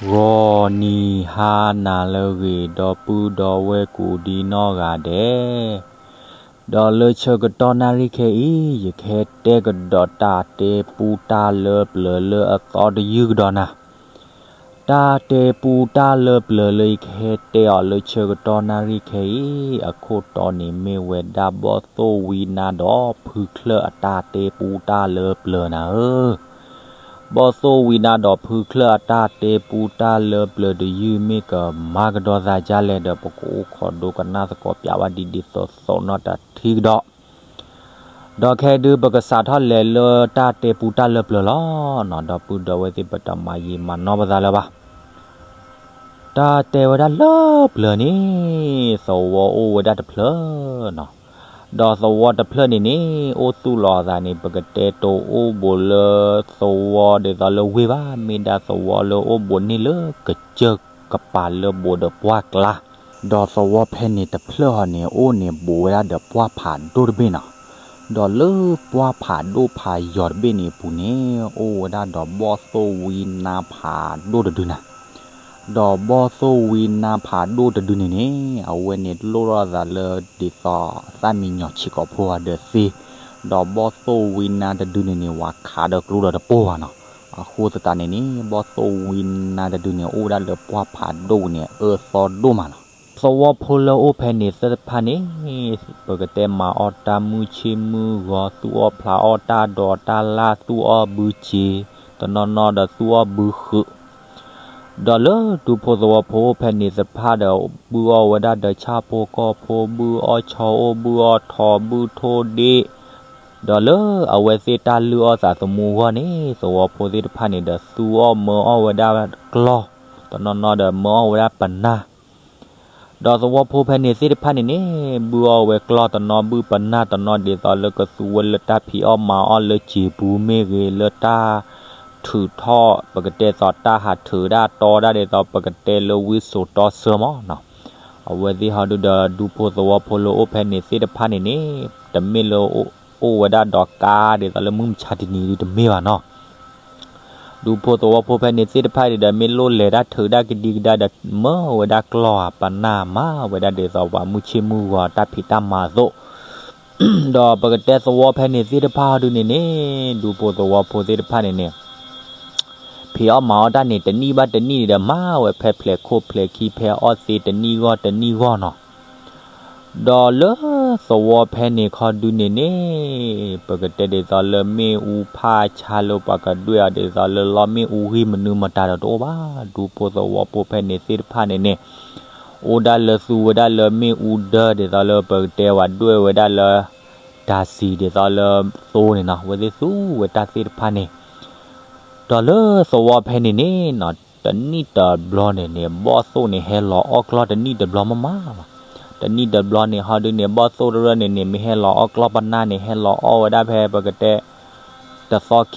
ဂီၤနံၤဟါနၤလၢအဂ့ၤ ဒီပုၢ်ဒီဝဲၢ်ကိးဒံနီၢ်ဂၤဒဲး, ဒီးလၢဆၢကတီၢ်နၣ်ရံၣ်ခဲအံၤ ယကဟဲတဲကဒီးတၢ်တဲပူတၢ်လၢပျၢၤလၢအသီတယုၢ်ကဒီးနၤ. တၢ်တဲပူတၢ်လၢပျၢၤလၢယကဟဲတဲအီၤလၢဆၢကတီၢ်နၣ်ရံၣ်ခဲအံၤ အခိၣ်တီန့ၣ်မ့ၢ်ဝဲဒၣ်ဘီၣ်သိၣ်ဝံနါဒီးဖုချၢၣ်အတၢ်တဲပူတၢ်လၢပျၢၤနၤဧၢ. ဘီၣ်သိၣ်ဝံနါဒီးဖုချၢၣ်အတၢ်တဲပူတၢ်လၢပျၢၤတယုၢ်မ့ၢ်ကမၤကဒီးသးဒ်လဲၣ်ဒီး ပကအိၣ်ခိးဒိကနၣ်သကိးပၠးဘၣ်ဒ်ဒ်သိးသိးနီၢ်တထံကဒီး. ဒီးခဲဒုးပကစးထီၣ်လဲၤလၢတၢ်တဲပူတၢ်လၢပျၢၤလီၤနီၤ. ဒီပုၢ်ဒီဝဲၢ်သ့ၣ် ပတမၤယံာ်မၤနီၢ်ပသးလၢၤဘၣ်. တၢ်တဲဝဲဒၣ်လၢပျၢၤန့ၣ် သဝီအိၣ်ဝဲဒၣ်တဖျၢၣ်နီၤ. ဒီးသဝီတဖျၢၣ်န့ၣ်န့ၣ် အိၣ်သူၣ်လီၤအသးန့ၣ် ပကတဲတအိၣ်ဘူးလၢသဝီဒ်သိးလၢဝ့ၢ်ဘၣ်, မ့ၢ်ဒၣ်သဝီလၢအိၣ်ဘူးန့ၢ်လၢကစၢၢ်ကပၤလၢဘူးဒီးပှၢ်ကျါ. ဒီးသဝီဖဲန့ၣ်တဖျၢၣ်ဟီန့ၣ် အိၣ်န့ၣ်ဘူးဝဲဒၣ်ဒီးပှၢ်ဖးဒိၣ်တဘ့ၣ်နီၤ. ဒီးလၢပှၢ်ဖးဒိၣ်ဖးယီၤတဘ့ၣ်န့ၣ်အပူၤန့ၣ် အိၣ်ဝဲဒၣ်ဒီးဘီၣ်သိၣ်ဝံနါဖးဒိၣ်တဒုနၤ. ဒီးဘီၣ်သိၣ်ဝံနါဖးဒိၣ်တဒုန့ၣ်န့ၣ် အဝဲန့ၣ်လိၣ်ထီၣ်သးလၢဒ်သိးသၣ်မံညီၤဆံးကိာ်ဖိအဒီးသ့, ဒီးဘီၣ်သိၣ်ဝံနါတဒုန့ၣ်န့ၣ် ဝၤခးဒီးကျိဒီးတပိၢ်ဘၣ်နီၤ. အဃိသတးန့ၣ်န့ၣ် ဘီၣ်သိၣ်ဝံနါတဒုန့ၣ် အိၣ်ဝဲဒၣ်လၢပှၢ်ဖးဒိၣ်ပူၤန့ၣ် အၢသီဒိၣ်မးနီၤ. သဝီဖိလၢအိၣ်ဖဲန့ၣ်သ့ၣ်တဖၣ်န့ၣ် ပကတဲမၤအီၣ်တၢ်မုၢ်ဆ့ၣ်မုၢ်ဂီၤ, သူၣ်အီၣ်ဖျးအီၣ်တၢ်ဒိးတၢ်လၣ်, သူၣ်အီၣ်ဘုစ့, တနီၤနီၤဒီးသူၣ်အီၣ်ဘုဃုာ်. ဒီးလၢဒူဖိသဝီဖိအိၣ်ဖဲန့ၣ်သ့ၣ်တဖၣ်ဒီး ဘုၣ်အီၣ်ဝဲဒၣ်ဒီးဆၣ်ဖိကီၢ်ဖိ, ဘုၣ်အီၣ်ဆီအိၣ်, ဘုၣ်အီၣ်ထိး, ဘုၣ်ထိၣ်ဒ့ၣ်. ဒီးလၢအဝဲသ့ၣ်တၢ်လုၢ်အီၣ်သးသမူအဂီၢ်န့ၣ် သဝီဖိသ့ၣ်တဖၣ်န့ၣ်ဒီး သူၣ်အီၣ်မၢအီၣ်ဝဲဒၣ်ကျီၢ်, တနီၤနီၤဒီးမၢအီၣ်ဝဲဒၣ်ပနၢ်. ဒီးသဝီဖိဖဲန့ၣ်သ့ၣ်တဖၣ်န့ၣ်န့ၣ် ဘုၣ်အီၣ်ဝဲကျီၢ်တနီၤ, ဘုၣ်ပနၢ်တနီၤ ဒ်သိးလၢကသူဝဲလၢတၢ်ဖံးအီၣ်မၤအီၣ်လၢစံာ်ပူၤမ့ၢ်ဂ့ၤ, လၢတၢ်ထုးထီၣ် ပကတဲသိးတၢ်ဟးထုးဒၣ်တီဒၣ် ဒ်သိးပကတဲလၢဝံစိာ်တီဆၢမးနီၤ. အဝဲသ့ၣ်ဟီဒုဒီး ဒူဖိသဝီဖိလၢအိၣ်ဖဲန့ၣ်သ့ၣ်တဖၣ်န့ၣ်န့ၣ် တမ့ၢ်လၢအိၣ်ဝဲဒၣ်ဒီးကါ ဒ်သိးလၢမုၢ်မဆါတနံၤဒုတမ့ၢ်ဘၣ်နီၤ. ဒူဖိသဝီဖိဖဲန့ၣ်သ့ၣ်တဖၣ်ဒီး မ့ၢ်လိၣ်လဲၤတၢ်ထုးဒၣ်ကဒံကဒါဒီး မၢဝဲဒၣ်ကျီၢ်ဧါ ပနၢ်မၤဝဲဒၣ်ဒ်သိးပှၤမုၢ်ဆ့ၣ်မုၢ်ဂီၤတၢ်ဖံးတၢ်မၤအသိး. ဒီးပကတဲသဝီဖဲန့ၣ်သ့ၣ်တဖၣ်ဟီဒုန့ၣ်န့ၣ် ဒူဖိသဝီဖိသ့ၣ်တဖၣ်န့ၣ်န့ၣ် ဖံးအီၣ်မၤအီၣ်တၢ်န့ၣ် တနံၣ်ဘၣ်တနံၣ်န့ၣ်ဒီး မၤဝဲဖဲဖျဲးခိၣ်ဖျဲးခံ ဖဲအီၣ်သ့တနံၣ်ဂီၢ်တနံၣ်ဂီၢ်နီၤ. ဒီးလၢသဝီဖဲန့ၣ်ခီဒုန့ၣ်န့ၣ် ပကတဲဒ်သိးလၢမ့ၣ်အူဖးဆါလၢပှၤကဒွဲၣ်အီၤ ဒ်သိးလၢလီမ့ၣ်အူဂံၢ်မနုၤမတၤဒီးတအိၣ်ဘၣ်. ဒူဖိသဝီဖိဖဲန့ၣ်သ့ၣ်တဖၣ်န့ၣ်န့ၣ် အိၣ်ဒၣ်လၢသူဝဲဒၣ်လၢမ့ၣ်အူဒၢ ဒ်သိးလၢပကတဲဝဲဒွဲၣ်ဝဲဒၣ်လၢ တၢ်စံာ် ဒ်သိးလၢသိန့ၣ်နီၤ, အဝဲသ့ၣ်သူဝဲတၢ်သ့ၣ်တဖၣ်န့ၣ် ဒီးလၢသဝီဖဲန့ၣ်န့ၣ်နီၤ တနံၣ်တဘျီန့ၣ်န့ၣ် ဘီၣ်သိၣ်န့ၣ် ဟဲလီၤအီၣ်ကျီၢ်တနံၣ်တဘျီမးမးလီၤ. တနံၣ်တဘျီန့ၣ် ဟီဒုန့ၣ် ဘီၣ်သိၣ်တရၢၢ်န့ၣ်န့ၣ် မ့ၢ်ဟဲလီၤအီၣ်ကျီၢ်ပနၢ်န့ၣ် ဟဲလီၤအီၣ်ဝဲဒၣ်ဖဲပကတဲ တသ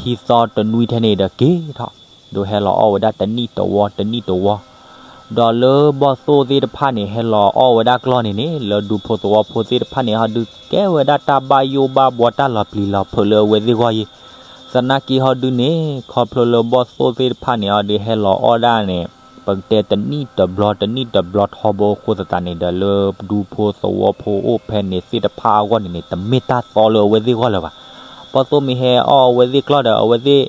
ီခံသီတနွံထဲန့ၣ်ဒီးက့ၤထီၣ်, ဒီးဟဲလီၤအီၣ်ဝဲဒၣ်တနံၣ်တဝီ တနံၣ်တဝီ ဒီးလၢဘီၣ်သိၣ်သ့ၣ်တဖၣ်န့ၣ် ဟဲလီၤအီၣ်ဝဲဒၣ်ကျီၢ်န့ၣ်န့ၣ် လၢဒူဖိသဝီဖိသ့ၣ်တဖၣ်န့ၣ် ဟီဒုကဲဝဲဒၣ်တၢ်ဘၣ်ယိၣ်ဘၣ်ဘှီ တၢ်လီၤပျံၤလီၤဖုးလၢအဝဲသ့ၣ်ဂီၢ်ယဲ. သနာ်က့ဟီဒုန့ၣ် ခီဖျိလၢဘီၣ်သိၣ်သ့ၣ်တဖၣ်န့ၣ် ဟီဒုဟဲလီၤအီၣ်ဒၣ်န့ၣ် ပကတဲတနံၣ်တဘျီ တနံၣ်တဘျီထီဘိအဃိသတးန့ၣ်ဒီး လၢဒူဖိသဝီဖိအိၣ်ဖဲန့ၣ်သ့ၣ်တဖၣ်အဂီၢ်န့ၣ်န့ၣ် တမ့ၢ်တၢ်သီလၢအဝဲသ့ၣ်ဂီၢ်လၢၤဘၣ်. ဘီၣ်သိၣ်မ့ၢ်ဟဲအီၣ်အဝဲသ့ၣ်ကျီၢ်ဒီး အဝဲသ့ၣ်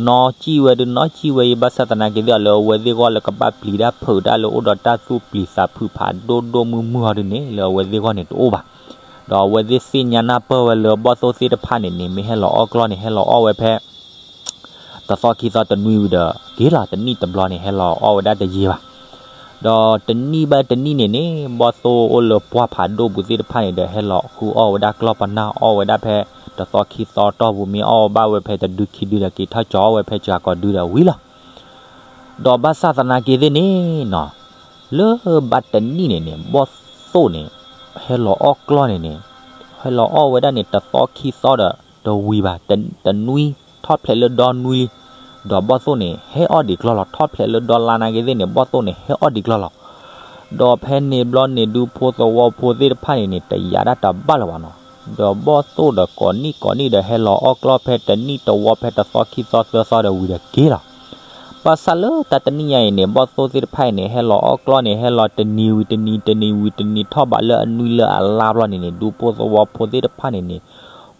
နီၢ်ကံၣ်ဝဲဒုးနီၢ်ကံၣ်ဝဲအံၤ ဘၣ်ဆၣ်သနာ်က့သ့ၣ်အီၤလၢအဝဲသ့ၣ်ဂီၢ်လၢကဘၣ်ပျံၤတၢ်ဖုးတၢ်လၢအိၣ်ဒီးတၢ်သူၣ်ပျံၤသးဖုးဖးဒိၣ်ဒိၣ်မုၢ်မုၢ်ဟီဒုန့ၣ် လၢအဝဲသ့ၣ်ဂီၢ်န့ၣ်တအိၣ်ဘၣ်. ဒီးအဝဲသ့ၣ်သ့ၣ်ညါနၢ်ပၢၢ်ဝဲလၢဘီၣ်သိၣ်သ့ၣ်တဖၣ်န့ၣ်န့ၣ် မ့ၢ်ဟဲလီၤအီၣ်ကျီၢ်န့ၣ် ဟဲလီၤအီၣ်ဝဲဖဲ တသီခံသီတနွံဝံၤဒီး က့ၤလီၤတနံၣ်တဘျီန့ၣ် ဟဲလီၤအီၣ်ဝဲဒၣ်တယံာ်ဘၣ်. ဒီးတနံၣ်ဘၣ်တနံၣ်န့ၣ်န့ၣ် ဘီၣ်သိၣ်အိၣ်လၢပှၢ်ဖးဒိၣ်ပူၤသ့ၣ်တဖၣ်န့ၣ်ဒီး ဟဲလီၤဃုအီၣ်ဝဲဒၣ်ကျီၢ်ပနၢ်အီၣ်ဝဲဒၣ်ဖဲ တသီခံသီတီၢ်ပူၤ မ့ၢ်အီၣ်ဘၣ်ဝဲဖဲတဒုခံဒုဒီး က့ၤထီၣ်ကၠီအီၣ်ဝဲဖဲစှၤကီးဒုဒီးဝံၤလီၤ. ဒီးဘၣ်ဆၣ်သနာ်က့သ့ၣ်န့ၣ်နီၤ လၢဘၣ်တနံၣ်န့ၣ်န့ၣ် ဘီၣ်သိၣ်န့ၣ် ဟဲလီၤအီၣ်ကျီၢ်န့ၣ်န့ၣ် ဟဲလီၤအီၣ်ဝဲဒၣ်န့ၣ်တသီခံသီဒီးတဝံၤဘၣ်, တနွံ ထီၣ်ဖျဲးလၢဒီနွံလံ, ဒီးဘီၣ်သိၣ်န့ၣ် ဟဲအီၣ်ဒံးကျီၢ်လီၤ. ထီၣ်ဖျဲးလၢဒီလါနာ်က့သ့ၣ်န့ၣ် ဘီၣ်သိၣ်န့ၣ် ဟဲအီၣ်ဒံးကျီၢ်လီၤ. ဒီးဖဲန့ၣ်ဘျီန့ၣ် ဒူဖိသဝီဖိသ့ၣ်တဖၣ်န့ၣ်န့ၣ် တယာ်ဒၣ်တဘၣ်လၢၤဘၣ်နီၤ. ဒီးဘီၣ်သိၣ်ဒီးကိးနံၣ်ကိးနံၣ်ဒီး ဟဲလီၤအီၣ်ကျီၢ်ဖဲတနံၣ်တဝီ ဖဲတသီခံသီသၢသီဒီးဝံၤဒီးက့ၤလီၤ. ဘၣ်ဆၣ်လၢတၢ်တနံၣ်ညါအံၤန့ၣ် ဘီၣ်သိၣ်သ့ၣ်တဖၣ်အံၤန့ၣ် ဟဲလီၤအီၣ်ကျီၣ်န့ၣ် ဟဲလီၤတနံၤဝံၤတနံၤ တနံၤဝံၤတနံၤ ထီၣ်ဘးလၢအနွံလၢအလါဘျီန့ၣ်န့ၣ် ဒူဖိသဝီဖိသ့ၣ်တဖၣ်န့ၣ်န့ၣ်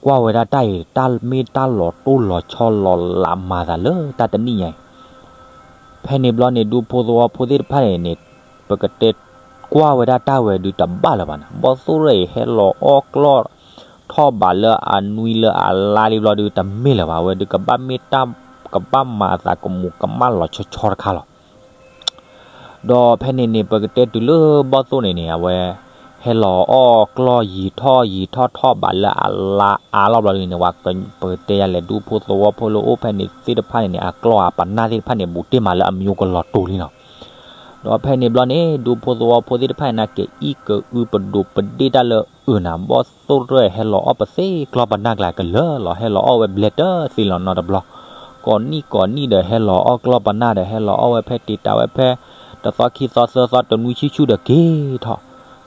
ကွၢ်ဝဲဒၣ်တၢ်အံၤ တၢ်မ့ၢ်တၢ်လီၤတိၢ်လီၤဆီလီၤလးမၤသးလၢတၢ်တနံၣ်ညါအံၤ ဖဲန့ၣ်ဘျီန့ၣ် ဒူဖိသဝီဖိသ့ၣ်တဖၣ်န့ၣ်န့ၣ် ပကတဲကွၢ်ဝဲဒၣ်တၢ်ဝဲဒုးတဘၣ်လၢၤဘၣ်န့ၣ် ဘီၣ်သိၣ်ရၢၣ်အံၤ ဟဲလီၤအီၣ်ကျီၣ် ထီၣ်ဘးလၢအနွံလၢအလါလံဘျီဒုး တမ့ၢ်လၢၤဘၣ် အဝဲဒုးကဘၣ်မ့ၢ်တၢ် ကဘၣ်မၤအသးကမူးကမၣ်လီၤဆီဆီတခါလီၤ. ဒီးဖဲန့ၣ်န့ၣ် ပကတဲတုၤလၢဘီၣ်သိၣ်န့ၣ်န့ၣ် အဝဲ ဟဲလီၤအီၣ်ကျီၣ်ယံာ်ထီၣ်ယံာ်ထီၣ်ထီၣ်ဘးလၢအလါအါလီၤဘျီဒုးန့ၣ် ပကတဲယၤလဲၣ် ဒူဖိသဝီဖိလၢအိၣ်ဖဲန့ၣ်သ့ၣ်တဖၣ်န့ၣ်န့ၣ် အကျီၢ်အပနၢ်သ့ၣ်တဖၣ်န့ၣ် ဘူးတ့ၢ်မးလၢအမံၤကလီၤတိၤလံနီၤ. ဒီးဖဲန့ၣ်ဘျီန့ၣ် ဒူဖိသဝီဖိသ့ၣ်တဖၣ်န့ၣ် နက့ၤအံၣ်ကအုပဒိးပဒ့ၣ်တၢ်လၢအုၣ်နၤ ဘီၣ်သိၣ်တရၢၣ်ဟဲလီၤအီၣ်ပသ့ကျီၢ်ပနၢ်ကျါကလၢာ်လီၤ ဟဲလီၤအီၣ်ဝဲဘျဲတသ့လီၤနီတဘျီ ကိးနံၣ်ကိးနံၣ်ဒီးဟဲလီၤအီၣ်ကျီၢ်ပနၢ်ဒီး ဟဲလီၤအီၣ်ဝဲဖဲတံာ်တာ်ဝဲဖဲ တသီခံသီသၢသီတနွံဆံဆူဒီးက့ၤထီၣ်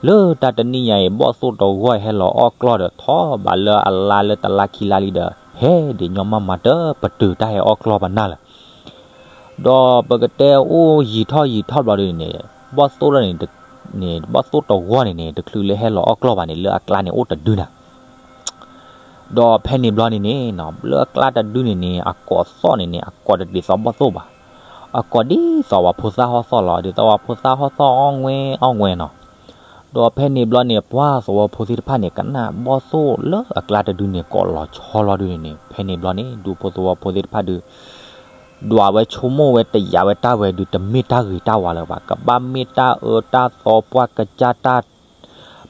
လၢတၢ်တနံၣ်ညါအံၤ ဘီၣ်သိၣ်တဂီၢ်ဟဲလီၤအီၣ်ကျီၢ်ဒီး ထီၣ်ဘးလၢအလါလၢတလါခံလါလံဒီး ဟဲဒံးညီမးမၤတပတုာ်တၢ်ဟဲအီၣ်ကျီၢ်ပနၢ်လၢၤ ဒီးပကတဲအိၣ်ယံာ်ထီၣ်ယံာ်ထီၣ်ဘျီဒုးန့ၣ် ဘီၣ်သိၣ်လၢန့ၣ် ဘီၣ်သိၣ်တဂီၢ်န့ၣ်န့ၣ် တချုးလၢဟဲလီၤအီၣ်ကျီၢ်ဘၣ်န့ၣ် လၢအကျါန့ၣ်အိၣ်တဒုနၤ ဒီးဖဲန့ၣ်ဘျီန့ၣ်န့ၣ် လၢအကျါတဒုန့ၣ်န့ၣ် အကိးသီၣ်န့ၣ်န့ၣ် အကိးတဒ်သိးဘီၣ်သိၣ်ဘၣ်, အကိးဒ်သိးပှၤဖိသၣ်ဟီၣ်သီၣ်လီၤ. ဒ်သိးပှၤဖိသၣ်ဟီၣ်သီၣ်အီၣ်ငွဲအီၣ်ငွဲနီၤ. ဒီးဖဲန့ၣ်ဘျီန့ၣ် ပှၤသဝီဖိသ့ၣ်တဖၣ်န့ၣ် ကနၣ်ဘီၣ်သိၣ်လၢအကျါတဒုန့ၣ်ကိးလီၤဆီလီၤဒုန့ၣ်န့ၣ် ဖဲန့ၣ်ဘျီန့ၣ် ဒူဖိသဝီဖိသ့ၣ်တဖၣ်ဒုး ဒွးဝဲဆိကမိၣ်ဝဲတယာ်ဝဲတၢ်ဝဲဒုး တမ့ၢ်တၢ်ဂ့ၤတၢ်ဝါလၢၤဘၣ်. ကဘၣ်မ့ၢ်တၢ်အၢတၢ်သီပှၢ်ကစၢ်တၢ်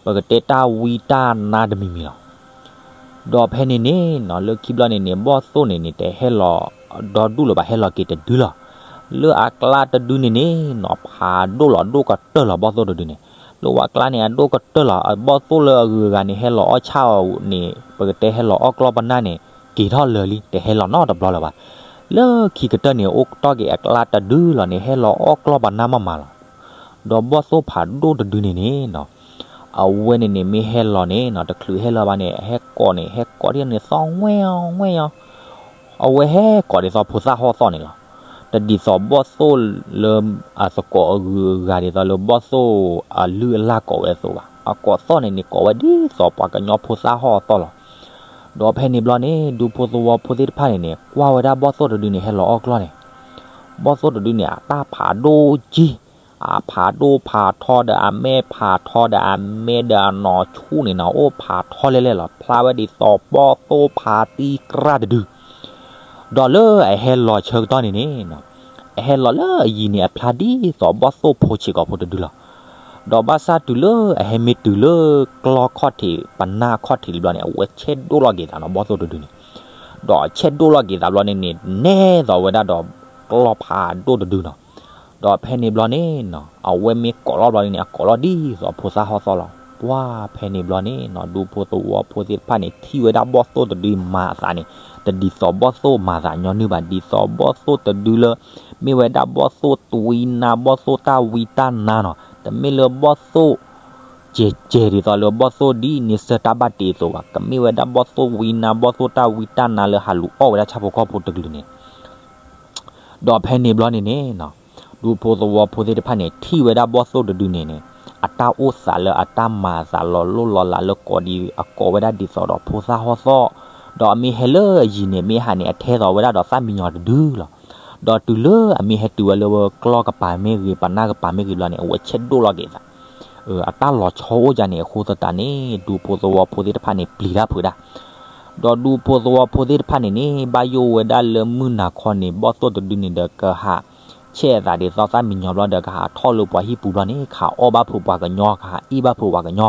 ပကတဲတၢ်ဝံတၢ်နါတမံၤမံၤလီၤ. ဒီးဖဲန့ၣ်န့ၣ်နီၤ လၢခံဘျီန့ၣ်န့ၣ် ဘီၣ်သိၣ်န့ၣ်န့ၣ် တဟဲလီၤဒီဒူၣ်လၢၤဘၣ် ဟဲလီၤက့ၤတဒုလီၤ. လၢအကျါတဒုန့ၣ်န့ၣ်နီၤ ဖးဒိၣ်လီၤ ဒိၣ်ကတၢၢ်လီၤ ဘီၣ်သိၣ်တဒုန့ၣ်. လၢဝဲကျါန့ၣ် အဒိၣ်ကတၢၢ်လီၤ အဘီၣ်သိၣ်လၢအဂုၤအဂၤန့ၣ် ဟဲလီၤအီၣ်ဆၣ်အီၤန့ၣ် ပကတဲဟဲလီၤအီၣ်ကျီၢ်ပနၢ်န့ၣ် က့ၤထီၣ်လၢာ်လံ တဟဲလီၤနီတဘျီလၢၤဘၣ်. လၢခံကတၢၢ်န့ၣ် အိၣ်တီၢ်က့ၤအကျါတဒုလီၤန့ၣ် ဟဲလီၤအီၣ်ကျီၢ်ပနၢ်မးမးလီၤ. ဒီးဘီၣ်သိၣ်ဖးဒိၣ်တဒုန့ၣ်န့ၣ်နီၤ အဝဲန့ၣ်န့ၣ် မ့ၢ်ဟဲလီၤန့ၣ်နီၤ တချုးဟဲလီၤဘၣ်န့ၣ် ဟဲကိးန့ၣ် ဟဲကိးဒ်န့ၣ်သီၣ်ငွဲၢ်အီၣ်ငွဲၢ်အီၣ် အဝဲဟဲကိးဒ်သိးဖိသၣ်ဟီၣ်သီၣ်န့ၣ်လီၤ. တဒ်သိးဘီၣ်သိၣ်လၢအသကိးအဂုၤအဂၤ ဒ်သိးလၢဘီၣ်သိၣ်အလုၢ်အလၢ်ကိးဝဲအသိးဘၣ်. အကိးသီၣ်န့ၣ်န့ၣ် ကိးဝဲဒ်သိးပှၤကညီဖိသၣ်ဟီၣ်သီၣ်လီၤ. ဒီးဖဲန့ၣ်ဘျီန့ၣ် ဒူဖိသဝီဖိသ့ၣ်တဖၣ်န့ၣ်န့ၣ် ကွၢ်ဝဲဒၣ်ဘီၣ်သိၣ်တဒုန့ၣ် ဟဲလီၤအီၣ်ကျီၢ်န့ၣ် ဘီၣ်သိၣ်တဒုန့ၣ် အတၢ်ဖးဒိၣ်က့ အဖးဒိၣ်ဖးထီဒီးအမဲာ်ဖးထီဒီးအမဲာ်ဒီးအနီၢ်ဆူၣ်န့ၣ်နီၤ အိၣ်ဖးထီလဲၣ်လဲၣ်လီၤ. ဖျါဝဲဒ်သိးဘီၣ်သိၣ်ဖးတံၢ်ကြၢ်တဒု ဒီးလၢအဟဲလီၤဆၢကတီၢ်န့ၣ်န့ၣ် အဟဲလီၤလၢအယံၤန့ၣ် အဖျါဒ်သိးဘီၣ်သိၣ်ဖိဆံးကိာ်ဖိတဒုလီၤ. ဒီးဘၣ်ဆၣ်တုၤလၢအဟဲမ့ၢ်တုၤလၢကျီၢ်ခီၣ်ထံး ပနၢ်ခီၣ်ထံးလံဘျီန့ၣ် အဝဲဆဲးဒိၣ်လီၤက့ၤသးနီၤ ဘီၣ်သိၣ်တဒုန့ၣ်. ဒီးဆဲးဒိၣ်လီၤက့ၤသးဘျီန့ၣ်န့ၣ် နဲသိးဝဲဒၣ်ဒီးကျီၢ်ဖးဒိၣ်တဒုနီၤ. ဒီးဖဲန့ၣ်ဘျီန့ၣ်နီၤ အဝဲမ့ၢ်ကိးလီၤဘျီန့ၣ် အကိးလီၤဒ်သိးဖိသၣ်ဟီၣ်သီၣ်လီၤ. ပှၤဖဲန့ၣ်ဘျီန့ၣ်နီၤ ဒူဖိသဝီဖိသ့ၣ်တဖၣ်န့ၣ် ထံၣ်ဝဲဒၣ်ဘီၣ်သိၣ်တဒုမၤအသးန့ၣ် တဒ်သိးဘီၣ်သိၣ်မၤသးညီနုၢ်ဘၣ်. ဒ်သိးဘီၣ်သိၣ်တဒုလၢ မ့ၢ်ဝဲဒၣ်ဘီၣ်သိၣ်တဝံနါ ဘီၣ်သိၣ်တၢ်ဝံတၢ်နါနီၤ. တမ့ၢ်လၢဘီၣ်သိၣ် ကဲးကဲးဒ်သိးလၢဘီၣ်သိၣ်ဒ်န့ဆၢၣ်တၢ်ဘၣ်တ့အသိးဘၣ်. ကမ့ၢ်ဝဲဒၣ်ဘီၣ်သိၣ်ဝံနါ ဘီၣ်သိၣ်တၢ်ဝံတၢ်နါလၢဟးလူၤအီၣ်ဝဲဒၣ်ဆၣ်ဖိကီၢ်ဖိတကလုာ်န့ၣ် ဒီးဖဲန့ၣ်ဘျီန့ၣ်န့ၣ်နီၤ ဒူဖိသဝီဖိသ့ၣ်တဖၣ်န့ၣ် ထံၣ်ဝဲဒၣ်ဘီၣ်သိၣ်တဒုန့ၣ်န့ၣ် အတၢ်အိၣ်သးလၢအတၢ်မၤအသးလီၤလိၢ်လီၤလးလၢကိးဒ် အကိးဝဲဒၣ်ဒ်သိးဒီးဖိသၣ်ဟီၣ်သီၣ်, ဒီးအမ့ၢ်ဟဲလၢအယံၤန့ၣ် မ့ၢ်ဟးန့ၣ် အထဲသိးဝဲဒၣ်ဒီးသၣ်မံညီၤတဒုလီၤ. ဒီးတုၤလၢအမ့ၢ်ဟဲတုၤဝဲလၢကျီၢ်ကပၤမ့ၢ်ဂ့ၤ ပနၢ်ကပၤမ့ၢ်ဂ့ၤဘျီန့ၣ် အဝဲဆဲးဒိၣ်လီၤက့ၤသး အတၢ်လီၤဆီအိၣ်ဒ်န့ၣ် အဃိသတးန့ၣ် ဒူဖိသဝီဖိသ့ၣ်တဖၣ်န့ၣ် ပျံၤတၢ်ဖုးတၢ်, ဒီးဒူဖိသဝီဖိသ့ၣ်တဖၣ်န့ၣ်န့ၣ် ဘၣ်ယိၣ်ဝဲဒၣ်လၢမုၢ်နၤခီန့ၣ် ဘီၣ်သိၣ်တဒုန့ၣ်ဒီး ကဟးဆဲးအသးဒ်သိးသၣ်မံညီၤဘျီဒီး ကဟးထီၣ်လၢပှၤဟံၣ်ပူၤဘျီန့ၣ် ကဟးအီၣ်ဘၣ်ဖုးပှၤကညီ ကဟးအ့ၣ်ဘၣ်ဖုးပှၤကညီ.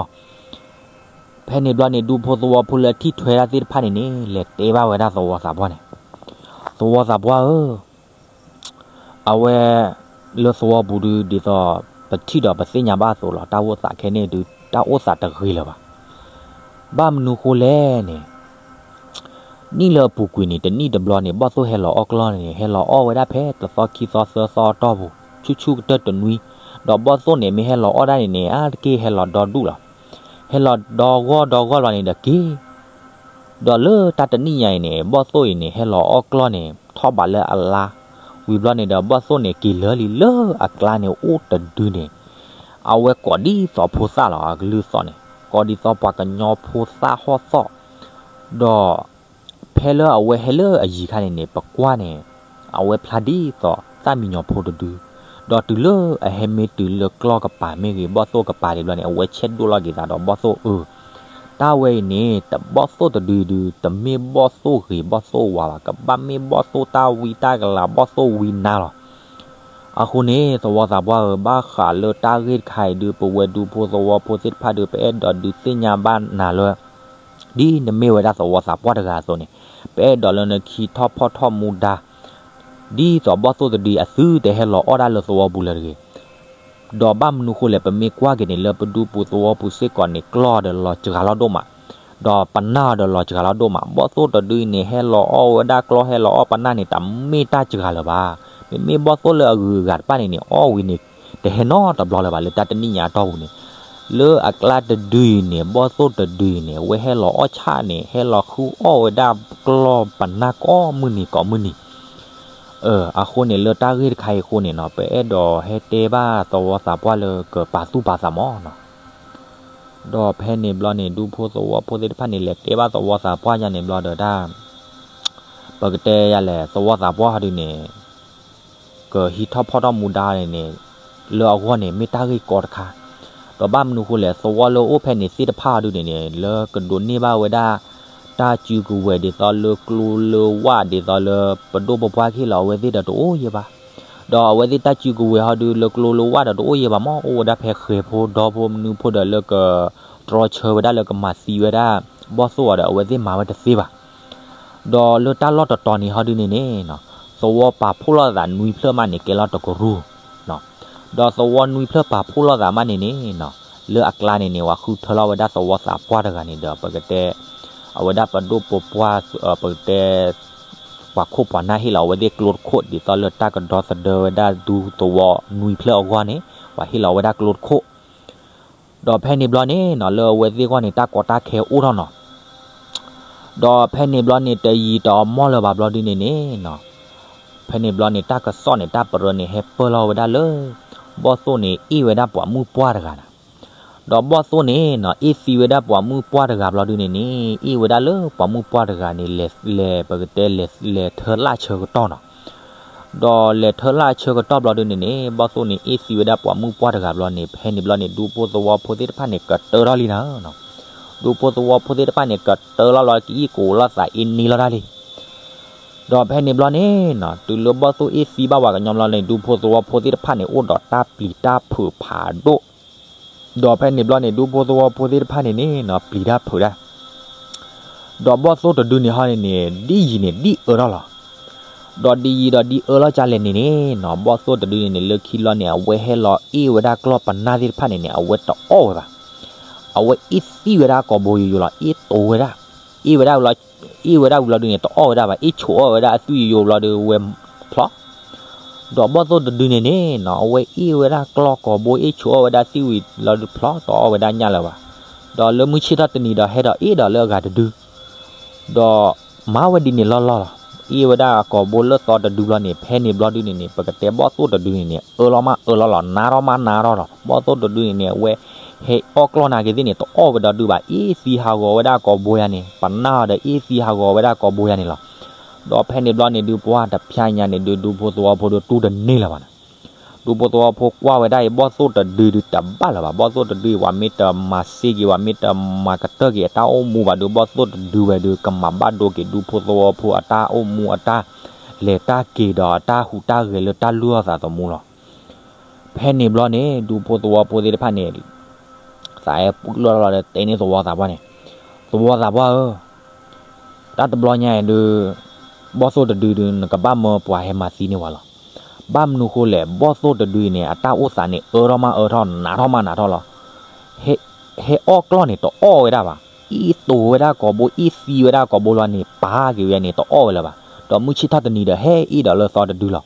ဖဲန့ၣ်ဘျီန့ၣ် ဒူဖိသဝီဖိလၢထံၣ်ထွဲတၢ်သ့ၣ်တဖၣ်န့ၣ်န့ၣ် လဲၤတဲဘၣ်ဝဲဒၣ်သဝီသးပှၢ်န့ၣ်, သဝီသးပှၢ်ဧၢ အဝဲ လၢသဝီပူၤဒုး ဒ်သိးပထံၣ်ဒီးပသ့ၣ်ညါဘၣ်အသိးလီၤ. တၢ်အိၣ်သးခဲန့ၣ်ဒုး တၢ်အိၣ်သးတဂ့ၤလၢၤဘၣ်. ဘၣ်မနုၤဃိလဲၣ်န့ၣ် နံၣ်လၢအပူၤကွံာ်န့ၣ် တနံၣ်တဘျီန့ၣ် ဘီၣ်သိၣ်ဟဲလီၤအီၣ်ကျီၢ်န့ၣ် ဟဲလီၤအီၣ်ဝဲဒၣ်ဖဲတသီခံသီသၢသီအတီၢ်ပူၤ ဆူၣ်ဆူၣ်ကတၢၢ်တနွံ, ဒီးဘီၣ်သိၣ်န့ၣ် မ့ၢ်ဟဲလီၤအီၣ်ဒၣ်န့ၣ်န့ၣ် အါတက့ၢ်ဟဲလီၤဒီဒူၣ်လီၤ. ဟဲလီၤဒီဂီၢ်ဒီဂီၢ်လီၤန့ၣ်ဒီးက့ၤ ဒီးလၢတၢ်တနံၣ်ညါအံၤန့ၣ် ဘီၣ်သိၣ်အံၤန့ၣ် ဟဲလီၤအီၣ်ကျီၢ်န့ၣ် ထီၣ်ဘးလၢအလါ, ဝံၤဘျီန့ၣ်ဒီး ဘီၣ်သိၣ်န့ၣ်က့ၤလၢာ်လံ လၢအကျါန့ၣ်အိၣ်တဒုန့ၣ်, အဝဲကိးဒ်သိးဖိသၣ်လီၤ အကလုၢ်သီၣ်န့ၣ်, ကိးဒ်သိးပှၤကညီဖိသၣ်ဟီၣ်သီၣ်, ဒီး ဖဲလၢအဝဲဟဲလၢအယံၤခါန့ၣ်န့ၣ် ပကွၢ်န့ၣ် အဝဲဖျါဒ်သိးသၣ်မံညီၤဖိတဒု, ဒီးတုၤလၢအဟဲမ့ၢ်တုၤလၢကျီၢ်ကပၤမ့ၢ်ဂ့ၤ ဘီၣ်သိၣ်ကပၤဒံးဘျီန့ၣ် အဝဲဆဲးဒိၣ်လီၤက့ၤသးဒီးဘီၣ်သိၣ်အၢ, တၢ်ဝဲအံၤန့ၣ် တဘီၣ်သိၣ်တဒုဒု တမ့ၢ်ဘီၣ်သိၣ်ဂ့ၤဘီၣ်သိၣ်ဝါဘၣ်, ကဘၣ်မ့ၢ်ဘီၣ်သိၣ်တၢ်ဝံတၢ်ကလၤ ဘီၣ်သိၣ်ဝံနါလီၤ. အဃိန့ၣ် သဝီသးပှၢ်ဧၢ, ဘၣ်ဃးလၢတၢ်ဂ့ၢ်တခါအံၤဒုး ပဝဲဒူဖိသဝီဖိသ့ၣ်တဖၣ်ဒုး ပအဲၣ်ဒိးဒုးသ့ၣ်ညါဘၣ်နၤလၢ ဒ်နမ့ၢ်ဝဲဒၣ်သဝီသးပှၢ်တဂၤအသိးန့ၣ်, ပအဲၣ်ဒိးလၢနခံထီၣ်ဖီၣ်ထီၣ်မူဒါ ဒ်သိးဘီၣ်သိၣ်တဒုအံၤ အသုတဟဲလီၤအီၣ်ဒၣ်လၢသဝီပူၤလၢၤတဂ့ၤ. ဒီးဘၣ်မနုၤဃိလဲၣ် ပမ့ၢ်ကွၢ်က့ၤန့ၣ် လၢပဒူပူၤသဝီပူၤစ့ၢ်ကီးန့ၣ် ကျီၢ်ဒီးလီၤစှၤလီၤဒိၣ်မး, ဒီးပနၢ်အီၤဒီးလီၤစှၤလီၤဒိၣ်မး, ဘီၣ်သိၣ်တဒုအံၤန့ၣ် ဟဲလီၤအီၣ်ဝဲဒၣ်ကျီၢ် ဟဲလီၤအီၣ်ပနၢ်န့ၣ် တမ့ၢ်တၢ်စှၤလၢၤဘၣ်. မ့မ့ၢ်ဘီၣ်သိၣ်လၢအဂုၤအဂၤတဖၣ်န့ၣ်န့ၣ် အီၣ်ဝံၤန့ၣ် တဟဲနီတဘျီလၢၤဘၣ် လၢတၢ်တနံၣ်ညါအတီၢ်ပူၤန့ၣ်, လၢအကျါတဒုအံၤန့ၣ် ဘီၣ်သိၣ်တဒုအံၤန့ၣ် အဝဲဟဲလီၤအီၣ်ဆၣ်န့ၣ် ဟဲလီၤဃုအီၣ်ဝဲဒၣ်ကျီၢ်ပနၢ်ကိးမုၢ်နံၤကိးမုၢ်နံၤ အဃိန့ၣ် လၢတၢ်ဂ့ၢ်တခါအံၤအဃိန့ၣ်နီၤ ပအဲၣ်ဒိးဟဲတဲဘၣ်သဝီသးပှၢ်လၢကပာ်သူၣ်ပာ်သးမးနီၤ. ဒီးဖဲန့ၣ်ဘျီန့ၣ် ဒူဖိသဝီဖိသ့ၣ်တဖၣ်န့ၣ် လဲၤတဲဘၣ်သဝီသးပှၢ်ယါန့ၣ်ဘျီဒီးတၢ် ပကတဲယါလဲၣ် သဝီသးပှၢ်ဟီဒုန့ၣ် ကဟံးထီၣ်ဖီၣ်ထီၣ်မူဒါန့ၣ်န့ၣ် လၢအဂီၢ်န့ၣ် မ့ၢ်တၢ်ဂ့ၢ်ကီတခါ, ဒီးဘၣ်မနုၤဃိလဲၣ် သဝီလၢအိၣ်ဖဲန့ၣ်သ့ၣ်တဖၣ်ဟီဒုန့ၣ်န့ၣ် လၢကဒိးန့ၢ်ဘၣ်ဝဲဒၣ် တၢ်စုကဝဲၤဒ်သိးလၢကျိလၢဝၣ်ဒ်သိးလၢ ပဒိၣ်ပပှၢ်ကဟ့ၣ်လီၤအဝဲသ့ၣ်ဒီးတအိၣ်ယဲၢ်ဘၣ်, ဒီးအဝဲသ့ၣ်တၢ်စုကဝဲၤဟီဒုလၢကျိလၢဝၣ်ဒီးတအိၣ်ယဲၢ်ဘၣ်မး အိၣ်ဝဲဒၣ်ဖဲဃဲၤဖိဒီဖိမနုၤဖိဒီးလၢက တြီဆၢဝဲဒၣ်လၢကမၤသံဝဲဒၣ် ဘီၣ်သိၣ်အီၤဒီးအဝဲသ့ၣ်မၤဝဲတသ့ဘၣ်. ဒီးလၢတၢ်လီၢ်တတီၤန့ၣ်ဟီဒုန့ၣ်န့ၣ် သဝီပာ်ဖှိၣ်လိာ်သးနွံဖျၢၣ်မးန့ၣ် ကဲလီၤတကရူၢ်, ဒီးသဝီနွံဖျၢၣ်ပာ်ဖှိၣ်လိာ်သးမးန့ၣ်န့ၣ် လၢအကျါန့ၣ်န့ၣ် ပှၤဃုထၢလီၤဝဲဒၣ်သဝီသးပှၢ်တဂၤန့ၣ်ဒီး ပကတဲ အဝဲဒၣ်ပဒိၣ်ပပှၢ် ပကတဲ ပှၤခိၣ်ပှၤနၢ်ဟ့ၣ်လီၤအဝဲသ့ၣ်ကျိတခိၣ် ဒ်သိးလၢတၢ်ကဒီသဒၢဝဲဒၣ်ဒူသဝီနွံဖျၢၣ်အဂီၢ်န့ၣ် ပှၤဟ့ၣ်လီၤဝဲဒၣ်ကျိတခိၣ် ဒီးဖဲန့ၣ်ဘျီန့ၣ်နီၤ လၢအဝဲသ့ၣ်အဂီၢ်န့ၣ် တၢ်ကီတၢ်ခဲအိၣ်ထီၣ်နီၤ, ဒီးဖဲန့ၣ်ဘျီန့ၣ် တယံာ်တအီၣ်မီၢ်လၢၤဘၣ်ဘျီဒုန့ၣ်န့ၣ်နီၤ, ဖဲန့ၣ်ဘျီန့ၣ် တၢ်ကစီၣ်န့ၣ် တၢ်ပရၢန့ၣ် ဟဲပၢၢ်လီၤဝဲဒၣ်လၢ ဘီၣ်သိၣ်န့ၣ် အ့ၣ်ဝဲဒၣ်ပှၤမုၣ်ပှၢ်တဂၤနီၤ, ဒီးဘီၣ်သိၣ်န့ၣ်နီၤ အ့ၣ်သံဝဲဒၣ်ပှၤမုၣ်ပှၢ်တဂၤဘျီဒုန့ၣ်န့ၣ် အ့ၣ်ဝဲဒၣ်လၢပှၤမုၣ်ပှၢ်တဂၤန့ၣ် လဲၤ လဲၤ ပကတဲ လဲၤ လဲၤထၢလၣ်ဆၢကတီၢ်နီၤ ဒီးလဲၤထၢလၣ်ဆၢကတီၢ်ဘျီဒုန့ၣ်န့ၣ် ဘီၣ်သိၣ်န့ၣ် အ့ၣ်သံဝဲဒၣ်ပှၤမုၣ်ပှၢ်တဂၤဘျီန့ၣ် ဖဲန့ၣ်ဘျီန့ၣ် ဒူဖိသဝီဖိသ့ၣ်တဖၣ်န့ၣ် ကတၢထီၣ်လံနၤနီၤ, ဒူဖိသဝီဖိသ့ၣ်တဖၣ်န့ၣ် ကတၢထီၣ်လီၤ ကအံၣ်ကအိးလိာ်သးအ့န့ၢ်လိာ်တၢ်လံ, ဒီးဖဲန့ၣ်ဘျီန့ၣ်နီၤ တုၤလၢဘီၣ်သိၣ်အ့ၣ်သံဘၣ်ဝဲကညီဘျီန့ၣ် ဒူဖိသဝီဖိသ့ၣ်တဖၣ်န့ၣ် အိၣ်ဒီးတၢ်ပျံၤတၢ်ဖုးဖးဒိၣ် ဒီးဖဲန့ၣ်ဘျီန့ၣ် ဒူဖိသဝီဖိသ့ၣ်တဖၣ်န့ၣ်န့ၣ်နီၤ ပျံၤတၢ်ဖုးတၢ်, ဒီးဘီၣ်သိၣ်တဒုန့ၣ်ဟီန့ၣ်န့ၣ် ဒ်ယံာ်န့ၣ် ဒ်အၢထီၣ်လီၤ, ဒီးဒ်ယံာ်ဒီးဒ်အၢထီၣ်ကလဲၣ်န့ၣ်န့ၣ်နီၤ ဘီၣ်သိၣ်တဒုန့ၣ်န့ၣ် လၢခံလီၤန့ၣ် အဝဲဟဲလီၤအ့ၣ်ဝဲဒၣ်ကျီၢ်ပနၢ်သ့ၣ်တဖၣ်န့ၣ်န့ၣ် အဝဲတအီၣ်ဝဲဘၣ်, အဝဲအ့ၣ်သံဝဲဒၣ်ကိာ်ဘိယိယိလီၤ အ့ၣ်တိၤဝဲဒၣ်, အ့ၣ်ဝဲဒၣ်ဝံၤလီၤ အ့ၣ်ဝဲဒၣ်ဝံၤလီၤဒုန့ၣ် တအီၣ်ဝဲဒၣ်ဘၣ် အ့ၣ်ဆိးအီၣ်ဝဲဒၣ်အသွံၣ်ယိယိဘျီဒုဝဲဖျီ ဒီးဘီၣ်သိၣ်တဒုန့ၣ်န့ၣ်နီၤ အဝဲအ့ၣ်ဝဲဒၣ်ကျီၢ်ကိာ်ဘိ အ့ၣ်ဆိးအီၣ်ဝဲဒၣ်သွံၣ်ဝံၤလီၤဒုဖျီ တအီၣ်ဝဲဒၣ်ညၣ်လၢၤဘၣ်, ဒီးလၢမုၢ်ဆ့ၣ်ထီၣ်တနံၤဒီးဟဲဒီးအ့ၣ်ဒီးလၢအဂၤတဒု, ဒီးမၤဝဲဒ်န့ၣ်လီၢ်လီၢ်လီၤ, အ့ၣ်ဝဲဒၣ်အကိာ်ဘိလၢသီတဒုဘျီန့ၣ် ဖဲန့ၣ်ဘျီဒုန့ၣ်န့ၣ် ပကတဲဘီၣ်သိၣ်တဒုန့ၣ်န့ၣ် အၢလီၤမးအၢလီၤလီၤ နါထီၣ်မးနါထီၣ်လီၤ, ဘီၣ်သိၣ်တဒုန့ၣ်န့ၣ် အဝဲ ဟဲအီၣ်ကျီၢ်နာ်က့ၤသ့ၣ်န့ၣ် တအီၣ်ဝဲဒီးဒုဘၣ် အ့ၣ်သံဟးဂီၤဝဲဒၣ်ကိာ်ဘိယါန့ၣ် ပနၢ်အီၤဒီးအ့ၣ်သံဟးဂီၤဝဲဒၣ်ကိာ်ဘိယါန့ၣ်လီၤ. ဒီးဖဲန့ၣ်ဘျီန့ၣ်ဒုးပှၢ်တဖျါညါန့ၣ်ဒုး ဒူဖိသဝီဖိဒုးတူၢ်တန့ၢ်လၢၤဘၣ်န့ၣ်, ဒူဖိသဝီဖိကွၢ်ဝဲဒၣ်အံၤ ဘီၣ်သိၣ်တဒုဒုးတဘၣ်လၢၤဘၣ်, ဘီၣ်သိၣ်တဒုအံၤ ပှၤမ့ၢ်တမၤစ့က့ၤ ပှၤမ့ၢ်တမၤကတၢၢ်က့ၤအတၢ်အိၣ်မူဘၣ်ဒုး ဘီၣ်သိၣ်တဒုဝဲဒုး ကမၤဘၣ်ဒိက့ၤဒူဖိသဝီဖိအတၢ်အိၣ်မူအတၢ်လဲၤတၢ်က့ၤဒီးအတၢ်ဟူးတၢ်ဂဲၤလၢတၢ်လုၢ်အီၣ်သးသမူလီၤ. ဖဲန့ၣ်ဘျီန့ၣ် ဒူဖိသဝီဖိသ့ၣ်တဖၣ်န့ၣ် သးအဲၣ်ပူၣ်လီၢ်လီၢ်ဒီးတဲန့ၢ်သဝီသးပှၢ်န့ၣ်, သဝီသးပှၢ်ဧၢ, တၢ်တဘျီညါအံၤဒုး ဘီၣ်သိၣ်တဒုဒုး နကဘၣ်မၢပှၤဟဲမၤသံန့ၢ်ဝဲလီၤ. ဘၣ်မနုၤဃိလဲၣ် ဘီၣ်သိၣ်တဒုအံၤန့ၣ် အတၢ်အိၣ်သးန့ၣ် အၢထီၣ်မးအၢထီၣ် နးထီၣ်မးနးထီၣ်လီၤ. ဟဲအီၣ်ကျီၢ်န့ၣ် တအီၣ်ဝဲဒၣ်ဘၣ်, အ့ၣ်တိၤဝဲဒၣ်ကိာ်ဘိ အ့ၣ်သံဝဲဒၣ်ကိာ်ဘိလီၤန့ၣ် ပာ်က့ၤဝဲန့ၣ် တအီၣ်ဝဲလၢၤဘၣ်. ဒီးမုၢ်ဆ့ၣ်ထီၣ်တနံၤဒီး ဟဲအ့ၣ်ဒီးလၢသီတဒုလီၤ.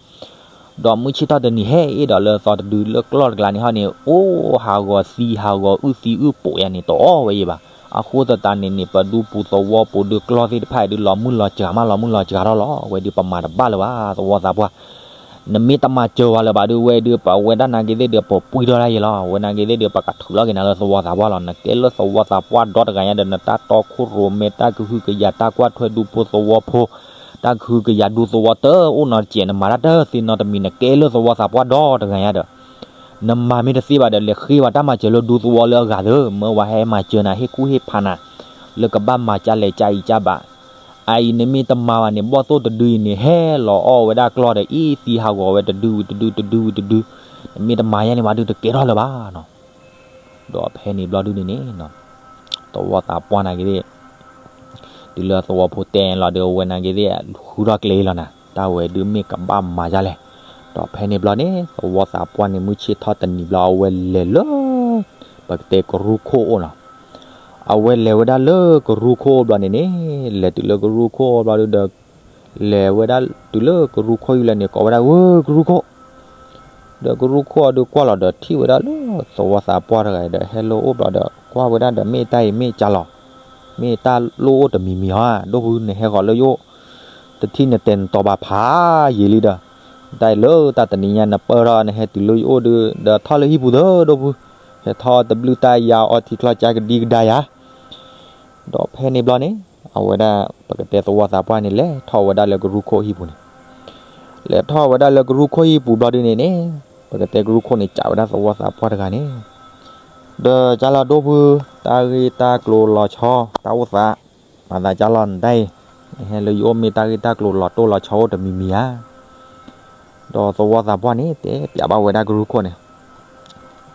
ဒီးမုၢ်ဆ့ၣ်ထီၣ်တနံၤ ဟဲအ့ၣ်ဒီးလၢသီတဒု လၢကျီၢ်တကျါန့ၣ်ဟီန့ၣ် အိၣ်ဟးဂီၤသံဟးဂီၤအုၣ်သံအုၣ်ပိာ်ယါန့ၣ် တအီၣ်ဝဲယံၤဘၣ်. အဃိသတးန့ၣ်န့ၣ် ပဒူပူၤသဝီပူၤဒုး ကျီၢ်သ့ၣ်တဖၣ်အံၤဒုး လီၤမုၢ်လီၤစှၤမးလီၤမုၢ်လီၤစှၤထီၣ်လီၤ. အဝဲဒုးပမၤတဘၣ်လၢၤဘၣ် သဝီသးပှၢ်. နမ့ၢ်တမၤစၢၤဝဲလၢၤဘၣ်ဒုး ဝဲဒုး ပဝဲဒၣ်နာ်က့သ့ၣ်ဒီး ပပှံၢ်ထီၣ်ဒၣ်ယဲလီၤ. ဝဲနာ်က့သ့ၣ်ဒီး ပကထုးလီၤက့ၤနၤလၢသဝီသးပှၢ်လီၤ. နကဲလၢသဝီသးပှၢ်ဒီတဂၤညါဒီး နတၢ်တီခိၣ်ရိၣ်မဲ တၢ်ကဟုကယာ် တၢ်ကွၢ်ထွဲဒူဖိသဝီဖိ, တၢ်ကဟုကယာ်ဒူသဝီတအိၣ်နီတစဲး, နမၤတၢ်တသ့နီတမံၤ, နကဲလၢသဝီသးပှၢ်ဒီတဂၤညါဒီး နမၤမ့ၢ်တသ့ဘၣ်ဒီး လဲၤဃ့ဝဲတၢ်မၤစၢၤလၢဒူသဝီလၢအဂၤသၢ, မၢဝဲဟဲမၤစၢၤနၤ ဟ့ၣ်ကူၣ်ဟ့ၣ်ဖးနၤ လၢကဘၣ်မၤကၢ်လဲၤကၢ်အံၤကၢ်ဘၣ်. အအံၤနမ့ၢ်တမၤဘၣ်န့ၣ် ဘီၣ်သိၣ်တဒုအံၤန့ၣ် ဟဲလီၤအီၣ်ဝဲဒၣ်ကျီၢ်ဒီး အံၤသံဟးဂီၤဝဲတဒုဝံၤတဒု တဒုဝံၤတဒု, နမ့ၢ်တမၤယါန့ၣ်ဘၣ်ဒုး တကဲထီၣ်လၢၤဘၣ်နီၤ. ဒီးဖဲန့ၣ်ဘျီဒုန့ၣ်န့ၣ် သဝီသးပှၢ်နာ်က့သ့ၣ် တုၤလၢသဝီဖိတဲလီၤဒီး အဝဲနာ်က့သ့ၣ် ဃုထီၣ်ကျဲအံၤလီၤနၤ, တၢ်ဝဲဒုးမ့ၢ်ကဘၣ်မၤဒ်လဲၣ်. ဒီးဖဲန့ၣ်ဘျီန့ၣ် သဝီသးပှၢ်န့ၣ် မုၢ်ဆ့ၣ်ထီၣ်တနံၤဘျီ အဝဲလဲၤလၢ ပကတဲကရူၢ်ခိၣ်အိၣ်နီၤ. အဝဲလဲၤဝဲဒၣ်လၢကရူၢ်ခိၣ်အိၣ်ဘျီန့ၣ်န့ၣ် လဲၤတုၤလၢကရူၢ်ခိၣ်အိၣ်ဘျီဒုးဒီး လဲၤဝဲဒၣ်တုၤလၢကရူၢ်ခိၣ်အံၤလၢန့ၣ် ကိးဝဲဒၣ်ဧၢကရူၢ်ခိၣ် ဒီးကရူၢ်ခိၣ်အံၤဒုးကွၢ်လီၤဒီး ထံၣ်ဝဲဒၣ်လၢသဝီသးပှၢ်တဂၤအံၤဒီး ဟဲလိၣ်အိၣ်ဘျီဒီး ကွၢ်ဝဲဒၣ်ဒီး မ့ၢ်တၢ်အံၤမ့ၢ်ကၢ်လီၤ, မ့ၢ်တၢ်လိၣ်အိၣ်တမံၤမံၤဧါ, ဒိၣ်ဖု နဟဲဃီၤလၢယအိၣ် တထံၣ်နတဲာ်နတီၤဘၣ်ဖးယံာ်လံဒီး တၢ်အံၤလၢတၢ်တနံၤညါနပၢၢ်ထီၣ် နဟဲတုၤလၢယအိၣ်ဒုး ဒီးထီၣ်လၢဟံၣ်ပူၤသၢ ဒိၣ်ဖု, ဟဲထီၣ်တဘျုးတၢ်ယၤအီထံချီကၢ်ကဒံကဒါယၤ ဒီးဖဲန့ၣ်ဘျီန့ၣ် အဝဲဒၣ် ပကတဲသဝီသးပှၢ်န့ၣ် လဲၤထီၣ်ဝဲဒၣ်လၢကရူၢ်ခိၣ်ဟံၣ်ပူၤန့ၣ်, လဲၤထီၣ်ဝဲဒၣ်လၢကရူၢ်ခိၣ်ဟံၣ်ပူၤဘျီဒုန့ၣ်န့ၣ် ပကတဲကရူၢ်ခိၣ်န့ၣ် ကးဝဲဒၣ်သဝီသးပှၢ်တဂၤန့ၣ်, ဒီးကၢ်လီၤဒိၣ်ဖု, တၢ်ဂ့ၢ်တၢ်ကျိၤလီၤဆီ တၢ်အိၣ်သး, မၤသးကၢ်လီၤနတၢ်အံၤ, နဟဲလၢယအိၣ်မ့ၢ်တၢ်ဂ့ၢ်တၢ်ကျိၤလီၤတိၢ်လီၤဆီအိၣ်တမံၤမံၤဧါ. ဒီးသဝီသးပှၢ်န့ၣ် တဲပၠးဘၣ်ဝဲဒၣ်ကရူၢ်ခိၣ်န့ၣ်,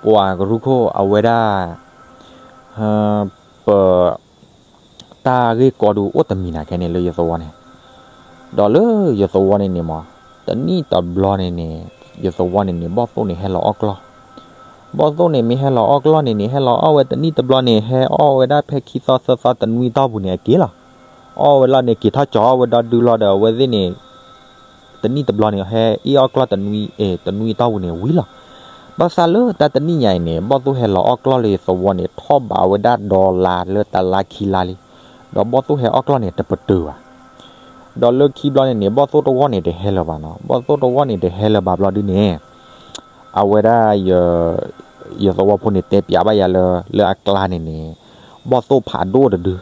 ပှၤကရူၢ်ခိၣ် အဝဲဒၣ် ပ တၢ်ဂ့ၢ်ကီဒုးအိၣ်တမံၤနၤခဲန့ၣ်လၢယသဝီန့ၣ်, ဒီးလၢယသဝီန့ၣ်န့ၣ်မး တနံၣ်တဘျီန့ၣ်န့ၣ် ယသဝီန့ၣ်န့ၣ် ဘီၣ်သိၣ်န့ၣ်ဟဲလီၤအီၣ်ကျီၢ်, ဘီၣ်သိၣ်န့ၣ်မ့ၢ်ဟဲလီၤအီၣ်ကျီၢ်န့ၣ်န့ၣ် ဟဲလီၤအီၣ်ဝဲတနံၣ်တဘျီန့ၣ် ဟဲအီၣ်ဝဲဒၣ်ဖဲခံသီသၢသီတနွံတီၢ်ပူၤန့ၣ် အက့ၤလီၤ. အီၣ်ဝဲလီၤန့ၣ် က့ၤထီၣ်ကၠီအီၣ်ဝဲဒီဒုလီၤဒီး အဝဲသ့ၣ်န့ၣ် တနံၣ်တဘျီန့ၣ် ဟဲအီၣ်အီၣ်ကျီၢ်တနွံ, အ့ တနွံတီၢ်ပူၤန့ၣ်ဝံၤလီၤ. ဘၣ်ဆၣ်လၢတၢ်တနံၣ်ညါအံၤန့ၣ် ဘီၣ်သိၣ်ဟဲလီၤအီၣ်ကျီၢ်လၢယသဝီန့ၣ် ထီၣ်ဘးဝဲဒၣ်ဒီလါလၢတလါခံလါလံ, ဒီးဘီၣ်သိၣ်ဟဲအီၣ်ကျီၢ်န့ၣ် တပတုာ်ဘၣ်. ဒီးလၢခံဘျီန့ၣ်န့ၣ် ဘီၣ်သိၣ်တဝီန့ၣ်တဟဲလၢၤဘၣ်နီၤ, ဘီၣ်သိၣ်တဝီန့ၣ်တဟဲလၢၤဘၣ်ဘျီဒုန့ၣ် အဝဲဒၣ် ယသဝီဖိန့ၣ်တဲပၠးဘၣ်ယၤလၢ လၢအကျါန့ၣ်န့ၣ် ဘီၣ်သိၣ်ဖးဒိၣ်တဒု,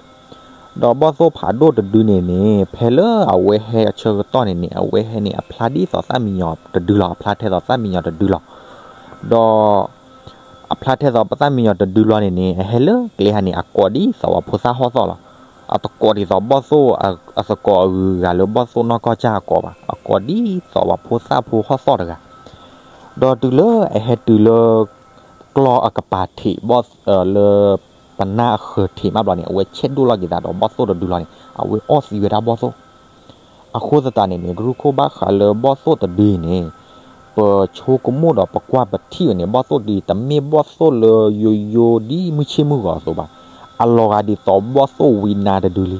ဒီးဘီၣ်သိၣ်ဖးဒိၣ်တဒုန့ၣ်န့ၣ် ဖဲလၢအဝဲဟဲအဆၢကတီၢ်န့ၣ်န့ၣ် အဝဲဟဲန့ၣ် အဖျါဒ်သိးသၣ်မံညီၤတဒုလီၤ, အဖျါထဲသိးသၣ်မံညီၤတဒုလီၤ. ဒီး အဖျါထဲသိးပသၣ်မံညီၤတဒုလီၤန့ၣ်န့ၣ် အဟဲလၢကျဲဟါန့ၣ် အကိးဒ်သိးပှၤဖိသၣ်ဟီၣ်သီၣ်လီၤ. အတကိးဒ်သိးဘီၣ်သိၣ်အသကိးအဂုၤအဂၤလၢဘီၣ်သိၣ်နီၢ်ကီၢ်ကၢ်အကိးဘၣ်, အကိးဒ်သိးပှၤဖိသၣ်ဖိဟီၣ်သီၣ်တဂၤ ဒီးတုၤလၢအဟဲတုၤလၢ ကျီၢ်အကပၤထံး ဘီၣ် လၢပနၢ်အဃၢၤထံးမးဘျီန့ၣ် အဝဲဆဲးဒိၣ်လီၤက့ၤသးဒီးဘီၣ်သိၣ်တဒုလီၤန့ၣ် အဝဲအီၣ်သံဝဲဒၣ်ဘီၣ်သိၣ်. အဃိသတးန့ၣ်န့ၣ် ကရူၢ်ခိၣ်ဘၣ်ဃးလၢဘီၣ်သိၣ်တဒုအံၤန့ၣ် ပဆိကမိၣ်ဒီးပကွၢ်ပထံၣ်ဝဲန့ၣ် ဘီၣ်သိၣ်တဒုအံၤ တမ့ၢ်ဘီၣ်သိၣ်လၢယိယိဒ်မုၢ်ဆ့ၣ်မုၢ်ဂီၤအသိးဘၣ်. အလီၤဂာ်ဒ်သိးဘီၣ်သိၣ်ဝံနါတဒုလံ.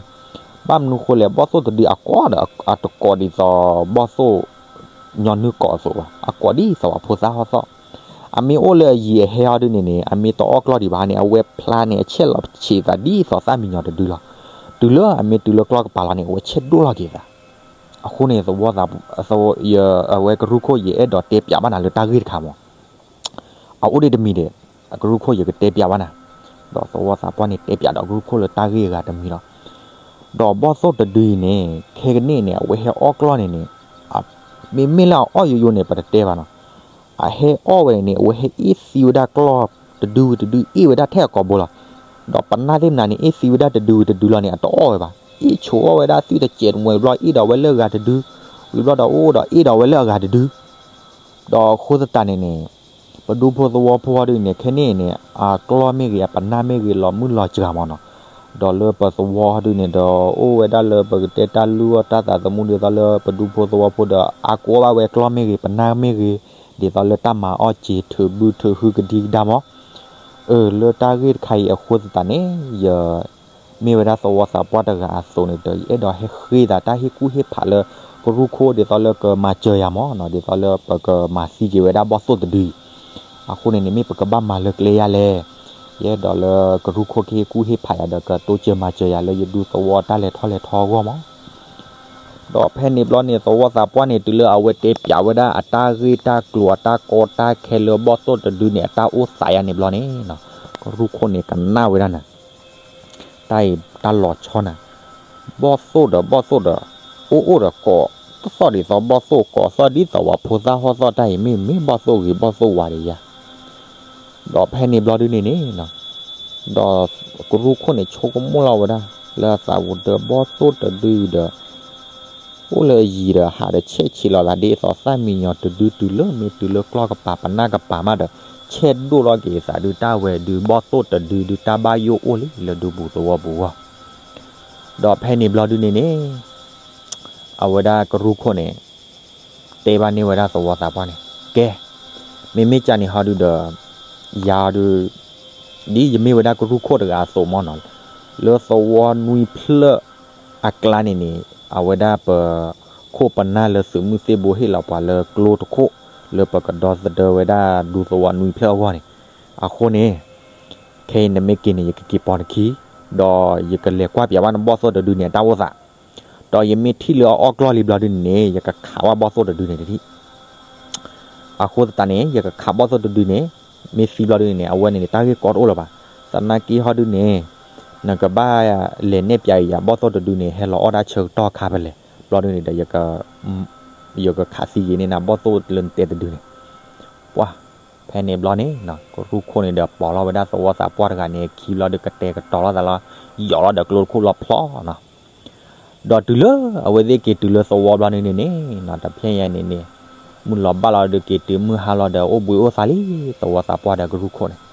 ဘၣ်မနုၤဃိလဲၣ် ဘီၣ်သိၣ်တဒုအကိးဒီး အတကိးဒ်သိးဘီၣ်သိၣ် ညီနုၢ်ကိးအသိးဘၣ်, အကိးဒ်သိးပှၤဖိသၣ်ဟီၣ်သီၣ်. အမ့ၢ်အိၣ်လၢအယံၤအဟဲအီၤဒုန့ၣ်န့ၣ် အမ့ၢ်တအီၣ်ကျီၢ်ဒံးဘၣ်န့ၣ် အဝဲဖျါန့ၣ် အဆဲးလီၤဆံးသးဒ်သိးသၣ်မံညီၤတဒုလီၤ. တုၤလၢအမ့ၢ်တုၤလၢကျီၢ်ကပၤလီၤန့ၣ် အဝဲဆဲးဒိၣ်လီၤက့ၤသး. အဃိန့ၣ် သဝီသး အဝဲကရူၢ်ခိၣ် ယအဲၣ်ဒိးတဲပၠးဘၣ်နၤလၢတၢ်ဂ့ၢ်တခါမး အအိၣ်ဒံးတမံၤဒီး အကရူၢ်ခိၣ်ယကတဲပၠးဘၣ်နၤ, ဒီးသဝီသးပှၢ်န့ၣ် တဲပၠးဒီးကရူၢ်ခိၣ်လၢတၢ်ဂ့ၢ်အဂၤတမံၤလီၤ. ဒီးဘီၣ်သိၣ်တဒုအံၤန့ၣ် ခဲကနံၣ်န့ၣ် အဝဲဟဲအီၣ်ကျီၢ်န့ၣ်န့ၣ် မ့မ့ၢ်လၢအအီၣ်ယိယိန့ၣ် ပတတဲဘၣ်နီၤ. အဟဲအီၣ်ဝဲန့ၣ် အဝဲဟဲအ့ၣ်သံဝဲဒၣ်ကျီၢ်တဒုဝံၤတဒု အ့ၣ်ဝဲဒၣ်ထဲအကိာ်ဘိလီၤ. ဒီးပနၢ်သ့ၣ်မနုၤန့ၣ် အ့ၣ်သံဝဲဒၣ်တဒုဝံၤတဒုလီၤန့ၣ် အတအီၣ်ဝဲဘၣ်. အ့ၣ်ဆိးအီၣ်ဝဲဒၣ်သွံၣ်တစဲးတမှဲၤဘျီ အ့ၣ်ဒီးဝဲလၢအဂၤတဒု, ဝံၤဘျီဒီးအိၣ်ဒီးအ့ၣ်ဒီးဝဲလၢအဂၤတဒု ဒီးအဃိသတးန့ၣ်န့ၣ် ပဒူဖိသဝီဖိအီၤဒုန့ၣ် ခဲန့ၣ်န့ၣ် အကျီၢ်မ့ၢ်ဂ့ၤ အပနၢ်မ့ၢ်ဂ့ၤ လီၤမုၢ်လီၤစှၤမးနီၤ. ဒီးလၢပသဝီအီၤဒုန့ၣ်ဒီး အိၣ်ဝဲဒၣ်လၢပကတဲတၢ်လုၢ်အီၣ်တၢ်သးသမူဒ်သိးလၢပဒူဖိသဝီဖိဒီး အါကိးဘၣ်ဝဲကျီၢ်မ့ၢ်ဂ့ၤ ပနၢ်မ့ၢ်ဂ့ၤ ဒ်သိးလၢတၢ်မၤအီၣ်စ့ၤ ထုးဘုထုးဟုကဒံကဒါမး အၢ လၢတၢ်ဂ့ၢ်တခါအံၤအဃိသတးန့ၣ် ယ မ့ၢ်ဝဲဒၣ်သဝီသးပှၢ်တဂၤအသိးန့ၣ်ဒီး ယအဲၣ်ဒိးဟဲဃ့သးတၢ်ဟ့ၣ်ကူၣ်ဟ့ၣ်ဖးလၢ ကရူၢ်ခိၣ်ဒ်သိးလၢကမၤစၢၤယၤမးနီၤ ဒ်သိးလၢပကမၤသံက့ၤဝဲဒၣ်ဘီၣ်သိၣ်တဒုအံၤ. အဃိန့ၣ်န့ၣ် မ့ၢ်ပကဘၣ်မၤလၢကျဲယၤလဲၣ်. ယအဲၣ်ဒိးလၢကရူၢ်ခိၣ်ကဟ့ၣ်ကူၣ်ဟ့ၣ်ဖးယၤဒီး ကတိစၢၤမၤစၢၤယၤလၢယဒူသဝီတၢ်လဲၤထီၣ်လဲၤထီအဂီၢ်မး ဒီးဖဲန့ၣ်ဘျီန့ၣ် သဝီသးပှၢ်န့ၣ် တုၤလၢအဝဲတဲပၠးဝဲဒၣ်အတၢ်ဂ့ၢ်တၢ်ကျိၤအတၢ်ကီတၢ်ခဲလၢဘီၣ်သိၣ်တဒုန့ၣ် အတၢ်အိၣ်သးယါန့ၣ်ဘျီန့ၣ်, ကရူၢ်ခိၣ်န့ၣ်ကနၣ်ဝဲဒၣ်နၤ, တၢ်အံၤတၢ်လီၤဆီနၤ, ဘီၣ်သိၣ်ဒီးဘီၣ်သိၣ်ဒီး အိၣ်အိၣ်ဒီးကိးသီၣ်ဒ်သိးဘီၣ်သိၣ် ကိးသီၣ်ဒ်သိးပှၤဖိသၣ်ဟီၣ်သီၣ် တၢ်အံၤမ့ၢ်မ့ၢ်ဘီၣ်သိၣ်ဂ့ၤဘီၣ်သိၣ်ဝါဒံးယါ ဒီးဖဲန့ၣ်ဘျီဒုန့ၣ်န့ၣ်, ဒီးကရူၢ်ခိၣ်န့ၣ်ဆိကမိၣ်လီၤဝဲဒၣ် လၢအသးပူၤဒီးဘီၣ်သိၣ်တဒုဒီး အိၣ်လၢယံၤဒီးဟးဒီးဆဲးဆံးလီၤသးဒ်သိးသၣ်မံညီၤတဒုတုၤလၢမ့ၢ်တုၤလၢကျီၢ်ကပၤပနၢ်ကပၤမးဒီး ဆဲးဒိၣ်လီၤက့ၤသးဒုတၢ်ဝဲဒုဘီၣ်သိၣ်တဒုဒု တၢ်ဘၣ်ယိၣ်အိၣ်လံလၢဒူပူၤသဝီပူၤဂီၢ်. ဒီးဖဲန့ၣ်ဘျီဒုန့ၣ်န့ၣ် အဝဲဒၣ်ကရူၢ်ခိၣ်န့ၣ် တဲဘၣ်န့ၢ်ဝဲဒၣ်သဝီသးပှၢ်န့ၣ်, ကဲ, မ့မ့ၢ်ကန့ၣ်ဟီဒုဒီး ယၤဒု ဒ်ယမ့ၢ်ဝဲဒၣ်ကရူၢ်ခိၣ်တဂၤအသိးမ့ၢ်နီၤ, လၢသဝီနွံဖျၢၣ်အကျါန့ၣ်န့ၣ် အဝဲဒၣ်ပခိၣ်ပနၢ်လၢသုးမုၢ်သ့ၣ်ဘိဟ့ၣ်လီၤပှၤလၢကျိတခိၣ် လၢပကဒီသဒၢဝဲဒၣ်ဒူသဝီနွံဖျၢၣ်အဂီၢ်န့ၣ်, အဃိန့ၣ် ခဲအံၤနမ့ၢ်က့ၤန့ၣ် ယကက့ၤပိာ်နခံ, ဒီးယကလဲၤကွၢ်ပၠးဘၣ်နဘီၣ်သိၣ်တဒုန့ၣ် အတၢ်အိၣ်သး, ဒီးယမ့ၢ်ထံၣ်လၢအအီၣ်ကျီၢ်လံဘျီဒုန့ၣ်န့ၣ် ယကခးဘၣ်ဘီၣ်သိၣ်တဒုန့ၣ်တထံၣ် အဃိသတးန့ၣ် ယကခးဘီၣ်သိၣ်တဒုန့ၣ် မ့ၢ်သံဘျီဒုန့ၣ်န့ၣ် အဝဲန့ၣ်န့ၣ် တၢ်ဂ့ၢ်ကီတအိၣ်လၢၤဘၣ်. သနာ်က့ဟီဒုန့ၣ် နကဘၣ်လဲၤနဲၣ်ပၠးအံၤယၤ ဘီၣ်သိၣ်တဒုန့ၣ် ဟဲလီၤအီၣ်တၢ်ဆၢကတီၢ်ခါဖဲလဲၣ် ဘျီဒုန့ၣ်ဒီး ယကခးသံက့ၤန့ၢ်နၤဘီၣ်သိၣ်လၢနတဲတဒုန့ၣ်. ပှၢ်, ဖဲန့ၣ်ဘျီန့ၣ် ကရူၢ်ခိၣ်န့ၣ်ဒီးပိာ်လီၤဝဲဒၣ်သဝီသးပှၢ်တဂၤန့ၣ် ခံဘျီဒုကတဲာ်ကတီၤလိာ်သးလီၤ, ယီၤလီၤဒီးကျိတခိၣ်လီၤဖျီနီၤ ဒီးတုၤလၢအဝဲသ့ၣ်က့ၤတုၤလၢသဝီဘျီန့ၣ်န့ၣ်န့ၣ် တဖျဲညါန့ၣ်န့ၣ် မုၢ်လီၤဘၣ်လီၤဒီးက့ၤတုၤမုၢ်ဟါလီၤဒီးအိၣ်ဘှံးအိၣ်သါလံ သဝီသးပှၢ်ဒီးကရူၢ်ခိၣ်န့ၣ်.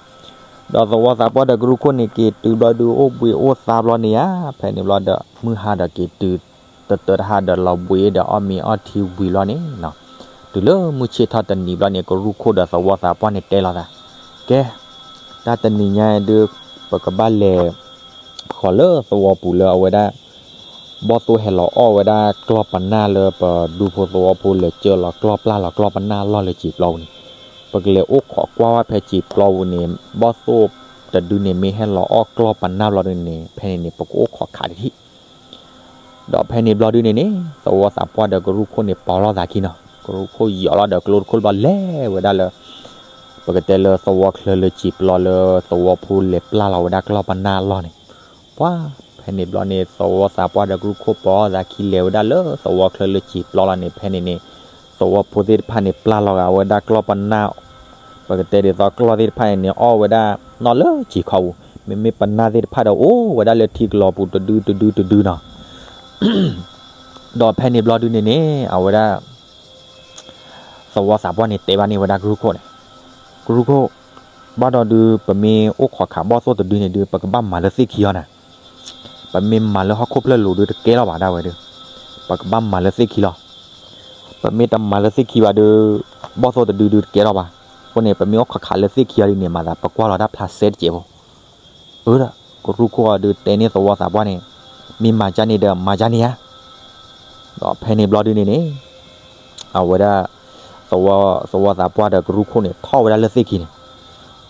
ဒီးသဝီသးပှၢ်ဒီးကရူၢ်ခိၣ်န့ၣ် က့ၤတုၤဘျီဒုအိၣ်ဘှံးအိၣ်သါဘျီန့ၣ်ဧါ ဖဲန့ၣ်ဘျီဒီး မုၢ်ဟါဒီးက့ၤတုၤ တတၢတဟါဒီးလီၤဘှံးဒီးအီၣ်မ့ၤအီထံဝံၤဘျီန့ၣ် တုၤလၢမုၢ်ဆ့ၣ်ထီၣ်တနံၤဘျီန့ၣ် ကရူၢ်ခိၣ်ဒီးသဝီသးပှၢ်န့ၣ်တဲလိာ်သး, ကဲ, တၢ်တနံၤညါဒု ပကဘၣ်လဲၤ ဃီၤလၢသဝီပူၤလၢအဝဲဒၣ် ဘီၣ်သိၣ်ဟဲလီၤအီၣ်ဝဲဒၣ်ကျီၢ်ပနၢ်လၢပဒူဖိသဝီဖိလဲၤကၢလီၤကျီၢ်ပျၢ်လီၤကျီၢ်ပနၢ်အလီၢ်လၢစံာ်ပျီပူၤန့ၣ်, ပကလဲၤအိၣ်ခိးကွၢ်ဝဲဖဲစံာ်ပျီပူၤန့ၣ် ဘီၣ်သိၣ်တဒုန့ၣ်မ့ၢ်ဟဲလီၤအီၣ်ကျီၢ်ပနၢ်ဘျီဒုန့ၣ် ဖဲန့ၣ်န့ၣ် ပကအိၣ်ခိးခးတထံၣ် ဒီးဖဲန့ၣ်ဘျီဒုန့ၣ်န့ၣ် သဝီသးပှၢ်ဒီးကရူၢ်ခိၣ်န့ၣ်ပိာ်လိာ်သးခံနီၤ, ကရူၢ်ခိၣ်ယီၤလီၤဒီးကျိတခိၣ်ဘျီလဲၤဝဲဒၣ်လၢ ပကတဲလၢသဝီချၢလၢစံာ်ပျီလၢသဝီဖိလဲၤပျၢ်လီၤဝဲဒၣ်ကျီၢ်ပနၢ်အလီၢ်န့ၣ်, ပှၤ, ဖဲန့ၣ်ဘျီန့ၣ် သဝီသးပှၢ်ဒီးကရူၢ်ခိၣ်ပိာ်သးခံလဲၤဝဲဒၣ်လၢသဝီချၢလၢစံာ်ပျီလီၤန့ၣ် ဖဲန့ၣ်န့ၣ် သဝီဖိသ့ၣ်တဖၣ်န့ၣ် ပျၢ်လီၤဂာ်ဝဲဒၣ်ကျီၢ်ပနၢ် ပကတဲဒ်သိးကျီၢ်သ့ၣ်တဖၣ်န့ၣ်န့ၣ် အီၣ်ဝဲဒၣ်နီၣ်လၢစံာ်ခီပူၤ, မ့မ့ၢ်ပနၢ်သ့ၣ်တဖၣ်ဒီးအိၣ်ဝဲဒၣ်လၢထံကလီၤပူၤတဒုတဒုတဒုနီၤ ဒီးဖဲန့ၣ်ဘျီဒုန့ၣ်န့ၣ် အဝဲဒၣ် သဝီသးပှၢ်န့ၣ်တဲဘၣ်န့ၢ်ဝဲဒၣ်ကရူၢ်ခိၣ်န့ၣ်, ကရူၢ်ခိၣ်, ဘၣ်ဒီးဒု ပမ့ၢ်အိၣ်ခိးခးဘီၣ်သိၣ်တဒုန့ၣ်ဒု ပကဘၣ်မၤလၢသ့ၣ်ခံအီၤနၤ, ပမ့ၢ်မၤလၢဟီၣ်ခိၣ်ဖျၢၣ်လိၤဒုတကဲလီၤဘၣ်ဒၣ်ဝဲဒု, ပကဘၣ်မၤလၢသ့ၣ်ခံလီၤ ပမ့ၢ်တမၤလၢသ့ၣ်ခံဘၣ်ဒု ဘီၣ်သိၣ်တဒုဒုတကဲလီၤဘၣ်. အဃိန့ၣ် ပမ့ၢ်အိၣ်ခိးခးလၢသ့ၣ်ခံအီၤဒ်န့ၣ် မၤသးပကွၢ်လီၤတၢ်ဖျါစဲတစဲးဖိ. အၢ ဒီးကရူၢ်ခိၣ်အီၤဒုတဲန့ၢ်သဝီသးပှၢ်န့ၣ်, မ့ၢ်မၤကၢ်န့ၣ်ဒီးမၤကၢ်န့ၣ်ဧါ. ဒီးဖဲန့ၣ်ဘျီဒုန့ၣ်န့ၣ် အဝဲဒၣ် သဝီသးပှၢ်ဒီးကရူၢ်ခိၣ်န့ၣ် ထီၣ်ဝဲဒၣ်လၢသ့ၣ်ခံန့ၣ်,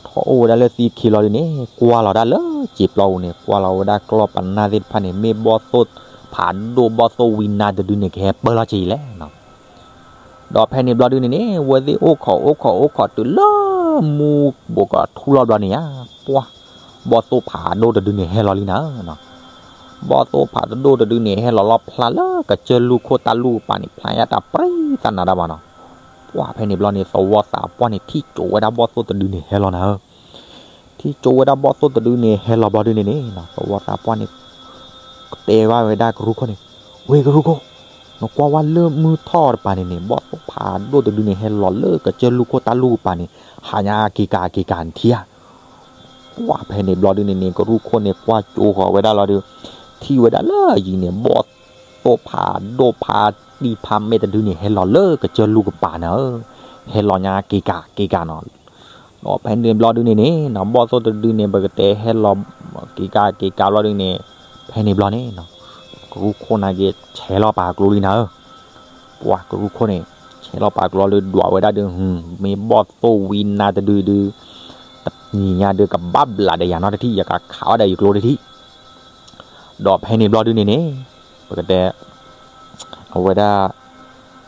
ထီၣ်အိၣ်ဝဲဒၣ်လၢသ့ၣ်ခံလီၤဒုန့ၣ် ကွၢ်လီၤဒၣ်လၢစံာ်ပျီပူၤန့ၣ် ကွၢ်လီၤဝဲဒၣ်ကျီၢ်ပနၢ်သ့ၣ်တဖၣ်န့ၣ် မ့ၢ်ဘီၣ်သိၣ်ဖးဒိၣ်ဘီၣ်သိၣ်ဝံနါတဒုန့ၣ် ကဟဲပၢၢ်လီၤဆံးလဲၣ် ဒီးဖဲန့ၣ်ဘျီဒုန့ၣ်န့ၣ် ဝဲသ့ၣ်အိၣ်ခိးအိၣ်ခိးအိၣ်ခိးတုၤလၢမူဘူးကထူလီၤဘျီန့ၣ်ဧါ, ပှၤ, ဘီၣ်သိၣ်ဖးဒိၣ်တဒုန့ၣ်ဟဲလီၤလံနၤ. ဘီၣ်သိၣ်ဖးဒိၣ်တဒုန့ၣ် ဟဲလီၤလီၤဖျါလၢကစၢၢ်လူၢ်ခိၣ်တၢ်လူၢ်ကပၤန့ၣ် ဖျါညါတၢ်ပြံသးနၤဒၣ်ဘၣ်နီၤ. ပှၤဖဲန့ၣ်ဘျီန့ၣ် သဝီသးပှၢ်န့ၣ် ထံၣ်ကၠိဝဲဒၣ်ဘီၣ်သိၣ်တဒုန့ၣ်ဟဲလီၤနၤဧၢ ထံၣ်ကၠိဝဲဒၣ်ဘီၣ်သိၣ်တဒုန့ၣ် ဟဲလီၤဘျီဒုန့ၣ်န့ၣ် သဝီသးပှၢ်န့ၣ် တဲဘၣ်ဝဲဒၣ်ကရူၢ်ခိၣ်န့ၣ်, ဝ့ၢ်ကရူၢ်ခိၣ်, နကွၢ်ဝဲလၢမုၢ်ထီၣ်တပၤန့ၣ်န့ၣ် ဘီၣ်သိၣ်ဖးဒိၣ်တဒုန့ၣ် ဟဲလီၤလၢကစၢၢ်လူၢ်ခိၣ်တၢ်လူၢ်ကပၤန့ၣ် ဟးညါက့ၤကၤက့ၤကၤနထံဧါ. ပှၤဖဲန့ၣ်ဘျီဒုန့ၣ်န့ၣ် ကရူၢ်ခိၣ်န့ၣ် ကွၢ်ကၠိဃီၤဝဲဒၣ်လီၤဒုး ထံၣ်ဝဲဒၣ်လၢအယံၤန့ၣ် ဘီၣ်သိၣ်ဖးဒိၣ်ဖးတံၢ်ဖးမဲာ်တဒုန့ၣ် ဟဲလီၤလၢကစၢၢ်လူၢ်ကပၤန့ၣ်ဧၢ, ဟဲလီၤညါက့ၤကၤက့ၤကၤနီၤ. ဒီးဖဲန့ၣ်ဘျီဒုန့ၣ်န့ၣ် ဘီၣ်သိၣ်တဒုန့ၣ် ပကတဲဟဲလီၤ က့ၤကၤက့ၤကၤဘျီဒုန့ၣ် ဖဲန့ၣ်ဘျီန့ၣ် ကရူၢ်ခိၣ်နာ်က့ ဆဲးလီၤပာ်ကျိလံနၤဧၢ. ပှၤကရူၢ်ခိၣ်န့ၣ် ဆဲးလီၤပာ်ကျိလၢဒွးဝဲဒၣ်ဒုး မ့ၢ်ဘီၣ်သိၣ်ဝံနါတဒုဒုး တနံၤညါဒုးကဘၣ်ဘျးဒီးယၤနီတထံၣ် ယကခးအီၣ်ဒီးယကျိတထံၣ် ဒီးဖဲန့ၣ်ဘျီဒုန့ၣ်န့ၣ် ပကတဲ အဝဲဒၣ်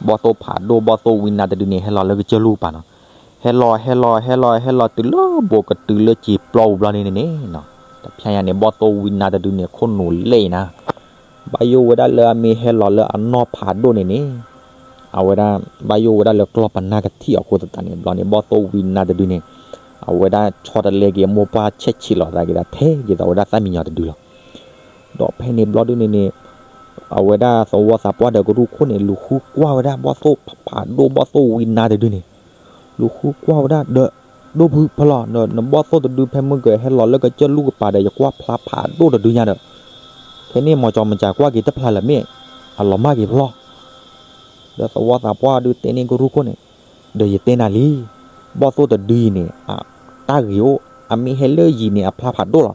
ဘီၣ်သိၣ်ဖးဒိၣ် ဘီၣ်သိၣ်ဝံနါတဒုန့ၣ် ဟဲလီၤလၢကစၢၢ်လူၢ်ကပၤနီၤ. ဟဲလီၤ ဟဲလီၤ ဟဲလီၤ ဟဲလီၤတုၤလၢဘိးကတုၤလၢစံာ်ပျီပူၤဘျီန့ၣ်န့ၣ်နီၤ, တဖျဲညါန့ၣ် ဘီၣ်သိၣ်ဝံနါတဒုန့ၣ် ခိၣ်နူာ်လဲၢ်အံၤနၤ, ဘၣ်ယိၣ်ဝဲဒၣ်လၢအမ့ၢ်ဟဲလီၤလၢအနီၢ်ဖးဒိၣ်န့ၣ်န့ၣ် အဝဲဒၣ် ဘၣ်ယိၣ်ဝဲဒၣ်လၢကျီၢ်ပနၢ်ကထံၣ်အဃိသတးန့ၣ်ဘျီန့ၣ် ဘီၣ်သိၣ်ဝံနါတဒုန့ၣ် အဝဲဒၣ်ဆီတလဲက့ၤအမိၢ်ပှၢ် ဆဲးဆံးလီၤသးက့ၤဒီး ထဲက့ၤဒီးဝဲဒၣ်သၣ်မံညီၤတဒုလီၤ. ဒီးဖဲန့ၣ်ဘျီဒုန့ၣ်န့ၣ် အဝဲဒၣ်သဝီသးပှၢ်ဒီးကရူၢ်ခိၣ်န့ၣ် လူၤဃုကွၢ်ဝဲဒၣ်ဘီၣ်သိၣ်ဖးဒိၣ် ဘီၣ်သိၣ်ဝံနါတဒုန့ၣ်, လူၤဃုကွၢ်ဝဲဒၣ်ဒီး ဒိၣ်ဖုဖဲလီၤ နဘီၣ်သိၣ်တဒုဖဲမုၢ်ကဟဲလီၤလၢကစၢၢ်လူၢ်ကပၤဒီး ယကွၢ်ဖျါဖးဒိၣ်တဒုညါဒီး ခဲန့ၣ်မီၤကၠီမၤစၢၤကွၢ်က့ၤတဖျါလၢၤမ့ၢ် အလီၤမၢ်က့ၤဖဲလီၤ. ဒီးသဝီသးပှၢ်ဒုတဲန့ၢ်ကရူၢ်ခိၣ်န့ၣ်, ဒီးယတဲနၤလံ, ဘီၣ်သိၣ်တဒုအံၤန့ၣ် အတၢ်ဂ့ၤအိၣ်, အမ့ၢ်ဟဲလၢယံၤန့ၣ် အဖျါဖးဒိၣ်လီၤ.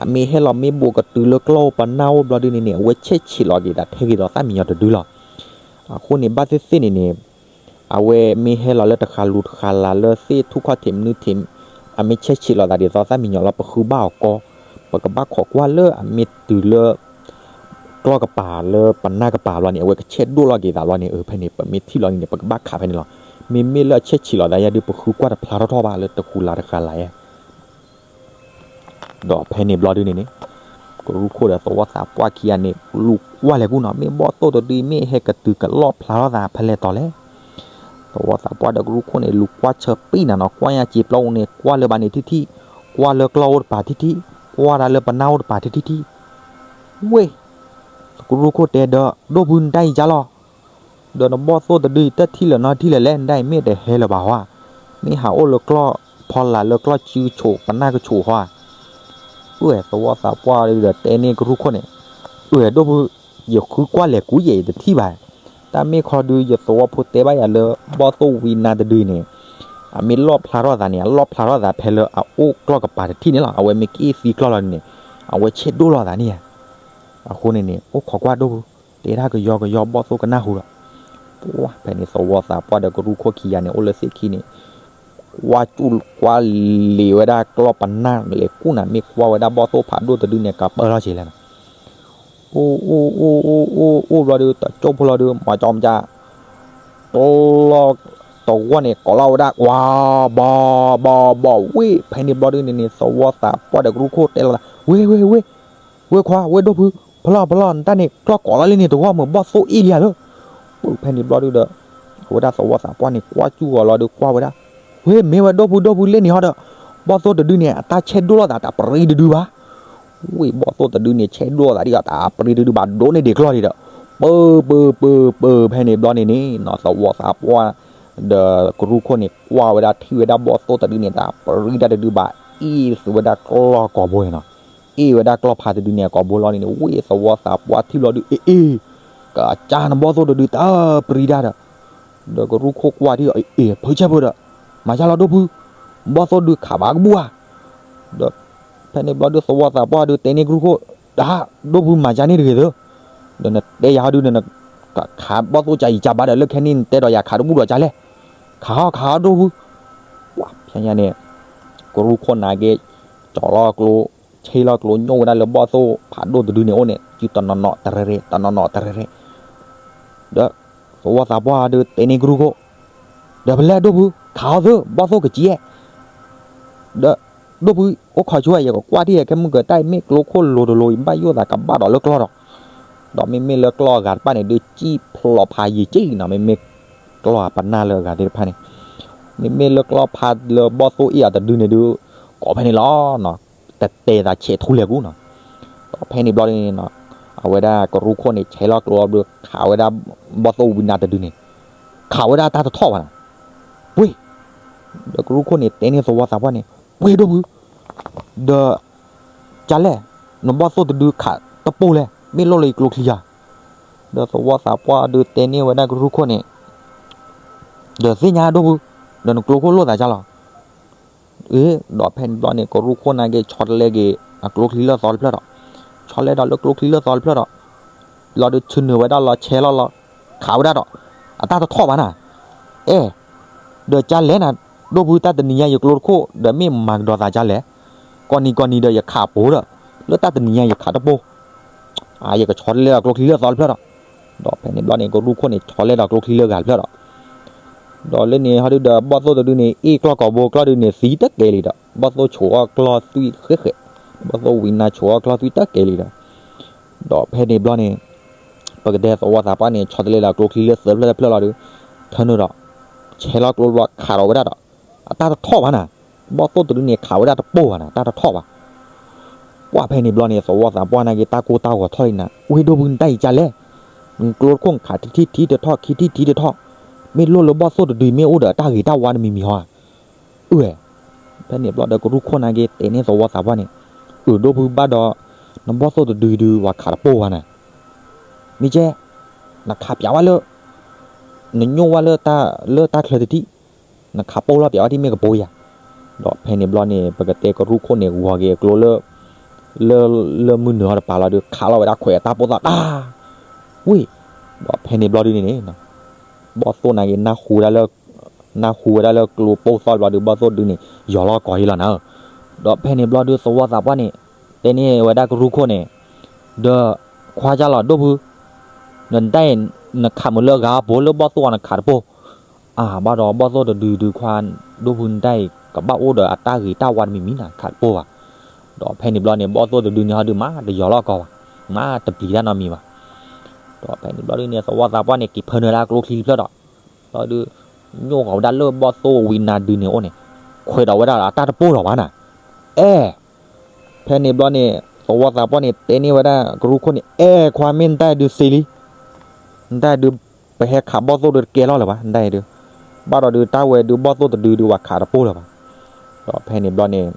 အမ့ၢ်ဟဲလီၤမ့ၢ်ဘိးကတုၤလၢကျီၢ်ပနၢ်အိၣ်ဘျီဒုန့ၣ်န့ၣ် အဝဲဆဲးဆံးလီၤက့ၤသးထဲက့ၤဒီးသၣ်မံညီၤတဒုလီၤ. အဃိန့ၣ် ဘၣ်သ့ၣ်သ့ၣ်န့ၣ်န့ၣ် အဝဲမ့ၢ်ဟဲလီၤလၢတဃာ်လူၤတဃာ်လၤလၢသ့ၣ်ထူၣ်ခီၣ်ထံးမနုၤထံး, အမ့ၢ်ဆဲးဆံးလီၤသးဒ်သိးသၣ်မံညီၤလီၤ ပဃုဘၣ်အီၤကီ, ပကဘၣ်ခိးကွၢ်လၢအမ့ၢ်တုၤလၢ ကျီၢ်ကပၤလၢပနၢ်ကပၤဘျီန့ၣ် အဝဲကဆဲးဒိၣ်လီၤက့ၤသးဘျီန့ၣ် အဖဲန့ၣ် ပမ့ၢ်ထံၣ်လီၤန့ၣ် ပကဘၣ်ခးဖဲန့ၣ်လီၤ. မ့မ့ၢ်လၢအဆဲးဆံးလီၤသးယါဒုး ပဃုကွၢ်တဖျါထီၣ်ထီၣ်ဘၣ်လၢတဃူလၤတဃာ်လၤယါ ဒီးဖဲန့ၣ်ဘျီဒုန့ၣ်န့ၣ် ကရူၢ်ခိၣ်ဒီးသဝီသးပှၢ်ခံဂၤန့ၣ် လူၤကွၢ်လဲၤကူၣ်နီၤ မ့ၢ်ဘီၣ်သိၣ်တဒုမ့ၢ်ဟဲကတုၤကလီၣ်ဖျါထီၣ်သးဖဲလဲၣ်တီၤလဲၣ်. သဝီသးပှၢ်ဒီးကရူၢ်ခိၣ်န့ၣ် လူၤကွၢ်ဆၢပံၣ်နၤနီၤ ကွၢ်ညါစံာ်ပျီပူၤန့ၣ် ကွၢ်လၢဘၣ်န့ၣ်ထံၣ်ထံၣ်, ကွၢ်လၢကျီၢ်အိၣ်တပၤထံၣ်ထံၣ်, ကွၢ်ဒၣ်လၢပနၢ်အိၣ်တပၤထံၣ်ထံၣ်ထံၣ်, ဝ့ၢ် ကရူၢ်ခိၣ်တဲဒီး ဒိၣ်ဖုနတၢ်အံၤကၢ်လီၤ ဒီးနဘီၣ်သိၣ်တဒုအံၤ တထံၣ်လၢၤနီတထံၣ်လၢၤလဲၣ် နဒၣ်အံၤမ့ၢ်တဟဲလၢၤဘၣ်ဟီဧါ, မ့ၢ်ဟးအိၣ်လၢကျီၢ်ဖီလာ်လၢကျီၢ်စုကဆူးပနၢ်ကဆူးဟီဧါ. အၢ သဝီသးပှၢ်ဒီးတဲန့ၢ်ကရူၢ်ခိၣ်န့ၣ်, အၢ ဒိၣ်ဖု, ယဃုကွၢ်လဲၤကူယဲၢ်ယတထံၣ်ဘၣ်, တၢ်မ့ၢ်ခီဒုး ယသဝီဖိတဲဘၣ်ယၤလၢ ဘီၣ်သိၣ်ဝံနါတဒုအံၤန့ၣ် အမ့ၢ်လီၣ်ဖျါထီၣ်သးန့ၣ် အလီၣ်ဖျါထီၣ်သးဖဲလၢအအိၣ်ကျီၢ်ကပၤတထံၣ်န့ၣ်လီၤ အဝဲမ့ၢ်က့ၣ်သံကျီၢ်လီၤန့ၣ် အဝဲဆဲးဒိၣ်လီၤသးန့ၣ်ဧါ. အဃိန့ၣ်န့ၣ် အိၣ်ခိးကွၢ်ဒိၣ်ဖု, တဲဒၣ်ကယီကယီဘီၣ်သိၣ်ကနၢ်ဟူဒီး ပှၢ်ဖဲန့ၣ် သဝီသးပှၢ်ဒီးကရူၢ်ခိၣ်ခံဂၤန့ၣ် အိၣ်လၢသ့ၣ်ခံန့ၣ် ကွၢ်ကၠူၣ်ကွၢ်လံၤဝဲဒၣ်ကျီၢ်ပနၢ်လဲၤကူၣ်နၤ မ့ၢ်ကွၢ်ဝဲဒၣ်ဘီၣ်သိၣ်ဖးဒိၣ်တဒုန့ၣ် ကပၢၢ်ထီၣ်ဆံးလဲၣ်နီၤ. အိၣ်အိၣ်အိၣ်အိၣ်အိၣ်အိၣ်ဘျီဒီး တကၠိဖိလီၤဒီး မၤကၠီမၤကၠီ ကျီၢ်တဝီန့ၣ် ကိးလီၤဝဲဒၣ် ကွၢ် ဘီ ဘီ ဘီ ဝ့ၢ် ဖဲန့ၣ်ဘျီဒုန့ၣ်န့ၣ် သဝီသးပှၢ်ဒီးကရူၢ်ခိၣ်တဲလီၤသး ဝ့ၢ် ဝ့ၢ် ဝ့ၢ် ဝ့ၢ်ခွါ ဝ့ၢ်ဒိၣ်ဖု ဖီလီၤ ဖီလီၤ နတၢ်န့ၣ် ကျီၢ်ကိးလီၤလံန့ၣ် တဝီမုၢ်ဘီၣ်သိၣ်အ့ၣ်လံဧါလၢ ဖဲန့ၣ်ဘျီဒုဒီး အဝဲဒၣ်သဝီသးပှၢ်န့ၣ် ကွၢ်ကၠူၣ်ဂီၤလီၤဒီးကွၢ်ဝဲဒၣ် ဝ့ၢ် မ့ၢ်ဝဲဒိၣ်ဖု ဒိၣ်ဖုလ့ၣ်န့ၣ်ဟီဒီး ဘီၣ်သိၣ်တဒုန့ၣ် အတၢ်ဆဲးဒိၣ်လိာ်သးတၢ်ပရံတဒုဘၣ် ဝ့ၢ်ဘီၣ်သိၣ်တဒုန့ၣ် ဆဲးဒိၣ်လိာ်သးဒ်အီၤတၢ်ပရံတဒုဘၣ် ဒိးန့ၢ်ဒံးကျီၢ်ဒံးဒီး ပၢ ပၢ ပၢ ပၢ ဖဲန့ၣ်ဘျီန့ၣ်န့ၣ်နီၤ သဝီသးပှၢ် ဒီးကရူၢ်ခိၣ်န့ၣ် ကွၢ်ဝဲဒၣ်ထံၣ်ဝဲဒၣ်ဘီၣ်သိၣ်တဒုန့ၣ် တၢ်ပရံတၢ်တဒုဘၣ် အ့ၣ်သုးဝဲဒၣ်ကျီၢ်ကိာ်ဘိန့ၣ်နီၤ အ့ၣ်ဝဲဒၣ်ကျီၢ်ဖးတဒုန့ၣ် အကိာ်ဘိလီၤန့ၣ်န့ၣ် ဝ့ၢ်သဝီသးပှၢ်ထံၣ်ဘျီဒု အ့ၣ် အ့ၣ် ကကၢ်နဘီၣ်သိၣ်တဒုတၢ်ပရံတၢ်ဒီး ဒီးကရူၢ်ခိၣ်ကွၢ်ထံၣ်အီၤ အ့ၣ် အ့ၣ် ဖုဆဲးဖုဒီး မၤကၢ်လီၤဒိၣ်ဖု ဘီၣ်သိၣ်ဒုခးဘၣ်ကဘူၣ်ဧါ ဒီး ဖဲန့ၣ်ဘျီဒုသဝီသးပှၢ်ဒုတဲန့ၢ်ကရူၢ်ခိၣ် တၢ် ဒိၣ်ဖုမၤကၢ်န့ၣ်တဂ့ၤသု ဒီးနတဲယၤဟီဒု နခးဘီၣ်သိၣ်ကၢ်အံၤကၢ်ဘၣ်ဒီး လၢခဲန့ၣ်နတဲဒီးယၤခးတဘူၣ်ဒီးကၢ်လဲၣ် ခးဟီ ခးဟီဒိၣ်ဖု ပှၢ်ဖဲညါန့ၣ် ကရူၢ်ခိၣ်နာ်က့ ကၠီလီၤကျိ ဆ့လီၤကျိ ညိၣ်ဝဲဒၣ်လၢဘီၣ်သိၣ်ဖးဒိၣ်တဒုန့ၣ်အိၣ်န့ၣ် စုတနီၤနီၤတရဲရဲ တနီၤနီၤတရဲရဲ ဒီး သဝီသးပှၢ်ဒုတဲန့ၢ်ကရူၢ်ခိၣ် ဒီးဖဲလဲၣ်ဒိၣ်ဖု ခးဟီသု ဘီၣ်သိၣ်ကစံးအဲ ဒီး ဒိၣ်ဖု အိၣ်ခိးဆိဝဲ ယကကွၢ်ထံၣ်ခဲမုၢ်ကတၢ်အံၤ မ့ၢ်ကျိခိၣ်လိၤတလိၤအံၤ ဘၣ်ယိၣ်သးကဘၣ်ဒီးလၢကျီၢ်ဒီး ဒီးမ့မ့ၢ်လၢကျီၢ်အဂၤတဖၣ်န့ၣ် ဒုးစံၣ်ဖျိးဖးယံာ်က့နီၤ မ့မ့ၢ်ကျီၢ်အပနၢ်လၢအဂၤသ့ၣ်တဖၣ်န့ၣ် မ့မ့ၢ်လၢကျီၢ်ဖးလၢဘီၣ်သိၣ်အ့ၣ်အီၤတဒုန့ၣ်ဒုး ကိးဖဲန့ၣ်လီၤနီၤ တတဲသးဆဲးထူလဲၤကူနီၤ ဒီးဖဲန့ၣ်ဘျီန့ၣ်နီၤ အဝဲဒၣ်ကရူၢ်ခိၣ်န့ၣ် ဆဲးလီၤကျိဘျီ ခးဝဲဒၣ်ဘီၣ်သိၣ်ဝံနါတဒုန့ၣ် ခးဝဲဒၣ်တၢ်တထီၣ်ဘၣ်နီၤ ပှ့ၤ ဒီးကရူၢ်ခိၣ်န့ၣ် တဲန့ၢ်သဝီသးပှၢ်န့ၣ် ပှ့ၤဒိၣ်ဖု ဒီး ကၢ်လဲၣ် နဘီၣ်သိၣ်တဒုခးတပိၢ်လဲၣ် မ့ၢ်လိၣ်လၢယကျိချံဧါ ဒီးသဝီသးပှၢ်ဒုတဲန့ၢ်ဝဲဒၣ်ကရူၢ်ခိၣ်န့ၣ် ဒီးသ့ၣ်ညါဒိၣ်ဖု ဒီးနကျိခိၣ်လိၣ်သးကၢ်လီၤ အ့ ဒီးဖဲန့ၣ်ဘျီန့ၣ် ကရူၢ်ခိၣ်နာ်က့ ဆီတလဲက့ၤ အကျိချံလၢသီတဖျၢၣ်ဒီး ဆီလဲဒီးလၢကျိချံလၢသီတဖျၢၣ်ဒီး လီၤဒုးဆူနုာ်ဝဲဒၣ်လီၤ ဆဲးလီၤလီၤ ခးဝဲဒၣ်ဒီး အတၢ်တထီၣ်ဘၣ်နၤ အဲ ဒီးကၢ်လဲၣ်နၤ ဒိၣ်ဖု တၢ်တနံၤညါယကျိတခိၣ် ဒီးမ့ၢ်မၤကဒီးသးကၢ်လဲၣ် ကိးနံၤကိးနံၤဒီးယခးပိၤဒီး လၢတၢ်တနံၤညါယခးတပိၢ် အါ ယကဆီတလဲလီၤကျိချံလၢသီတဖျၢၣ်ဒီး ဒီးဖဲန့ၣ်ဘျီန့ၣ် ကရူၢ်ခိၣ်န့ၣ် ဆီလဲဒီးကျိချံလၢဂၤတဖျၢၣ်ဒီး ဒီးလၢန့ၣ်ဟီဒုဒီး ဘီၣ်သိၣ်တဒုန့ၣ် အ့ၣ်ကျီၢ်ကိာ်ဘိကျီၢ်ဒုန့ၣ် သံတကဲလံဒီး ဘီၣ်သိၣ်ဆိးအီၣ်ကျီၢ်သွံၣ်ဃဲးဃဲး, ဘီၣ်သိၣ်ဝံၤနၤဆိးအီၣ်ကျီၢ်သွံၣ်တကဲလံဒီး ဒီးဖဲန့ၣ်ဘျီန့ၣ် ပကတဲသဝီသးပှၢ်န့ၣ် ဆီတလဲဒီးကျိချံလၢသၢဖျၢၣ်တဖျၢၣ်လီၤဒီး ထၢနုာ်ဒီး ဆဲးလီၤကျိဘျီခးဒီးဝဲဒၣ်ဒီး အတၢ်တထီၣ်ဘၣ်နၤ, ဘီၣ်သိၣ်တဒုန့ၣ် ခးဝဲဒၣ်တပိၢ်ဘၣ်နၤ, တၢ်တထီၣ်ဘၣ်. ပှၢ်ဖဲန့ၣ်ဘျီန့ၣ် သဝီသးပှၢ်နာ်က့ တၢ်ကိၢ်တၢ်ဂီၤထီၣ်လံနၤ, ဝ့ၢ်ဒိၣ်ဖုနတၢ်အံၤကလဲၣ်, နကျိတခိၣ်နခးတထံၣ်ထံတထီၣ် ခံထံၣ်ထံတထီၣ်, မ့ၢ်လိၣ်လၢဘီၣ်သိၣ်တဒုမ့ၢ်အိၣ်ဒီးအတၢ်ဂ့ၤတၢ်ဝါတမံၤမံၤဟီဧါ. အၢ ဖဲန့ၣ်ဘျီဒီးကရူၢ်ခိၣ်နာ်က့ တဲန့ၢ်သဝီသးပှၢ်န့ၣ်, အၢ ဒိၣ်ဖုဘၣ်ဒီး နဘီၣ်သိၣ်တဒုဒုး ပှၤခးတပိၢ်ဘၣ်နၤ, မ့ၢ်ကဲ နခးပၠးဝဲလၢ နညိၣ်ဝဲလၢ လၢတၢ်ချၢတထံၣ်, နခးပိၢ်လီၤပၠးဝဲဒၣ်မ့ၢ်ကပိာ်ယၤ. ဒီးဖဲန့ၣ်ဘျီန့ၣ် ပကတဲကရူၢ်ခိၣ်န့ၣ် ဂီၤက့ၤအကျိလၢ လၢ လၢမုၢ်နုာ်ဟီတပၤလီၤဒီး ခးလီၤဝဲဒၣ်ခွဲးအတၢ်ပိၢ်သီၣ်တၢ် ဝ့ၢ်, ဒီးဖဲန့ၣ်ဘျီဒုန့ၣ်န့ၣ် ဘီၣ်သိၣ်နာ်က့ နၢ်ဟူဝဲဒၣ်လၢကျိပိၢ်သီၣ်ဘျီဒုး ဘီၣ်သိၣ်တဒုန့ၣ် ယီၤလီၤကီးယံလီၤနၤဧၢ. ဒီးဖဲန့ၣ်ဘျီဒုး သဝီသးပှၢ်န့ၣ် တဲန့ၢ်ဝဲဒၣ်ကရူၢ်ခိၣ်န့ၣ်, ဒီးခွါကၢ်လီၤဒိၣ်ဖု, နတၢ်အံၤ နခးမုာ်လၢအဂၤအပိၢ် လၢဘီၣ်သိၣ်အီၤနခးတပိၢ်, အၢ ဘၣ်ဒီးဘီၣ်သိၣ်တဒုဒုးခွါ ဒိၣ်ဖုနတၢ်အံၤ ကဘၣ်အိၣ်ဒီးအတၢ်ဂ့ၤတၢ်ဝါတမံၤမံၤနၤ ခးတပိၢ်ဘၣ်. ဒီးဖဲန့ၣ်ဘျီန့ၣ် ဘီၣ်သိၣ်တဒုန့ၣ်ဟီဒုး မၤတယီၤလီၤကီးဘၣ်, မၤတပျံၤတၢ်နီတမံၤဘၣ်. ဒီးဖဲန့ၣ်ဘျီဒုန့ၣ် သဝီသးပှၢ်န့ၣ် က့ၤဖၢနုာ်ဒၣ်ကျိချံတဖျၢၣ်ဒီး ဘျီဒုး ညိၣ်ဃီၤဝဲဒၣ်လၢဘီၣ်သိၣ်ဝံၤနၤဒုန့ၣ်အိၣ်န့ၣ်, ခွဲးဒီးဝဲဒၣ်အတၢ်တပိၢ်လီၤဘၣ်နၤ, အဲ ဖဲန့ၣ်ဘျီန့ၣ် သဝီသးပှၢ်န့ၣ် တဲန့ၢ်ဝဲဒၣ်ကရူၢ်ခိၣ်န့ၣ်, အဲ ခွါမ့ၢ်နတၢ်အံၤဒုးစ့လံ, နတၢ်အံၤဒုး ပဟဲခးဘီၣ်သိၣ်ဒုးတကဲလီၤလၢၤဘၣ် နတၢ်အံၤဒုး, ဘၣ်ဒီးဒုးတၢ်ဝဲဒုးဘီၣ်သိၣ်တဒုဒုး ပှၤခးတပိၢ်လၢၤဘၣ်. ဒီးဖဲန့ၣ်ဘျီန့ၣ်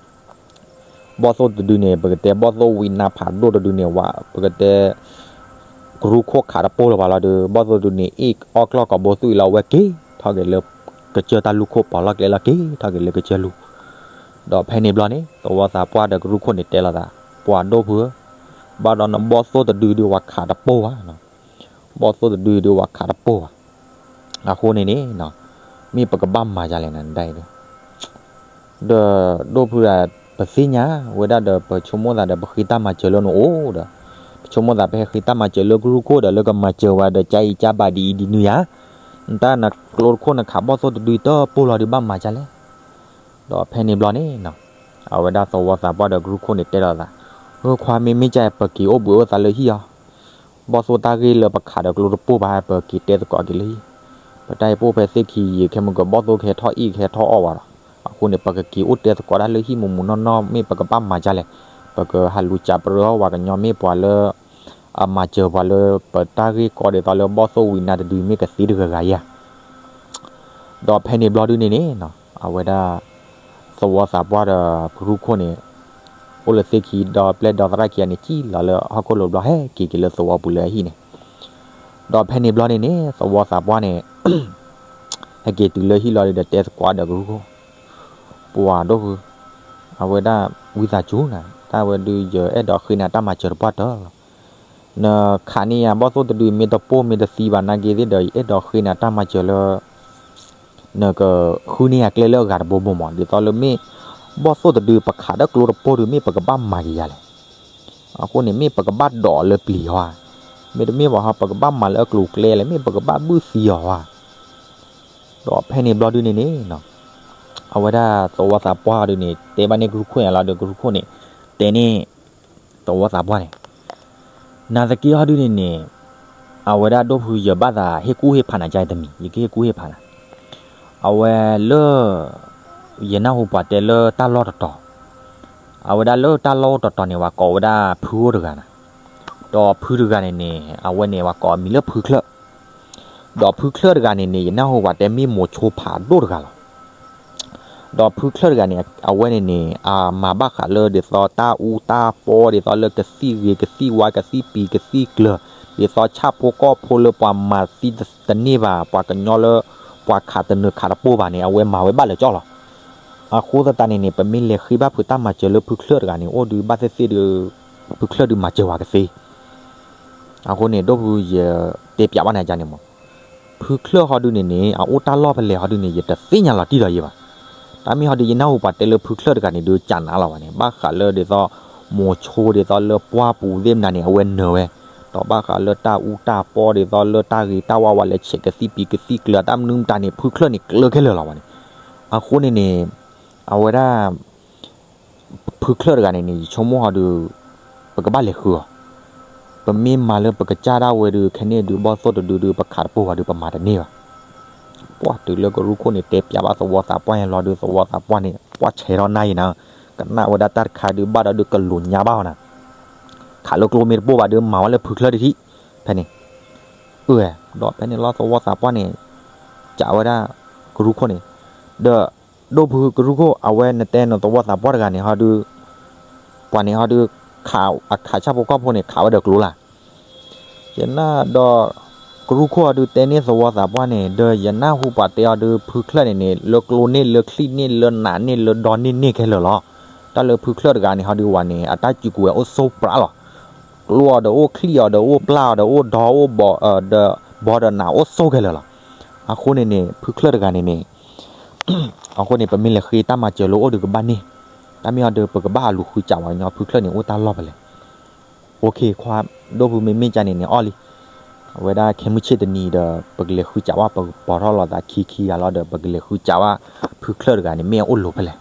ဘီၣ်သိၣ်တဒုန့ၣ် ပကတဲဘီၣ်သိၣ်ဝံၤနၤဖးဒိၣ်တဒုန့ၣ် ဝဲ ပကတဲ ကရူၢ်ခိၣ်ခးတပိၢ်လၢၤဘၣ်လီၤဒီး ဘီၣ်သိၣ်တဒုန့ၣ် အ့ၣ်အီၣ်ကျီၢ်ကိာ်ဘိသွံၣ်လီၤ ဝဲက့ၤထီၣ်က့ၤလၢ ကစၢၢ်တၢ်လူၢ်ခိၣ်ပီၤလီၢ်ကျဲလီၤ က့ၤထီၣ်က့ၤလၢကစၢၢ်လူၢ်. ဒီးဖဲန့ၣ်ဘျီန့ၣ် သဝီသးပှၢ်ဒီးကရူၢ်ခိၣ်န့ၣ်တဲလိာ်သး, ပှၤဒိၣ်ဖုဧၢ, ဘၣ်ဒီးနဘီၣ်သိၣ်တဒုဒုး ပှၤခးတပိၢ်ဘၣ်, ဘီၣ်သိၣ်တဒုဒုး ပှၤခးတပိၢ်ဘၣ်. အဃိန့ၣ်န့ၣ် မ့ၢ်ပကဘၣ်မၤဒ်လဲၣ်နတၢ်အံၤဒီး ဒီးဒိၣ်ဖုဒၣ် ပသ့ၣ်ညါဝဲဒၣ်ဒီး ပဆိကမိၣ်သးဒီး ပဃ့တၢ်မၤစၢၤလၢနအိၣ်ဒီး ပဆိကမိၣ်သး ပဟဲဃ့တၢ်မၤစၢၤလၢကရူၢ်ခိၣ်ဒီး လၢကမၤစၢၤဝဲဒီး ကၢ်အံၤကၢ်ဘၣ်ဒ်အံၤဒ်နုၤယၤ, နတၢ်နကျိတခိၣ်နခးဘီၣ်သိၣ်တဒုတပိၢ်လီၤဒုး ဘၣ်မၤဒ်လဲၣ်. ဒီးဖဲန့ၣ်ဘျီန့ၣ် အဝဲဒၣ်သဝီသးပှၢ်ဒီးကရူၢ်ခိၣ်န့ၣ်တဲလိာ်သး, ဧၢ ခွါမ့ၢ်မ့ၢ်ကၢ်အံၤ ပက့ၤအိၣ်ဘှံးအိၣ်သါလၢဟံၣ်အီၤ ဘီၣ်သိၣ်တၢ်ဂ့ၢ်လၢပခးဒီးကျိတပိၢ်ဘၣ် ပက့ၤတဲသကိးက့ၤလၢဟံၣ်, ပတၢ်အံၤပိၢ်ဖဲသ့ၣ်ခံယံာ် ခဲမုၢ်ကဘီၣ်သိၣ်ကဟဲထီၣ်အ့ၣ်ကဟဲထီၣ်အီၣ်ဝဲဒီး, အဃိန့ၣ် ပကက့ၤအိၣ်တဲသကိးတၢ်လၢဟံၣ်မူးမူးနီၢ်နီၢ် မ့ၢ်ပကဘၣ်မၤဒ်လဲၣ်, ပကဟးလူၤစးပြၢအီၣ်ပှၤကညီ မ့ၢ်ပှၤလၢ အမၤစၢၤပှၤလၢ ပတၢ်ဂ့ၢ်ကီဒ်သိးလၢဘီၣ်သိၣ်ဝံၤနၤတဒုမ့ၢ်ကသ့တဂၤဂၤယၤ ဒီးဖဲန့ၣ်ဘျီဒုန့ၣ်န့ၣ် အဝဲဒၣ် သဝီသးပှၢ်ဒီးကရူၢ်ခိၣ်န့ၣ် အိၣ်လၢသ့ၣ်ခံဒီပျဲၢ်ဒီသရၣ်ခံဂၤန့ၣ် စံၣ်လီၤလၢဟီၣ်ခိၣ်လိၤဘျီ ဟဲက့ၤက့ၤလၢသဝီပူၤလၢအဟံၣ်န့ၣ်, ဒီးဖဲန့ၣ်ဘျီန့ၣ်န့ၣ် သဝီသးပှၢ်န့ၣ် ဟဲက့ၤတုၤလၢဟံၣ်လီၤဒီးတဲသကိးဒီးကရူၢ်ခိၣ်, ပှၤဒိၣ်ဖု အဝဲဒၣ်ဝံသးစူၤနၤ တၢ်ဝဲဒုးယအဲၣ်ဒိးဃ့နၤတၢ်မၤစၢၤတပှၢ်တၢၢ်လီၤ. နခးန့ၢ်ယၤဘီၣ်သိၣ်တဒုမ့ၢ်တပိၢ်မ့ၢ်တသံဘၣ်နာ်က့သ့ၣ်ဒီး ယအဲၣ်ဒိးဃ့နၤတၢ်မၤစၢၤလၢ နကဃုန့ၢ်ယၤကျဲလၢအဂၤတဘိဘိမး ဒ်သိးလၢမ့ၢ် ဘီၣ်သိၣ်တဒုပခးဒီးကျိတပိၢ်ဒုး မ့ၢ်ပကဘၣ်မၤက့ၤယၤလဲၣ်. အဃိန့ၣ် မ့ၢ်ပကဘၣ်ဒိးအီၤလၢပျံၤဧါ, မ့တမ့ၢ်ဘၣ်ဟီ ပကဘၣ်မၤလၢအကျိၤကျဲလဲၣ်, မ့ၢ်ပကဘၣ်ဘုၣ်သံအီၤဧါ. ဒီးဖဲန့ၣ်ဘျီဒုန့ၣ်န့ၣ် အဝဲဒၣ်သဝီသးပှၢ်ဒုန့ၣ် တဲဘၣ်န့ၢ်ကရူၢ်ခိၣ်ညါလီၤဒီး ကရူၢ်ခိၣ်န့ၣ် တဲန့ၢ် သဝီသးပှၢ်န့ၣ် နာ်သက့ဟီဒုန့ၣ်န့ၣ် အဝဲဒၣ်ဒိၣ်ဖု ယဘၣ်သးဟ့ၣ်ကူၣ်ဟ့ၣ်ဖးနၤကါအံၤတမံၤ ယကဟ့ၣ်ကူၣ်ဟ့ၣ်ဖးနၤ, အဝဲလၢ ယနၢ်ဟူပှၤတဲလၢတၢ်လီၢ်တတီၤ, အဝဲဒၣ်လၢတၢ်လီၢ်အိၣ်တတီၤန့ၣ် ပှၤကိးဝဲဒၣ်ဖုအိၣ်တဂၤနၤ, ဒီးဖုတဂၤန့ၣ်န့ၣ် အဝဲန့ၣ် ပှၤကိးအမံၤလၢဖုချၢၣ် ဒီးဖုချၢၣ်တဂၤန့ၣ်န့ၣ် ယနၢ်ဟူပှၤတဲမ့ၢ်မိၤဆိဖးဒိၣ်တဂၤလီၤ. ဒီးဖုချၢၣ်တဂၤန့ၣ် အဝဲန့ၣ်န့ၣ် အမၤဘၣ်ဃးလၢဒ်သိးတၢ်အူတၢ်ပီ ဒ်သိးလၢကသံၣ်ဂ့ၤကသံၣ်ဝါကသံၣ်ပံၤကသံၣ်ကျၢၤ ဒ်သိးဆၣ်ဖိကီၢ်ဖိလၢပှၤမၤသံတန့ၢ်ဘၣ် ပှၤကညီလၢ ပှၤခးတနၢၤခးတပိၢ်ဘၣ်န့ၣ် အဝဲမၤဝဲဘၣ်လၢာ်ကၠီလီၤ. အဃိသတးန့ၣ်န့ၣ် ပမ့ၢ်လဲၤဃ့ဘၣ်ဖုးတၢ်မၤစၢၤလၢဖုချၢၣ်တဂၤန့ၣ် အိၣ်ဒုးဘၣ်သ့ၣ်သ့ၣ်ဒီး ဖုချၢၣ်ဒုးမၤစၢၤဝဲကသ့ အဃိန့ၣ် ဒိၣ်ဖုယတဲပၠးဘၣ်နၤကါန့ၣ်မး, ဖုချၢၣ်ဟီဒုန့ၣ်န့ၣ် အအိၣ်တၢ်လီၢ်ဖဲလဲၣ်ဟီဒုန့ၣ် ယတသ့ၣ်ညါလီၤတံၢ်ဒီးယံၤဘၣ်. တၢ်မ့ၢ်ဟီဒု ယနၢ်ဟူပှၤတဲလၢဖုချၢၣ်တဂၤန့ၣ် ဒုးကနးလီၤဘၣ်န့ၣ် ဘၣ်ဃးလၢဒ်သိး မိၤဆိဒ်သိးလၢပှၢ်ပူၤသ့ၣ်မနၤန့ၣ် အဝဲနၢၤဝဲ, ဒီး ဘၣ်ဃးလၢတၢ်အူတၢ်ပီၢ်ဒ်သိးလၢတၢ်ဂ့ၤတၢ်ဝါဝဲလဲၤဆဲးကသံၣ်ပံၤကသံၣ်ကျၢၤ တၢ်မနုၤမတၤန့ၣ် ဖုချၢၣ်န့ၣ်ကျၢၤခဲလၢာ်လီၤဝဲန့ၣ်. အဃိန့ၣ်န့ၣ် အဝဲဒၣ် ဖုချၢၣ်တဂၤန့ၣ်န့ၣ် ယဆိကမိၣ်ဟီဒုး ပကဘၣ်လဲၤဃုအီၤ, ပမ့ၢ်မၤလၢပကစၢ်ဒၣ်ဝဲဒုး ခဲန့ၣ်ဒုး ဘီၣ်သိၣ်တဒုဒုး ပခးတပိၢ်ဘၣ်ဒုး ပမၤတန့ၢ်ဘၣ်. ပှၢ်တုၤလၢကရူၢ်ခိၣ်န့ၣ် တဲပျးဘၣ်သဝီသးပှၢ်ညါလီၤဒုး သဝီသးပှၢ်န့ၣ် ပှၢ်ဆဲးထီၣ်နၢ်ယံၤနၤ, ကနၣ်ဝဲဒၣ်တၢ်တခါဒုး ဘၣ်ဒီးဒုးကလူၤညါဘၣ်အီၤနၤ, ခးလၢကျိမ့ၢ်တပိၢ်ဘၣ်ဒုး မၤဝဲလၢဖုချၢၣ်တထံၣ်, ဖဲန့ၣ် အၢ ဒီးဖဲန့ၣ်လီၤသဝီသးပှၢ်န့ၣ် ကးဝဲဒၣ် ကရူၢ်ခိၣ်န့ၣ်, ဒီး ဒိၣ်ဖုကရူၢ်ခိၣ် အဝဲနတဲနသဝီသးပှၢ်တဂၤန့ၣ်ဟီဒုး ပှၤန့ၣ်ဟီဒုး အခးဆၣ်ဖိကီၢ်ဖိန့ၣ် ခးဝဲဒီးကျိလၢ် ယနၢ်ဒီး ကရူၢ်ခိၣ်အီၤဒုးတဲန့ၢ်သဝီသးပှၢ်န့ၣ် ဒီးယနၢ်ဟူပှၤတဲအီၤဒုး ဖုချၢၣ်န့ၣ်န့ၣ် လၢကျိန့ၢ်လၢချံၣ်န့ၢ်လၢနးန့ၢ်လၢဒီန့ၢ်န့ၢ်ခဲလၢာ်လီၤ. တၢ်လၢဖုချၢၣ်တဂၤန့ၣ်ဟီဒုးဝဲန့ၣ် အတၢ်စုကဝဲၤအိၣ်ဆိပြးလီၤ. ကျိအီၤဒီးအိၣ်ချံၣ်အီၤဒီးအိၣ်ပျၢ်အီၤဒီးအိၣ်ဒီအိၣ်ဘီ ဒီးဘီဒီးနးအိၣ်ဆိခဲလၢာ်လီၤ. အဃိန့ၣ်န့ၣ် ဖုချၢၣ်တဂၤန့ၣ်န့ၣ် အဃိန့ၣ် ပမ့ၢ်လဲၤဃ့တၢ်မၤစၢၤလၢအိၣ်ဒုးကဘၣ်န့ၢ်, တၢ်မ့ၢ်အီၤဒီး ပကဘၣ်ဟးလူၤဃုစးဝဲညီဖုချၢၣ်န့ၣ် အိၣ်တၢ်လီၢ်ဖဲလဲၣ်. အိၣ်ခ့ခွါ ဒိၣ်ဖုမ့မ့ၢ်ကန့ၣ်န့ၣ် အီၣ်လံ. အဝဲဒၣ်ခဲမုၢ်ဆ့ၣ်တနံၤဒီး ပကလဲၤဃုစးဝဲ ပကပိာ်ထီၣ်လိာ်သးခံခံဂၤလီၤဒီး ပကလဲၤဃုစးဝဲ ဖုချၢၣ်တဂၤန့ၣ် မ့ၢ်အအိၣ်လိၤဖဲလဲၣ်.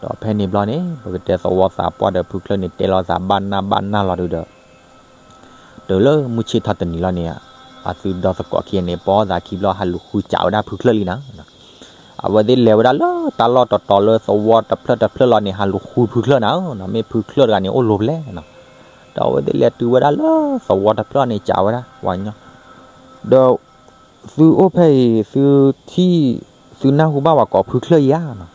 ဒီးဖဲန့ၣ်ဘျီန့ၣ် ပကတဲသဝီသးပှၢ်ဒီးဖုချၢၣ်န့ၣ် တဲလိာ်သးဘၣ်နၢ်ဘၣ်နၢ်လီၤဒုးဒီး တုၤလၢမုၢ်ဆ့ၣ်ထီၣ်တနံၤလီၤန့ၣ် အသုဒီသကိးခံဂၤန့ၣ် ပိာ်သးခံဘျီ ဟးလူၤဃုစးဝဲဒၣ်ဖုချၢၣ်လံနၤ. အဝဲသ့ၣ်လဲၤဝဲဒၣ်လၢတၢ်လီၢ်တတီၤလၢသဝီတဖျၢၣ်တဖျၢၣ်လီၤန့ၣ် ဟးလူၤဃုဖုချၢၣ်နၤ, မ့ၢ်ဖုချၢၣ်တဂၤန့ၣ်အိၣ်လိၤဖဲလဲၣ်. ဒီးအဝဲသ့ၣ်လဲၤတုၤဝဲဒၣ်လၢသဝီတဖျၢၣ်န့ၣ် စးဝဲဒၣ်ပှၤကညီ ဒီး သုအိၣ်ဖဲအံၤ သုထံၣ် သုနၢ်ဟူဘၣ်ပှၤကိးဖုချၢၣ်ဧါနၤ.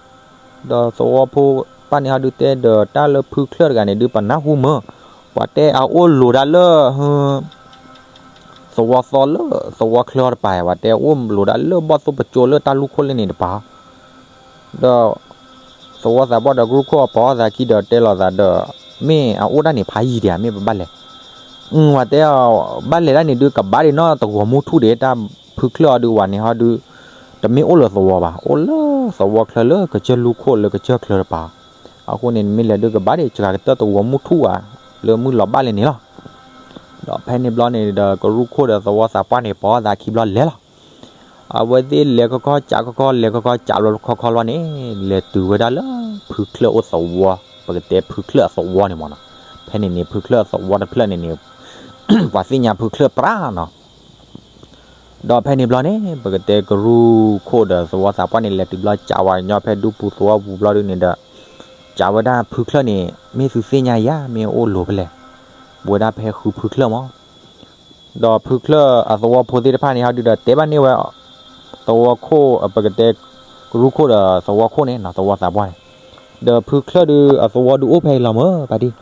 ဒီးသဝီဖိပၢ်န့ၣ်ဟီဒုးတဲဒီး တၢ်လၢဖုချၢၣ်တဂၤန့ၣ်ဒုး ပနၢ်ဟူမၢ်, ပှၤတဲအအိၣ်လိၤဒၣ်လၢ သဝီသီလၢသဝီချၢအီၤတပၤ, ပှၤတဲအိၣ်လိၤဒၣ်လၢဘီၣ်သိၣ်ပကၠိလၢတၢ်လူၢ်ခိၣ်လၢန့ၣ်တပၤ. ဒီး သဝီသးပှၢ်ဒီးကရူၢ်ခိၣ်အပိာ်သးခံဒီးတဲလိာ်သးဒီး မ့ၢ်အအိၣ်ဒၣ်န့ၣ်ဖးယံၤဒံးဧါ, မ့ၢ်ပဘၣ်လဲၤ, အဝဲတဲအီၤ ဘၣ်လဲၤဒၣ်န့ၣ်ဒုးကဘၣ်ဒံးနီၢ်သဝီမုၢ်ထူၣ်ဒံး, တၢ်ဖုချၢၣ်အီၤဒုးဝဲန့ၣ်ဟီဒုး တမ့ၢ်အိၣ်လၢသဝီဘၣ်, အိၣ်လၢသဝီချၢလၢကစၢၢ်လူၢ်ခိၣ်လၢကစၢၢ်ချၢတပၤ. အဃိန့ၣ် နမ့ၢ်လဲၤဒုးကဘၣ်ဒံး စှၤကတၢၢ်သဝီမုၢ်ထူၣ်ဧါ, လၢမုၢ်လီၤဘၣ်လဲၣ်န့ၣ်လီၤ. ဒီးဖဲန့ၣ်ဘျီန့ၣ်ဒီး ကရူၢ်ခိၣ်ဒီးသဝီသးပှၢ်န့ၣ် ပိာ်သးခံဘျီလဲၤလီၤ. အဝဲသ့ၣ်လဲၤခီခီစးခီခီ လဲၤခီခီစးလီၤခီခီလီၤန့ၣ် လဲၤတုၤဝဲဒၣ်လၢဖုချၢၣ်အိၣ်သဝီ, ပကတဲဖုချၢၣ်အသဝီန့ၣ်မၢ်နီၤ. ဖဲန့ၣ်န့ၣ် ဖုချၢၣ်အသဝီတဖျၢၣ်န့ၣ်န့ၣ် ပှၤသ့ၣ်ညါဖုချၢၣ်ပြးနီၤ. ဒီးဖဲန့ၣ်ဘျီန့ၣ် ပကတဲကရူၢ်ခိၣ်ဒီးသဝီသးပှၢ်န့ၣ် လဲၤတုၤဘျီစးဝဲညီဖဲဒူပူၤသဝီပူၤဘျီဒုန့ၣ်ဒီး စးဝဲဒၣ်ဖုချၢၣ်န့ၣ် မ့ၢ်သုသ့ၣ်ညါဧါ, မ့ၢ်အိၣ်လိၤဖဲလဲၣ်, ပဝဲဒၣ်ဖဲဃုဖုချၢၣ်မၢ်. ဒီးဖုချၢၣ်အသဝီဖိသ့ၣ်တဖၣ်န့ၣ် ဟီဒုဒီးတဲဘၣ်န့ၢ်ဝဲ သဝီခိၣ် ပကတဲ ကရူၢ်ခိၣ်ဒီးသဝီခိၣ်န့ၣ်နီၤ, သဝီသးပှၢ်န့ၣ်, ဒီးဖုချၢၣ်ဒုးအသဝီဒုးအိၣ်ဖဲအံၤလီၤမၢ် ပၢ်တံၢ်,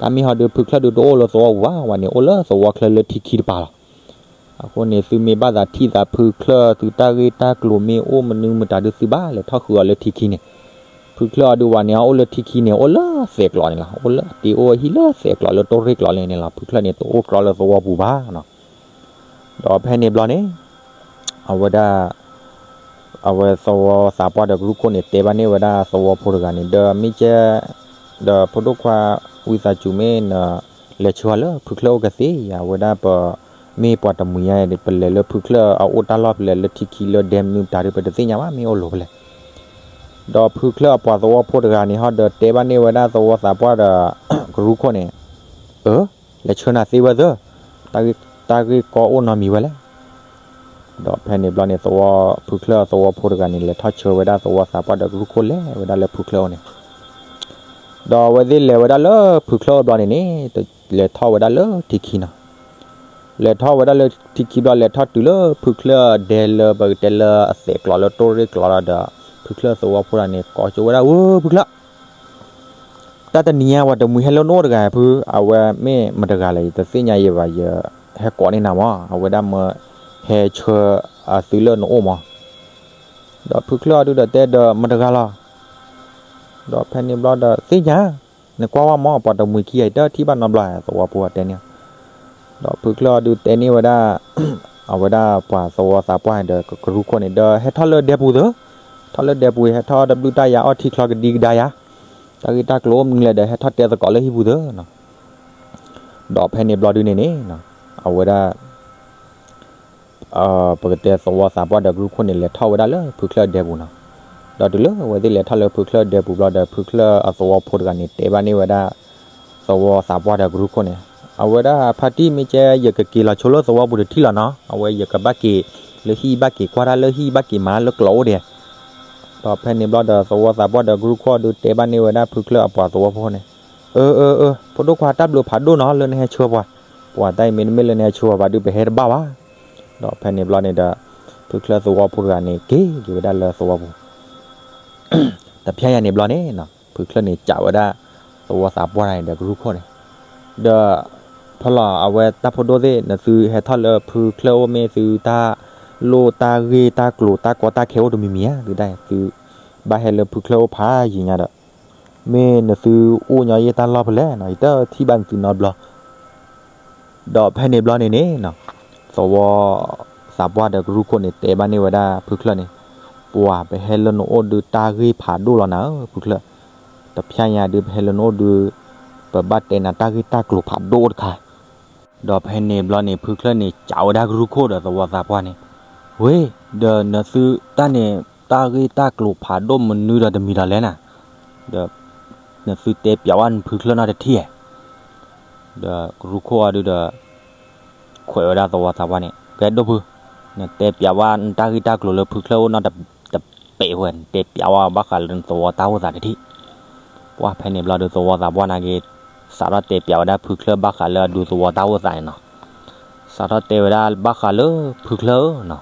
တၢ်မ့ၢ်ဟီဒုး ဖုချၢၣ်ဒုးတအိၣ်လၢသဝီပူၤဘၣ်, ဝဲန့ၣ်အိၣ်လၢသဝီချၢလၢထံခံတပၤလီၤ. အဃိန့ၣ် သုမ့ၢ်ဘၣ်သးထံၣ်သးဖုချၢၣ် သုတၢ်ဂ့ၢ်တၢ်ကျိၤမ့ၢ်အိၣ်မနုၤမတၤဒုးသုဘၣ်လဲၤထီၣ်ဃုအီၤလၢထံခံန့ၣ်, ဖုချၢၣ်အီၤဒုးဝဲန့ၣ် အအိၣ်လၢထံခံန့ၣ် အိၣ်လၢသဲးကျိးန့ၣ်လီၤ, အိၣ်လၢတ့အိၣ်ဟံၣ်လၢသဲးကျိးလၢတိၢ်ရ့ၣ်ကျိးလၢန့ၣ်လီၤ, ဖုချၢၣ်န့ၣ် တအိၣ်ကြီလၢသဝီပူၤဘၣ်နီၤ. ဒီးဖဲန့ၣ်ဘျီန့ၣ် အဝဲဒၣ် အဝဲသဝီသးပှၢ်ဒီးကရူၢ်ခိၣ်န့ၣ် တဲဘၣ်န့ၢ်ဝဲဒၣ်သဝီဖိတဂၤန့ၣ် ဒီးမ့ၢ်ကဲ ဒီးဖိဒိၣ်ခွါ ဝံသးစူၤမ့ၢ်န လဲၤဆှၢအီၤလၢဖုချၢၣ်အိၣ်ကသ့ဧါ, အဝဲဒၣ်ပ မ့ၢ်ပှၤတမှံၤညါ ပလဲၤလၢဖုချၢၣ်အအိၣ်တၢ်လီၢ်ဖဲလဲၣ်လၢထံခံလၢဒဲမနုၤတၢ်ဒုး ပတသ့ၣ်ညါဘၣ် မ့ၢ်အိၣ်လိၤဖဲလဲၣ်. ဒီးဖုချၢၣ်အပှၤသဝီဖိတဂၤန့ၣ် ဟီဒီးတဲဘၣ်န့ၢ်ဝဲဒၣ်သဝီသးပှၢ်ဒီး ကရူၢ်ခိၣ်န့ၣ် အၢ လဲၤဆှၢနၤသ့ဝဲသၢ, တၢ်ဂ့ၢ်ကီအိၣ်နီတမံၤဝဲလဲၣ်. ဒီးဖဲန့ၣ်ဘျီန့ၣ် သဝီ ဖုချၢၣ်အသဝီဖိတဂၤန့ၣ် လဲၤထီၣ်ဆှၢဝဲဒၣ်သဝီသးပှၢ်ဒီးကရူၢ်ခိၣ်လဲၤဝဲဒၣ်လၢဖုချၢၣ်အအိၣ်န့ၣ်, ဒီးအဝဲသ့ၣ်လဲၤဝဲဒၣ်လၢဖုချၢၣ်အအိၣ်ဘျီန့ၣ်န့ၣ် လဲၤထီၣ်ဝဲဒၣ်လၢထံခံနီၤ. လဲၤထီၣ်ဝဲဒၣ်လၢထံခံဘျီ လဲၤထီၣ်တုၤလၢဖုချၢၣ်ဒဲလၢပကတဲလၢအသဲးကျိးလၢတိၢ်ရ့ၣ်ကျိးလီၤဒီး ဖုချၢၣ်အသဝီဖိတဂၤန့ၣ် ကိးကၠိဝဲဒၣ် ဝဲဖုချၢၣ် တၢ်တနံၤညါ ပှၤတမှံၤဟဲလၢနအိၣ်တဂၤဖု, အဝဲမ့ၢ်မတဂၤလဲၣ် ယတသ့ၣ်ညါယဲဘၣ် ယဟဲကိးန့ၢ်နၤမၢ်, အဝဲဒၣ်မၢဟဲဆှၢအသုလၢနအိၣ်မၢ်. ဒီးဖုချၢၣ်အီၤဒုဒီးတဲဒီးမတဂၤလီၤ. ဒီးဖဲန့ၣ်ဘျီဒီးသ့ၣ်ညါ, နကွၢ်ဝဲမၢ် ပှၤတမှံၤခံဂၤအံၤ တထံၣ်ဘၣ်နီတဘျီသဝီဖိတဲန့ၣ်. ဒီးဖုချၢၣ်အီၤဒုတဲန့ၢ်ဝဲဒၣ် အဝဲဒၣ်ပှၤသဝီသးပှၢ်ဒီးကရူၢ်ခိၣ်န့ၣ် ဒီးဟဲထီၣ်လၢဒဲပူၤသၢ, ထီၣ်လၢဒဲပူၤ ဟဲထီၣ်တဘျုးတၢ်ယၤအီၣ်ထံချီကဒံကဒါယၤ, တၢ်ဂ့ၢ်တၢ်ကျိၤအိၣ်မနုၤလဲၣ်ဒီး ဟဲထီၣ်တဲသကိးလၢဟံၣ်ပူၤသၢနီၤ. ဒီးဖဲန့ၣ်ဘျီဒုန့ၣ်န့ၣ် အဝဲဒၣ် ပကတဲသဝီသးပှၢ်ဒီးကရူၢ်ခိၣ်န့ၣ် လဲၤထီၣ်ဝဲဒၣ်လၢဖုချၢၣ်ဒဲပူၤနီၤ. ဒီးတုၤလၢအဝဲသ့ၣ်လဲၤထီၣ်လၢဖုချၢၣ်ဒဲပူၤဘျီဒီး ဖုချၢၣ်အသဝီဖိတဂၤန့ၣ် တဲဘၣ်န့ၢ်ဝဲဒၣ် သဝီသးပှၢ်ဒီးကရူၢ်ခိၣ်န့ၣ်, အဝဲဒၣ်ဖါတံၢ်မ့ၢ်ကဲ ယကက့ၤလီၤဆိလၢသဝီပူၤတထံၣ်လီၤနီၤ, အဝဲယကဘၣ်က့ၤလၢဟံၣ်ဘၣ်က့ၤကွၢ်တၢ်လၢဟံၣ်ဘၣ်က့ၤမၤလၢကျိးအိၣ်ဒဲး. ဒီးဖဲန့ၣ်ဘျီဒီးသဝီသးပှၢ်ဒီးကရူၢ်ခိၣ်ဒုးတဲဘၣ်န့ၢ်ဝဲဒၣ်ဖုချၢၣ်အပှၤသဝီဖိန့ၣ်, အၢ အၢ အၢ ဖိဒိၣ်ခွါတၢ်ဘျုးဖးဒိၣ်နီၤ လၢနဟဲဆှၢပှၤ, ပှၤတၢ်အံၤမ့တမ့ၢ်လၢနဟဲဆှၢပှၤဘၣ်ဒုးပဟဲတဘၣ်ဘၣ်. ဒီးဖဲန့ၣ်ဘျီန့ၣ်ဒီး ဖုချၢၣ်သဝီဖိတဂၤန့ၣ် က့ၤက့ၤဝဲဒၣ်လၢသဝီပူၤ တဖျဲညါန့ၣ်ဘျီန့ၣ် ဖုချၢၣ်န့ၣ် ကးဝဲဒၣ် သဝီသးပှၢ်န့ၣ်ဒီးကရူၢ်ခိၣ်န့ၣ်, ဒီး ဖဲလီၤအဝဲတၢ်ဖိဒိၣ်သ့ၣ် နသုဟဲထီၣ်လၢဖုချၢၣ်အိၣ်မ့ၢ်သုတၢ်လိၣ်တၢ်ဂ့ၢ်တၢ်ကျိၤတၢ်ကီတၢ်ခဲအိၣ်တမံၤမံၤဧါ, သုတၢ်သုဘၣ်ဟဲလၢဖုချၢၣ်အိၣ်ဖးယံာ်ညါဒီး မ့ၢ်နသုအိၣ်ညီယ့ၢ်တၢ်လီၢ်ဖဲလဲၣ်နီၤ ယတထံၣ်ဘၣ်နသုနီတဘျီ ဒီးဖဲန့ၣ်ဘျီန့ၣ်န့ၣ် သဝီသးပှၢ်ဒီးကရူၢ်ခိၣ်န့ၣ် တဲဘၣ်န့ၢ်ဝဲဒၣ်ဖုချၢၣ်န့ၣ်, ပှၤပဟဲလၢနအိၣ်ဒုးတၢ်ဂ့ၢ်ဖးဒိၣ်လီၤနၤဧၢ ဖုချၢၣ်, တဖျဲညါဒုးပဟဲလၢနအိၣ်ဒုး ပဘၣ်တဲနၤတၢ်ဂ့ၢ်တၢ်ကျိၤဖးဒိၣ်တခါ. ဒီးဖဲန့ၣ်ဘျီန့ၣ် ဖုချၢၣ်န့ၣ် ကးဝဲဒၣ်ကရူၢ်ခိၣ်ဒီးသဝီသးပှၢ်န့ၣ်, ဝ့ၢ် ဒီးနသုတၢ်န့ၣ် တၢ်ဂ့ၢ်တၢ်ကျိၤဖးဒိၣ်မနုၤဒီးတမံၤဒီးလဲၣ်နၤ, ဒီး နသုတဲပျးဝဲနဖုချၢၣ်နီတထံၣ်ဧါ. ဒီးကရူၢ်ခိၣ်အီၤဒုးဒီး ခွဲးဝဲဒၣ်သဝီသးပှၢ်န့ၣ် ကဲဒိၣ်ဖု, နတဲပျးဝဲနတၢ်ဂ့ၢ်တၢ်ကျိၤလၢဖုချၢၣ်အိၣ်နီတပဲာ်ဝဲ နတဲပျးဝဲဘၣ်ဃးလၢနသဝီတၢ်အိၣ်သးတထံၣ်. ပှၢ်ဖဲန့ၣ်ဘျီဒုးသဝီသးပှၢ်နာ်က့ စးထီၣ်တဲပျးဝဲဒၣ်ဖုချၢၣ်ဘၣ်ဃးလၢအဒုးသဝီတၢ်အိၣ်သးန့ၣ်နီၤ. စးထီၣ်တဲဝဲဒၣ်ဘၣ်ဃးလၢဖုချၢၣ်ဧၢနီၤ,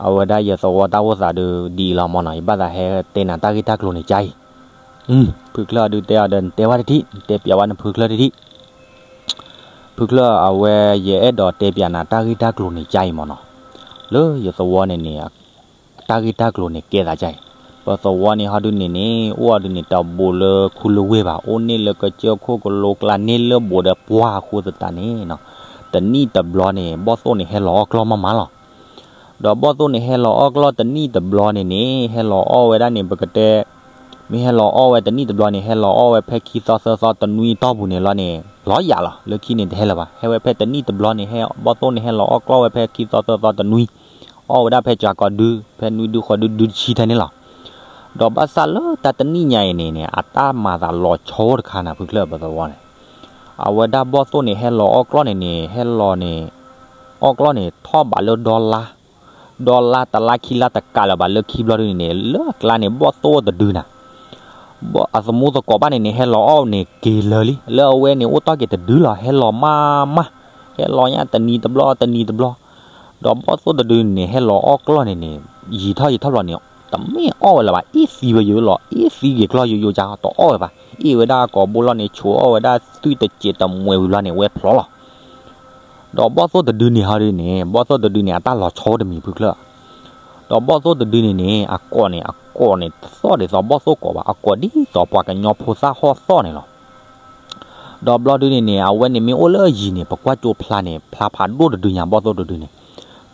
အဝဲဒၣ်ယသဝီတၢ်အိၣ်သးဒုးဒ်အံၤလီၤမၢ်နီၤ, ယဘၣ်သးဟဲတဲနၤတၢ်ဂ့ၢ်တၢ်ကျိၤန့ၣ်ကါအံၤ. ဖုချၢၣ်အီၤဒုးတဲအီၤဒီး နတဲဝဲတထံၣ် နတဲပျးဝဲနဖုချၢၣ်တထံၣ်. ဖုချၢၣ် အဝဲယအဲၣ်ဒိးတဲပျးနၤတၢ်ဂ့ၢ်တၢ်ကျိၤန့ၣ်ကါအံၤမၢ်နီၤ, လၢယသဝီန့ၣ်န့ၣ် တၢ်ဂ့ၢ်တၢ်ကျိၤန့ၣ်ကဲသးကါအံၤ, ပသဝီန့ၣ်ဟီဒုးန့ၣ်န့ၣ် အိၣ်အီၤဒုးန့ၣ် တဘူးလၢခူလၢဝ့ၢ်ဘၣ်, အိၣ်န့ၢ်လၢကစၢၢ်ခိၣ်ကလိကျါန့ၢ်လၢဘူးဒီးပှၢ်အဃိသတးန့ၣ်နီၤ, တနံၣ်တဘျီန့ၣ် ဘီၣ်သိၣ်န့ၣ်ဟဲလီၤအီၣ်ကျီၢ်မးမးလီၤ. ဒီးဘီၣ်သိၣ်န့ၣ်ဟဲလီၤအီၣ်ကျီၢ်တနံၣ်တဘျီန့ၣ်န့ၣ် ဟဲလီၤအီၣ်ဝဲဒၣ်န့ၣ် ပကတဲ မ့ၢ်ဟဲလီၤအီၣ်ဝဲတနံၣ်တဘျီန့ၣ် ဟဲလီၤအီၣ်ဝဲဖဲခံသီသၢသီတနွံတီၢ်ပူၤန့ၣ်လီၤန့ၣ် လီၤယၤလီၤ လၢခံန့ၣ်တဟဲလၢၤဘၣ်. ဟဲဝဲဖဲတနံၣ်တဘျီန့ၣ် ဟဲဘီၣ်သိၣ်န့ၣ်ဟဲလီၤအီၣ်ကျီၢ်ဝဲဖဲခံသီသၢသီတနွံ, အီၣ်ဝဲဒၣ်ဖဲကၠၤကီးဒု ဖဲနွံဒုဃီဒုဒုတဆံထဲန့ၣ်လီၤ. ဒီးဘၣ်ဆၣ်လၢတၢ်တနံၣ်ညါအံၤန့ၣ်န့ၣ် အတၢ်မၤသးလီၤဆီတခါန့ၣ် ဖုချၢၣ်ပသဝီန့ၣ် အဝဲဒၣ်ဘီၣ်သိၣ်န့ၣ် ဟဲလီၤအီၣ်ကျီၢ်န့ၣ်န့ၣ် ဟဲလီၤန့ၣ် အီၣ်ကျီၢ်န့ၣ် ထီၣ်ဘးလၢဒီလါ, ဒီလါတလါခံလါတကးလၢၤဘၣ် လၢခံဘျီဒုန့ၣ်န့ၣ် လၢအကျါန့ၣ် ဘီၣ်သိၣ်တဒုနၤ အသမူသကိးဘၣ်န့ၣ်န့ၣ် ဟဲလီၤအီၣ်န့ၣ်က့ၤလၢာ်လံ, လၢအဝဲန့ၣ်အိၣ်တ့ၢ်က့ၤတဒုလီၤ ဟဲလီၤမးမး, ဟဲလီၤညါတနံၤတဘျီတနံၤတဘျီ, ဒီးဘီၣ်သိၣ်တဒုန့ၣ် ဟဲလီၤအီၣ်ကျီၢ်န့ၣ်န့ၣ် ယံာ်ထီၣ်ယံာ်ထီၣ်ဘျီန့ၣ် တမ့ၢ်အီၣ်ဝဲလၢၤဘၣ် အ့ၣ်သံဝဲယိာ်လီၤ အ့ၣ်သံက့ၤကျီၢ်ယိာ်ယိာ်ကါ တအီၣ်ဝဲဘၣ် အ့ၣ်ဝဲဒၣ်ကိာ်ဘိလီၤန့ၣ် ဆိးအီၣ်ဝဲဒၣ်သွံၣ်တစဲးတမှဲးဝံၤဘျီန့ၣ် ဝဲဖျိလီၤ ဒီးဘီၣ်သိၣ်တဒုန့ၣ်ဟီဒုန့ၣ် ဘီၣ်သိၣ်တဒုန့ၣ်အတၢ်လီၤဆီတမံၤဖုချၢၣ်, ဒီးဘီၣ်သိၣ်တဒုန့ၣ်န့ၣ် အကိးန့ၣ် အကိးန့ၣ်တသီၣ်ဒ်သိးဘီၣ်သိၣ်ကိးဘၣ် အကိးဒ်သိးပှၤကညီဖိသၣ်ဟီၣ်သီၣ်န့ၣ်လီၤ. ဒီးဘျီဒုန့ၣ်န့ၣ် အဝဲန့ၣ်မ့ၢ်အိၣ်လၢအယံၤန့ၣ် ပကွၢ်ကၠိဖျါန့ၣ် ဖျါဖးဒိၣ်တဒုညါဘီၣ်သိၣ်တဒုန့ၣ်,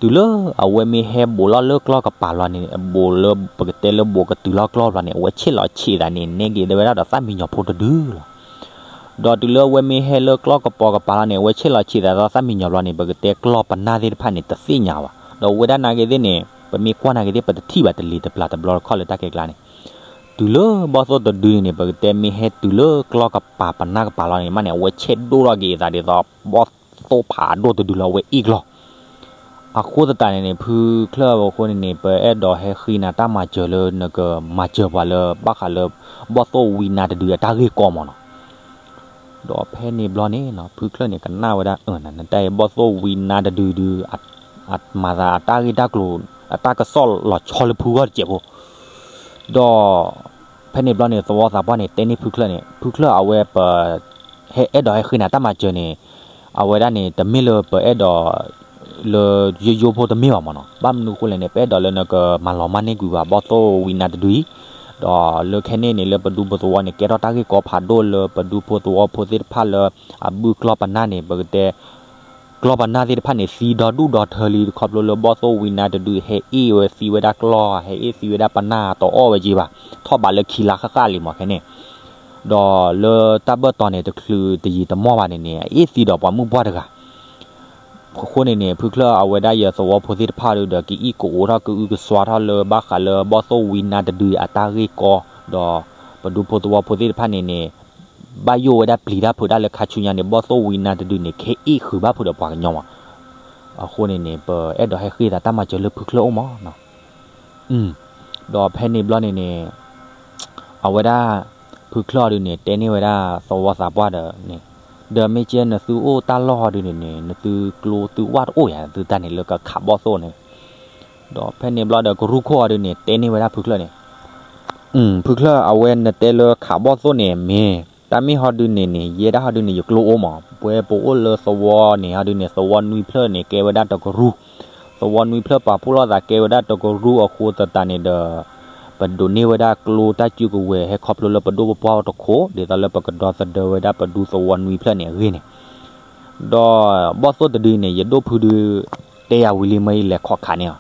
တုၤလၢအဝဲမ့ၢ်ဟဲဘူးလီၤလၢကျီၢ်ကပၤလီၤန့ၣ် ဘူးလၢပကတဲလၢဘူးကတုၤလီၤကျီၢ်ဘျီန့ၣ် အဝဲဆ့ၣ်လီၤဆံးသးန့ၣ် နဲက့ၤဒၣ်ဝဲဒၣ်ဒီးသၣ်မံညီၤဖိတဒုလီၤ. ဒီးတုၤလၢအဝဲမ့ၢ်ဟဲလၢကျီၢ်ကပီၤကပၤလီၤန့ၣ် အဝဲဆ့ၣ်လီၤဆံးသးဒီးသၣ်မံညီၤဘျီန့ၣ် ပကတဲကျီၢ်ပနၢ်သ့ၣ်တဖၣ်န့ၣ် တသ့ၣ်ညါဘၣ် ဒီးဝဲဒၣ်နာ်က့သ့ၣ်န့ၣ် ပမ့ၢ်ကွၢ်နာ်က့သ့ၣ် ပတထံၣ်ဘၣ်တလံၤတပျၢ်တဘျီတခီၣ်လၢတၢ်ခဲကျါန့ၣ်, တုၤလၢဘီၣ်သိၣ်တဒုန့ၣ်န့ၣ် ပကတဲမ့ၢ်ဟဲတုၤလၢကျီၢ်ကပၤပနၢ်ကပၤလီၤန့ၣ် မးန့ၣ် အဝဲဆဲးဒိၣ်ထီၣ်က့ၤအသးဒ်သိး ဘီၣ်သိၣ်ဖးဒိၣ်တဒုလီၤ အဝဲအ့ၣ်ကျီၢ် အဃိသတးန့ၣ်န့ၣ် ဖုချၢၣ်အဃိန့ၣ်န့ၣ် ပအဲၣ်ဒိးဟဲဃ့နၤတၢ်မၤစၢၤလၢနကမၤစၢၤပှၤလၢ ဘၣ်ဃးလၢ ဘီၣ်သိၣ်ဝံနါတဒုအတၢ်ဂ့ၢ်ကီမးနီၤ. ဒီးဖဲန့ၣ်ဘျီန့ၣ် ဖုချၢၣ်န့ၣ် ကနၣ်ဝဲဒၣ် နတၢ်အံၤ ဘီၣ်သိၣ်ဝံနါတဒုဒု အမၤသးအတၢ်ဂ့ၢ်တၢ်ကျိၤ အတၢ်ကစီၣ်လီၤဆီလၢဖုဂီၢ်တစဲးဖိ ဒီး ဖဲန့ၣ်ဘျီန့ၣ် သဝီသးပှၢ်န့ၣ် တဲန့ၢ်ဖုချၢၣ်န့ၣ် ဖုချၢၣ်အဝဲပ ဟဲအဲၣ်ဒိးဟဲဃ့နၤတၢ်မၤစၢၤန့ၣ် အဝဲဒၣ်န့ၣ် တမ့ၢ်လၢပအဲၣ်ဒိး လၢယိယိဖိတမ့ၢ်ဘၣ်မးနီၤ. ဘၣ်မနုၤအဃိလဲၣ်န့ၣ် ပအဲၣ်ဒိးလၢနကမၤလီၤမၢ်န့ၢ်ကွံာ်ပှၤဘီၣ်သိၣ်ဝံနါတဒုအံၤ, ဒီးလၢခဲန့ၣ်န့ၣ် လၢပဒူဖိသဝီန့ၣ် ကဲထီၣ်တၢ်ဂ့ၢ်ကီဖးဒိၣ်လၢပဒူဖိသဝီဖိသ့ၣ်တဖၣ်လၢ အဘုၣ်ကျီၢ်ပနၢ်န့ၣ် ပကတဲ ကျီၢ်ပနၢ်သ့ၣ်တဖၣ်န့ၣ် သံဒီဒူၣ်ဒီထၢလံ ခီဖျိလၢဘီၣ်သိၣ်ဝံနါတဒု ဟဲအ့ၣ်ဝဲသံဝဲဒၣ်ကျီၢ် ဟဲအ့ၣ်သံဝဲဒၣ်ပနၢ် တအီၣ်ဝဲက့ဘၣ် ထီၣ်ဘးလၢခံလါဃၣ်ဃၣ်လံမးခဲန့ၣ်. ဒီးလၢတၢ်ဘၢၣ်တီၤန့ၣ် တချုးတယံာ်တမီၢ်ဘၣ်န့ၣ်န့ၣ် အအ့ၣ်သံဒီးပှၤမုၣ်ပှၢ်တဂၤ အဃိန့ၣ်န့ၣ် ဖုချၢၣ်အဝဲဒၣ်ယသဝီဖိသ့ၣ်တဖၣ်ဒီး ကအံၣ်ကအိးထီၣ်ကအုကစွါထီၣ်လၢဘၣ်ဃးလၢဘီၣ်သိၣ်ဝံနါတဒုအတၢ်ဂ့ၢ်ကီ, ဒီးပဒူဖိသဝီဖိသ့ၣ်တဖၣ်န့ၣ်န့ၣ် ဘၣ်ယိၣ်ဝဲဒၣ်ပျံၤတၢ်ဖုးတၢ်လၢခါဆူညါန့ၣ် ဘီၣ်သိၣ်ဝံနါတဒုန့ၣ် ခဲအံၣ်ဃုာ်ဘၣ်ဖုးဒီးပှၤကညီမး. အဃိန့ၣ်န့ၣ် ပအဲၣ်ဒိးဟဲဃ့သးတၢ်မၤစၢၤလၢဖုချၢၣ်အိၣ်မးနီၤ. ဒီးဖဲန့ၣ်ဘျီန့ၣ်န့ၣ် အဝဲဒၣ် ဖုချၢၣ်အီၤဒုန့ၣ် တဲန့ၢ်ဝဲဒၣ်သဝီသးပှၢ်ဒီးန့ၣ်, ဒီးမ့ၢ်ကဲနသုအိၣ်တၢ်လီၢ်ဟီဒုန့ၣ်န့ၣ် နသုကျိသုဝၣ်တအိၣ်ယၤ သုတၢ်န့ၣ်လၢကခးဘီၣ်သိၣ်န့ၣ်. ဒီးဖဲန့ၣ်ဘျီဒီးကရူၢ်ခိၣ်အီၤဒုန့ၣ် တဲန့ၢ်ဝဲဒၣ်ဖုချၢၣ်န့ၣ်, ဖုချၢၣ် အဝဲနတဲလၢခးဘီၣ်သိၣ်န့ၣ် မ့ၢ်တၢ်မ့ၢ်ဟီဒုန့ၣ်န့ၣ် ယဲဒၣ်ဟီဒုန့ၣ် ယကျိအိၣ်မး, ပဝဲပအိၣ်လၢသဝီန့ၣ်ဟီဒုန့ၣ် သဝီနွံဖျၢၣ်န့ၣ် ကဲဝဲဒၣ်တကရူၢ်, သဝီနွံဖျၢၣ်ပာ်ဖှိၣ်လိာ်သးကဲဝဲဒၣ်တကရူၢ်အဃိသတးန့ၣ်ဒီး ပဒိးန့ၢ်ဝဲဒၣ်ကျိတၢ်စုကဝဲၤ ဟဲခီဖျိလၢပဒိၣ်ပပှၢ်တခိၣ် ဒ်သိးလၢပကဒီသဒၢဝဲဒၣ်ပဒူသဝီနွံဖျၢၣ်န့ၣ်အဂ့ၢ်န့ၣ်. ဒီးဘီၣ်သိၣ်တဒုန့ၣ် ယဒိၣ်ဖုဒု တဲယၤဝံၤလံ မ့ၢ်ယလဲၤခီၣ်ခးန့ၢ်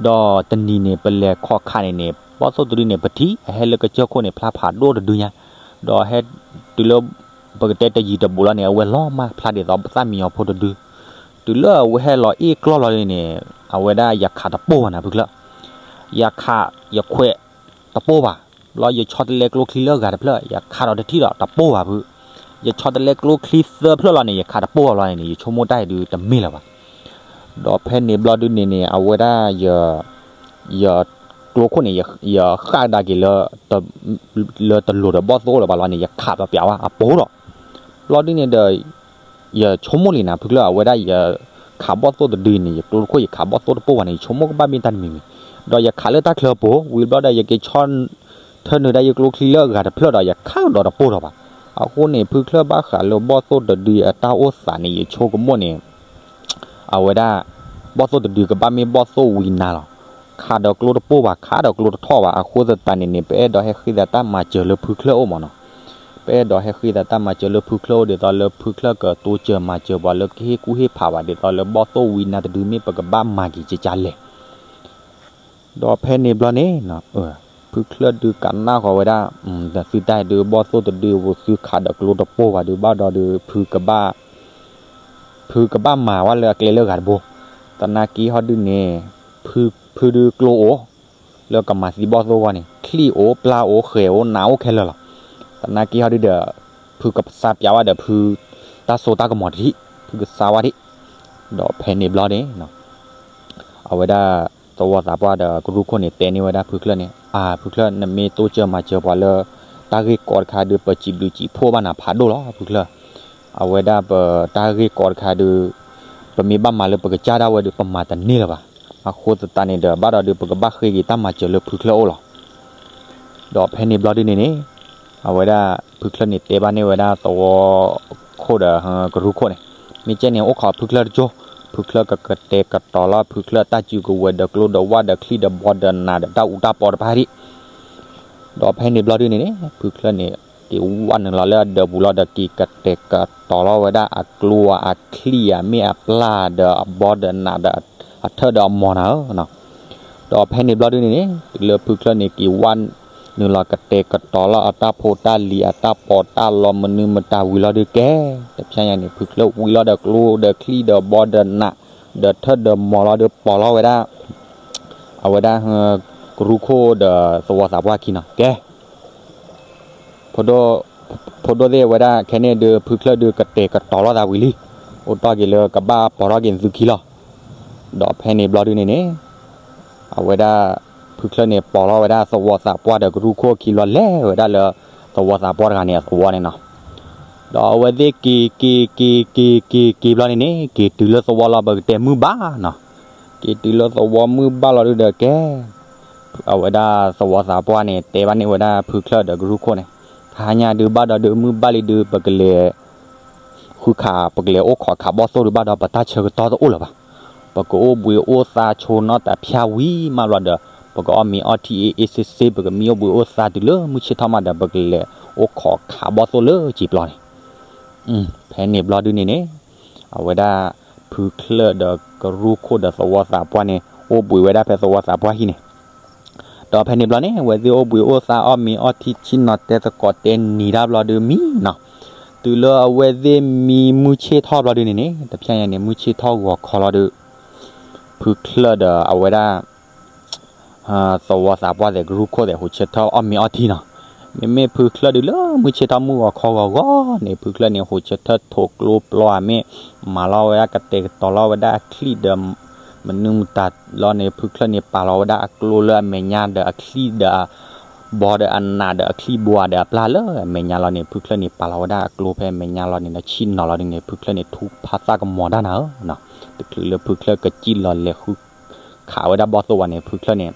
အီၤ, ဒီးတနံၤန့ၣ် ပလဲၤခီၣ်ခးန့ၣ်န့ၣ် ဘီၣ်သိၣ်တဒုန့ၣ် ပထံၣ်အဟဲလၢကစၢၢ်ခိၣ်န့ၣ် ဖျါဖးဒိၣ်တဒုညါ, ဒီးဟဲတုၤလၢ ပကတဲတယံာ်တဘူးလီၤန့ၣ် အဝဲလီၤမၢ်ဖျါဒ်သိးသၣ်မံညီၤဖိတဒု, တုၤလၢအဝဲဟဲလီၤအ့ၣ်ကျီၢ်လီၤန့ၣ် အဝဲဒၣ်ယခးတပိၢ်ဘၣ်နၤဖုချၢၣ်, ယခးယခွဲးတပိၢ်ဘၣ်, ဘျီယဆီတလဲကျိချံလၢအဂၤတဖျၢၣ် ယခးဒီးတထံၣ်ဒီးတပိၢ်ဘၣ်ဖု, ယဆီတလဲကျိချံသၢဖျၢၣ်လီၤန့ၣ် ယခးတပိၢ်ဘၣ်လီၤန့ၣ် ယဆိကမိၣ်တၢ်အံၤဒုတမ့ၢ်လၢၤဘၣ်. ဒီးဖဲန့ၣ်ဘျီဒုန့ၣ်န့ၣ် အဝဲဒၣ် ယကျိခိၣ်န့ၣ် ယဃၣ်ကဒါက့ၤလၢ လၢတလိၤဒီးဘီၣ်သိၣ်လၢၤဘၣ်လီၤန့ၣ် ယခးပျးဝဲအပိၢ်ဒီး, ဘျီဒုန့ၣ်ဒီး ယဆိကမိၣ်လံနၤဖုချၢၣ် အဝဲဒၣ်ယခးဘီၣ်သိၣ်တဒုန့ၣ် ယကျိခိၣ်ယခးဘီၣ်သိၣ်တပိၢ်ဘၣ်န့ၣ် ယဆိကမိၣ်ကဘၣ်မ့ၢ်တၢ်တမံၤမံၤ, ဒီးယခးလၢတၢ်ချၢအပူၤ ဝံၤဘျီဒီး ယက့ၤဆီ ထၢနုာ်ဒၣ်ယကျိချံလၢအဂၤတဖျၢၣ်ဒီး ယခးဒီးတပိၢ်ဒီးဘၣ်. အဃိန့ၣ် ဖုချၢၣ်ဘၣ်ဃးလၢဘီၣ်သိၣ်တဒုအတၢ်အိၣ်သးန့ၣ် ယဆိကမိၣ်န့ၣ် အဝဲဒၣ် ဘီၣ်သိၣ်တဒုကဘၣ်မ့ၢ်ဘီၣ်သိၣ်ဝံနါလီၤ. ခးဒီးကျိတပိၢ်ဘၣ် ခးဒီးကျိတထီၣ်ဘၣ် အဃိသတးန့ၣ်န့ၣ် ပအဲၣ်ဒိးဟဲဃ့သးတၢ်မၤစၢၤလၢဖုချၢၣ်အိၣ်မးနီၤ. ပအဲၣ်ဒိးဟဲဃ့သးတၢ်မၤစၢၤလၢဖုချၢၣ်အိၣ် ဒ်သိးလၢဖုချၢၣ်ကတိစၢၤမၤစၢၤပှၤလၢကဟ့ၣ်ကူၣ်ဟ့ၣ်ဖးဘၣ် ဒ်သိးလၢဘီၣ်သိၣ်ဝံနါတဒုမ့ၢ်ပကဘၣ်မၤက့ၤကကလဲၣ် ဒီးဖဲန့ၣ်ဘျီန့ၣ် ဖုချၢၣ်ဒုးကနၣ်ဃီၤဝဲဒၣ် သုတၢ်ဒုးဘီၣ်သိၣ်တဒုး သုခးဒီးကျိတပိၢ်ဘၣ်ဒုးဘၣ်ဒီးဒုး ဖုကဘၣ်မၤဝဲလၢအကျဲလၢအဂၤတဘိ, သနာ်က့ဟီဒုးန့ၣ် ဖုဒုးကျိအိၣ် လၢကမၤသံဘီၣ်သိၣ်ဂီၢ်န့ၣ် ချံၣ်အိၣ် ပျၢ်အိၣ် ဃဲၤအိၣ် နးအိၣ်ခဲလၢာ်လီၤ. သနာ်က့ဟီဒုးဒီး ဖုကစါပျးဝဲဒီးဖု တၢ်စိတၢ်ကမီၤတထံၣ် ဖုကစါဝဲဒၣ်, ဒီးဖဲန့ၣ်ဘျီန့ၣ် အဝဲဒၣ် သဝီသးပှၢ်ဒီးကရူၢ်ခိၣ်န့ၣ် တဲန့ၢ်ဝဲဒၣ်ဖုချၢၣ်န့ၣ် အါ ဖုချၢၣ် နမ့ၢ်တိစၢၤမၤစၢၤပှၤလၢ တၢ်ဂ့ၢ်ကီတခါဒုး ပစံးဘျုးစံးဖှိၣ်ဘၣ်နၤဖးဒိၣ်လီၤ ဖုချၢၣ်. အဝဲဒၣ်ပတၢ်ဂ့ၢ်ကီတခါဒုး ပမ့ၢ်ဘၣ်မၤလၢပကစၢ်ဒၣ်ဝဲဒုး ပမၤတန့ၢ်လၢၤဘၣ်. အဃိသတးန့ၣ်ဒီး ဘၣ်ဒီးဒုး ပကဘၣ်ဃ့က့ၤတၢ်မၤစၢၤလၢဖုချၢၣ်အိၣ်လီၤ. ဒီးဖဲန့ၣ်ဘျီဒုးန့ၣ်န့ၣ် အဝဲဒၣ်ဖုချၢၣ်န့ၣ်တဲဘၣ်န့ၢ်ဝဲဒၣ်သဝီခိၣ်ဒီးကရူၢ်ခိၣ်န့ၣ်, မ့ၢ်ကဲန့ၣ် အိၣ်ခိးဖုချၢၣ်တကၠိ, ဖုချၢၣ်ကကတဲာ်ကတီၤလီၤ ဖုချၢၣ်တၢ်စုကဝဲၤဒီးကျိဒီးဝၣ်ဒီးချံဒီးဘီဒီးနးဒီးတၢ်အူတၢ်ပီတဖၣ်ဒံး. ဒီးဖဲန့ၣ်ဘျီဒုးန့ၣ်န့ၣ် ဖုချၢၣ်န့ၣ် က့ၤဝၣ်နုာ်လီၤလၢအဒၢးပူၤလီၤဒီး က့ၤကတဲာ်ကတီၤလီၤဝဲဒၣ်အကျိအချံအမ့ၢ်အပျၢ်ဒီးအဘီဒီးနးဒီးအထၢၣ်ဒီးအမီၤနၤဧၢ ဒီးဖဲန့ၣ်ဘျီဒုးန့ၣ်န့ၣ် တုၤလၢဖုချၢၣ်န့ၣ် က့ၤဝၣ်နုာ်လီၤကတဲာ်ကတီၤလီၤအတၢ်ဖိတၢ်လံၤအတၢ်ပီးတၢ်လီမနုၤမတၤဝံၤလီၤဒုးကဲ, တဖျဲညါန့ၣ် ဖုချၢၣ်ဝံလီၤဒီးကျိဒီးချံဒီးဘီဒီးနး ဒီးထၢၣ်ဒီးမီၤလီၤဒုးပီၤလီၤဝဲဒၣ် အဝဲဒၣ် ကရူၢ်ခိၣ်ဒီးသဝီသးပှၢ်ခံနီၤ ကဲ ဖိဒိၣ်သ့ၣ်ဝဲဒၣ်ခဲန့ၣ်ဒုး ဖုချၢၣ်ဒုးကတဲာ်ကတီၤလီၤသးဝံၤလံ, အိၣ်တ့ၢ်က့ၤလၢကဘၣ်ပီၤထီၣ်က့ၤသုခံလီၤ. ဒီးဖဲန့ၣ်ဘျီဒုးန့ၣ်န့ၣ် အဝဲဒၣ် ဖုချၢၣ်န့ၣ် ပီၤလီၤဝဲဒၣ်သဝီသးပှၢ်ဒီးကရူၢ်ခိၣ်ခံလီၤ လဲၤဝဲဒၣ်လၢ သဝီသးပှၢ်တဂၤန့ၣ်အသဝီန့ၣ်နီၤ. ဒီးအဝဲသ့ၣ်က့ၤ က့ၤ က့ၤ က့ၤ က့ၤ က့ၤဘျီန့ၣ်န့ၣ် က့ၤတုၤလၢသဝီလီၤ ပကတဲမုၢ်ဘၣ်နီၤ. က့ၤတုၤလၢသဝီမုၢ်ဘၣ်လီၤဒုးဒီးကဲ အဝဲဒၣ်သဝီသးပှၢ်န့ၣ် တဲဘၣ်န့ၢ်ဝဲဒၣ်ဖုချၢၣ်ဒီးကရူၢ်ခိၣ်န့ၣ်, တဟါညါဒုးဘၣ်ဒီးဒုးမုၢ်ဘၣ်လံဒုး ပကလဲၤ ဃုခး ပကလဲၤအိၣ်ခိးခးဘီၣ်သိၣ်ဒုးဘၣ်ဒီး ပတၢ်ဆၢကတီၢ်တအိၣ်လၢၤဘၣ်. ပကအိၣ်ဘှံးအိၣ်သါဆိနီၣ်တၢ်ဖၠၣ်ဝံၤမးဘျီဒီး ပကအီၣ်မ့ၤအီထံအ့ အ့စ့စ့ ပကမံအိၣ်ဘှံးအိၣ်သါတုၤလၢမုၢ်ဆ့ၣ်ထီၣ်မးဒီး ပကလဲၤအိၣ်ခိးခးဘီၣ်သိၣ်လၢစံာ်ပျီန့ၣ် ဖဲန့ၣ်ဘျီဒုးန့ၣ်န့ၣ် အဝဲဒၣ် ဖုချၢၣ်ဒီးကရူၢ်ခိၣ်ဒီးသဝီသးပှၢ်န့ၣ် အိၣ်ဘှံးဝဲဒၣ်ဖဲသဝီသးပှၢ်ဟံၣ်န့ၣ်, ဒီးဖဲန့ၣ်ဘျီန့ၣ် အဝဲသ့ၣ်အိၣ်ဘှံးအိၣ်သါအီၣ်မ့ၤအီထံဆ့ၣ်နီၤတဲသကိးတဲနံၤတၢ်ဘျီဒုးမံနီၤ, တုၤလၢအဝဲသ့ၣ်မံမုၢ်ဆ့ၣ်ထီၣ်ဘျီဒုးန့ၣ်န့ၣ် တဖဲညါန့ၣ် မုၢ်ဆ့ၣ်ထီၣ်ဂီၤခီလီၤဒုး ဖုချၢၣ်ဒီးအဝဲဒၣ် သဝီသးပှၢ်သဲးကရူၢ်ခိၣ်သဲး ဟူးဆၢထၢၣ်အီၣ်မ့ၤအီထံနီၤ. မ့မ့ၢ်ဖုချၢၣ်ဒုးလၢမုၢ်ဆ့ၣ်ထီၣ်မုၢ်ဂီၤခီဂီၤဂီၤန့ၣ် ဖုချၢၣ်န့ၣ် ဟူးဆၢထၢၣ်ထိးကျိပျီဧါမ့ၢ် မၤလီၤဝဲဒၣ်ကတဲာ်ကတီၤလီၤဝဲဒၣ်အချံၣ်ဒီး မနုၤမတၤလီၤန့ၣ် ဖုချၢၣ်န့ၣ် ပာ်လီၤဝဲဒၣ်အကျိလၢအမဲာ်ညါဒီးအချံၣ်ဒီး ဘီဒီးအနးဒီးအချံၣ်ဘိဒီးအပျၢ်လၢအမဲာ်ညါလီၤန့ၣ် ဖုချၢၣ်န့ၣ် ပာ်လီၤဝဲဒၣ်အကျိဖဲအမဲာ်ညါလီၤန့ၣ် ဒီးဆ့ၣ်နီၤလီၤဒုးန့ၣ် ဖုချၢၣ်န့ၣ် ထူကဖၣ်သၣ်ကမီၤတၢ်နၤဧၢ, တချုးလၢဖုချၢၣ်ကစံၣ်လီၤလဲၤဃုခးဝဲဒၣ်ဘီၣ်သိၣ်ဝဲန့ၣ် ဖုချၢၣ်န့ၣ်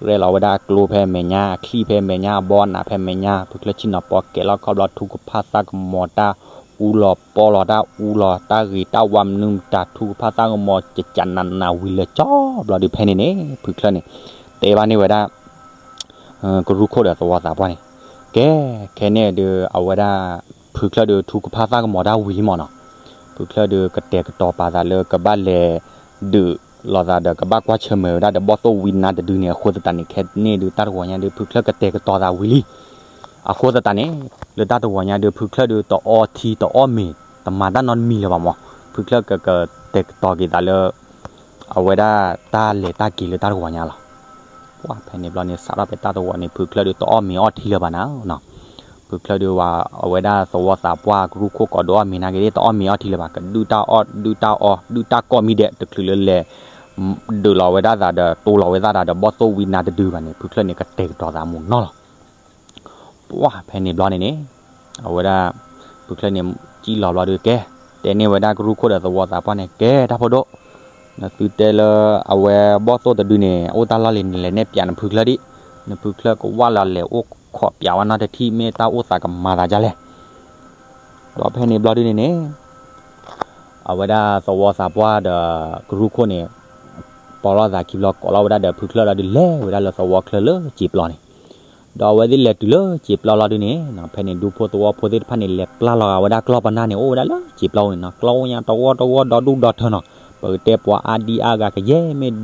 ရဲၣ်လီၤဝဲဒၣ်အကျိဖဲအမဲာ်ညါ အချံၣ်ဖဲအမဲာ်ညါ အဘီအနးဖဲအမဲာ်ညါ ဖုချၢၣ်ဆ့ၣ်နီၤပီကဲးလီၤခီဘျီ ထူကဖၣ်သၣ်ကမီၤတၢ်အူလီၤပီလီၤတၢ်အူလီၤတၢ်ဂ့ၤတၢ်ဝါမနုၤမတၤ ထူကဖၣ်သၣ်ကမီၤ ကကနးနးဝံၤလၢာ်ကၠီဘျီဒုးဖဲန့ၣ်န့ၣ် ဖုချၢၣ်န့ၣ် တဲဘၣ်န့ၢ်ဝဲဒၣ် ကရူၢ်ခိၣ်ဒီးသဝီသးပှၢ်န့ၣ် ကဲ ခဲန့ၣ်ဒုး အဝဲဒၣ် ဖုချၢၣ်ဒုး ထူကဖၣ်သၣ်ကမီၤတၢ်ဝံၤလံမ့ၢ်နီၤ, ဖုချၢၣ်ဒုး ကတဲာ်ကတီၤပာ်သးလၢကဘၣ်လဲၤဒုးလိာ်သးဒီး ကဘၣ်ကွၢ်ဆၢၣ်မဲာ်ဝဲဒၣ်ဒီးဘီၣ်သိၣ်ဝံနါတဒုန့ၣ် အဃိသတးန့ၣ် ခဲန့ၣ်ဒုး တၢ်တဂီၤညါဒုး ဖုချၢၣ်ကတဲာ်ကတီၤသးဝံၤလံ. အဃိသတးန့ၣ် လၢတၢ်တဂီၤညါဒုး ဖုချၢၣ်ဒုး တအီထံတအီၣ်မ့ၤ တမၤတၢ်နီတမံၤလၢၤဘၣ်မ့ၢ် ဖုချၢၣ်ကကတဲာ်ကတီၤက့ၤသးလၢ အဝဲဒၣ်တၢ်လဲၤတၢ်က့ၤလၢတၢ်တဂီၤညါလီၤ. ပှၢ်ဖဲန့ၣ်ဘျီန့ၣ် စးထီၣ်ဖဲတၢ်တဂီၤန့ၣ် ဖုချၢၣ်ဒုးတအီၣ်မ့ၤအီထံလၢၤဘၣ်နၤ, ဖုချၢၣ်ဒုးဝဲ အဝဲဒၣ်သဝီသးပှၢ်ကရူၢ်ခိၣ်ကိးဒုးအီၣ်မ့ၤနာ်က့ၤသ့ၣ် တအီၣ်မ့ၤအီထံလၢၤဘၣ် ကဒုၣ်တၢ်အီၣ်ဒုၣ်တၢ်အီ ဒုၣ်တၢ်ကီၢ်မံၤဒဲး တချုးလၢလဲၤ ဒုးလီၤဝဲဒၣ်သးဒီး တိလိာ်ဝဲသးဒီး ဘီၣ်သိၣ်ဝံနါတဒုဘၣ်န့ၣ် ဖုချၢၣ်န့ၣ် ကတဲာ်ကတီၤသးမူနီၢ်လီၤ. ပှၢ်ဖဲန့ၣ်ဘျီန့ၣ်န့ၣ် အဝဲဒၣ် ဖုချၢၣ်န့ၣ် စံၣ်လီၤဘျီဒုးကဲ တဲန့ၢ်ဝဲဒၣ်ကရူၢ်ခိၣ်ဒီးသဝီသးပှၢ်န့ၣ် ကဲတၢ်ဖိဒိၣ် နသုတဲလၢအဝဲဘီၣ်သိၣ်တဒုန့ၣ် အိၣ်တၢ်လီၢ်လံန့ၣ် လဲၤနဲၣ်ပၠးနဖုချၢၣ်ဒံး နဖုချၢၣ်ကဝၢ်လီၤလဲၤအိၣ်ခိးပၠးဝဲနီတထံၣ် မ့ၢ်တၢ်အိၣ်သးကမၤသးဒ်လဲၣ်. ဒီးဖဲန့ၣ်ဘျီဒုန့ၣ်န့ၣ် အဝဲဒၣ်သဝီသးပှၢ်ဒီးကရူၢ်ခိၣ်န့ၣ် ပိာ်လီၤသးခံဘျီ ကိးလီၤဝဲဒၣ်ဒီးဖုချၢၣ်လီၤဒုး လဲၤဝဲဒၣ်လၢသဝီချၢၣ်လၢစံာ်ပျီန့ၣ် ဒီးအဝဲသ့ၣ်လဲၤတုၤလၢစံာ်ပျီလီၤဒုန့ၣ် ဖဲန့ၣ်ဒူဖိသဝီဖိသ့ၣ်တဖၣ်န့ၣ် လဲၤပျၢ်လီၤဂာ်ဝဲဒၣ်ကျီၢ်ပနၢ်န့ၣ် အိၣ်ဝဲဒၣ်လၢစံာ်ပျီန့ၣ်နီၤ ကျီၢ်အိၣ်ညါတဝီတဝီဒီဒူၣ်ဒီထၢနီၤ ပကတဲပှၤအါဒံအါဂၤကယဲၢ်မ့ၢ်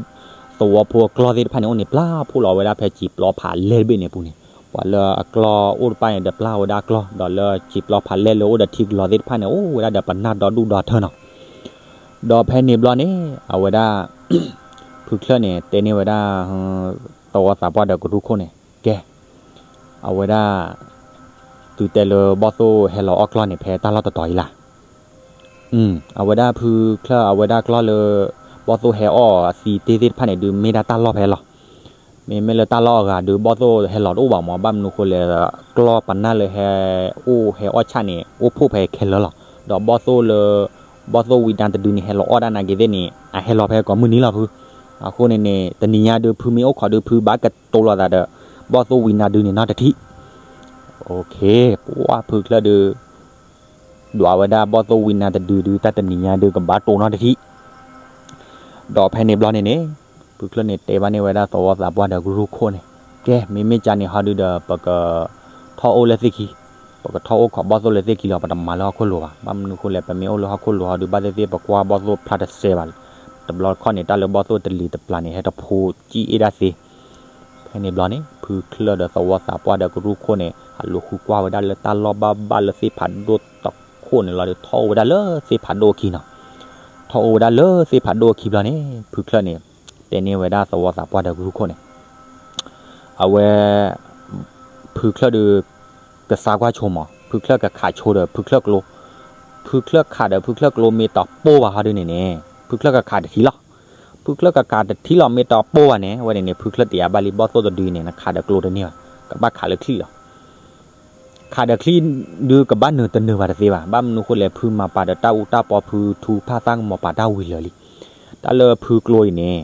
သဝီဖိအကျီၢ်သ့ၣ်တဖၣ်န့ၣ် အိၣ်န့ၣ်ပျၢ်ဖှိၣ်လီၤဝဲဒၣ်ဖဲစံာ်ပျီဖးလဲၢ်တဘ့ၣ်န့ၣ်အပူၤန့ၣ် ပှၤလၢအကျီၢ်အိၣ်တဖၣ်န့ၣ် ဒီးပျၢ်ဝဲဒၣ်ကျီၢ် ဒီးလၢစံာ်ပျီဖးလဲၢ်လၢအိၣ်ဒီးထံကလီၤသ့ၣ်တဖၣ်န့ၣ် အိၣ်ဝဲဒၣ်ဒီးပနၢ်ဒီဒူၣ်ဒီထၢနီၤ ဒီးဖဲန့ၣ်ဘျီန့ၣ် အဝဲဒၣ် ဖုချၢၣ်န့ၣ် တဲန့ၢ်ဝဲဒၣ် သဝီသးပှၢ်ဒီးကရူၢ်ခိၣ်န့ၣ် ကဲ အဝဲဒၣ် သုတဲလၢဘီၣ်သိၣ်ဟဲလီၤအီၣ်ကျီၢ်န့ၣ် ဖဲတၢ်လီၢ်တတီၤအံၤလၢ် အဝဲဒၣ်ဖုချၢၣ် အဝဲဒၣ်ကျီၢ်လၢ ဘီၣ်သိၣ်ဟဲအီၣ်အသံတ့ၢ်သ့ၣ်တဖၣ်န့ၣ် ဒုးမ့ၢ်ဒၣ်တၢ်လီၢ်ဖဲလီၤ. မ့မ့ၢ်လၢတၢ်လီၢ်အဂၤဒုး ဘီၣ်သိၣ်ဟဲလီၤတအိၣ်ဘၣ်မး ဘၣ်မနုၤဃိလဲၣ် ကျီၢ်ပနၢ်လၢဟဲအိၣ်ဟဲအီၣ်ဆၣ်န့ၣ် အိၣ်ဖှိၣ်ဖဲခဲလၢာ်လီၤ. ဒီးဘီၣ်သိၣ်လၢ ဘီၣ်သိၣ်ဝံနါတဒုန့ၣ် ဟဲလီၤအီၣ်ဒၣ်နာ်က့ၤသ့ၣ်န့ၣ် အဟဲလီၤဖဲကိးမုၢ်နံၤလီၤဖု. အဃိန့ၣ်န့ၣ် တနံၤညါဒုး ဖုမ့ၢ်အိၣ်ခိးဒုး ဖုဘၣ်ကတိၤလိာ်သးဒီး ဘီၣ်သိၣ်ဝံနါတဒုန့ၣ်နီတထံၣ် ပှၢ်ဖုချၢၣ်ဒုး ဒွးဝဲဒၣ်ဘီၣ်သိၣ်ဝံနါတဒုဒုး တၢ်တနံၤညါဒုး ကဘၣ်တိၤနီတထံၣ် ဒီးဖဲန့ၣ်ဘျီန့ၣ်န့ၣ် ဖုချၢၣ်န့ၣ် တဲဘၣ်န့ၢ်ဝဲဒၣ်သဝီသးပှၢ်ဒီးကရူၢ်ခိၣ်န့ၣ် ကဲ မ့မ့ၢ်ကန့ၣ်ဟီဒုးဒီး ပက ထီၣ်အိၣ်လၢသ့ၣ်ခံ ပကထီၣ်အိၣ်ခိးဘီၣ်သိၣ်လၢသ့ၣ်ခံလီၤ ပတမၤလၢဟီၣ်ခိၣ်လိၤဘၣ်. ဘၣ်မနုၤဃိလဲၣ် ပမ့ၢ်အိၣ်လၢဟီၣ်ခိၣ်လိၤဟီဒုး ဘၣ်သ့ၣ်သ့ၣ် ပကွၢ်ဘီၣ်သိၣ်ဖျါတစဲးဘၣ်. တဘျီတခီၣ်န့ၣ် တၢ်လၢဘီၣ်သိၣ်တလံၤတပျၢ်န့ၣ် ဟဲတဖိကံၣ်အ့ၣ်ဒၣ်သ့ ဖဲန့ၣ်ဘျီန့ၣ် ဖုချၢၣ်ဒီးသဝီသးပှၢ်ဒီးကရူၢ်ခိၣ်န့ၣ် ဟးလူၤဃုကွၢ်ဝဲဒၣ်လၢတၢ်လီၢ်ဘၣ်ဘၣ်လၢသ့ၣ်ဖးဒိၣ်တခိၣ်န့ၣ်လီၤဒီး ထီၣ်အိၣ်ဝဲဒၣ်လၢသ့ၣ်ဖးဒိၣ်အခံနီၤ. ထီၣ်အိၣ်ဝဲဒၣ်လၢသ့ၣ်ဖးဒိၣ်အခံဘျီန့ၣ် ဖုချၢၣ်န့ၣ် တဲန့ၢ်ဝဲဒၣ်သဝီသးပှၢ်ဒီးကရူၢ်ခိၣ်န့ၣ် အဝဲ ဖုချၢၣ်ဒုး ကစါကွၢ်ဆိမး ဖုချၢၣ်ကခးဆိဒီးဖုချၢၣ်ကျိ ဖုချၢၣ်ခးဒီးဖုချၢၣ်ကျိမ့ၢ်တပိၢ်ဘၣ်ဟီဒုးန့ၣ်န့ၣ် ဖုချၢၣ်ကခးတထံၣ်လီၤ. ဖုချၢၣ်ကခးတထံၣ်လီၤ မ့ၢ်တပိၢ်ဘၣ်န့ၣ် ဝဲန့ၣ်န့ၣ် ဖုချၢၣ်တယာ်ဘၣ်လံ ဘီၣ်သိၣ်တဒုန့ၣ် နခးဒီးကျိတန့ၢ်ဘၣ် ကဘၣ်ခးလၢချံၣ်လီၤ. ခးဒီးချံၣ်ဒုးကဘၣ်နုာ်တနုာ်ဘၣ်တသ့ဘၣ်. ဘၣ်မနုၤဃိလဲၣ် ဖုမၤပာ်ဒီးတၢ်အူတၢ်ပီ ဖုထူဖၣ်သၣ်ကမီၤပာ်တၢ်ဝံၤလၢာ်လံ. တၢ်လၢဖုကျိအံၤန့ၣ်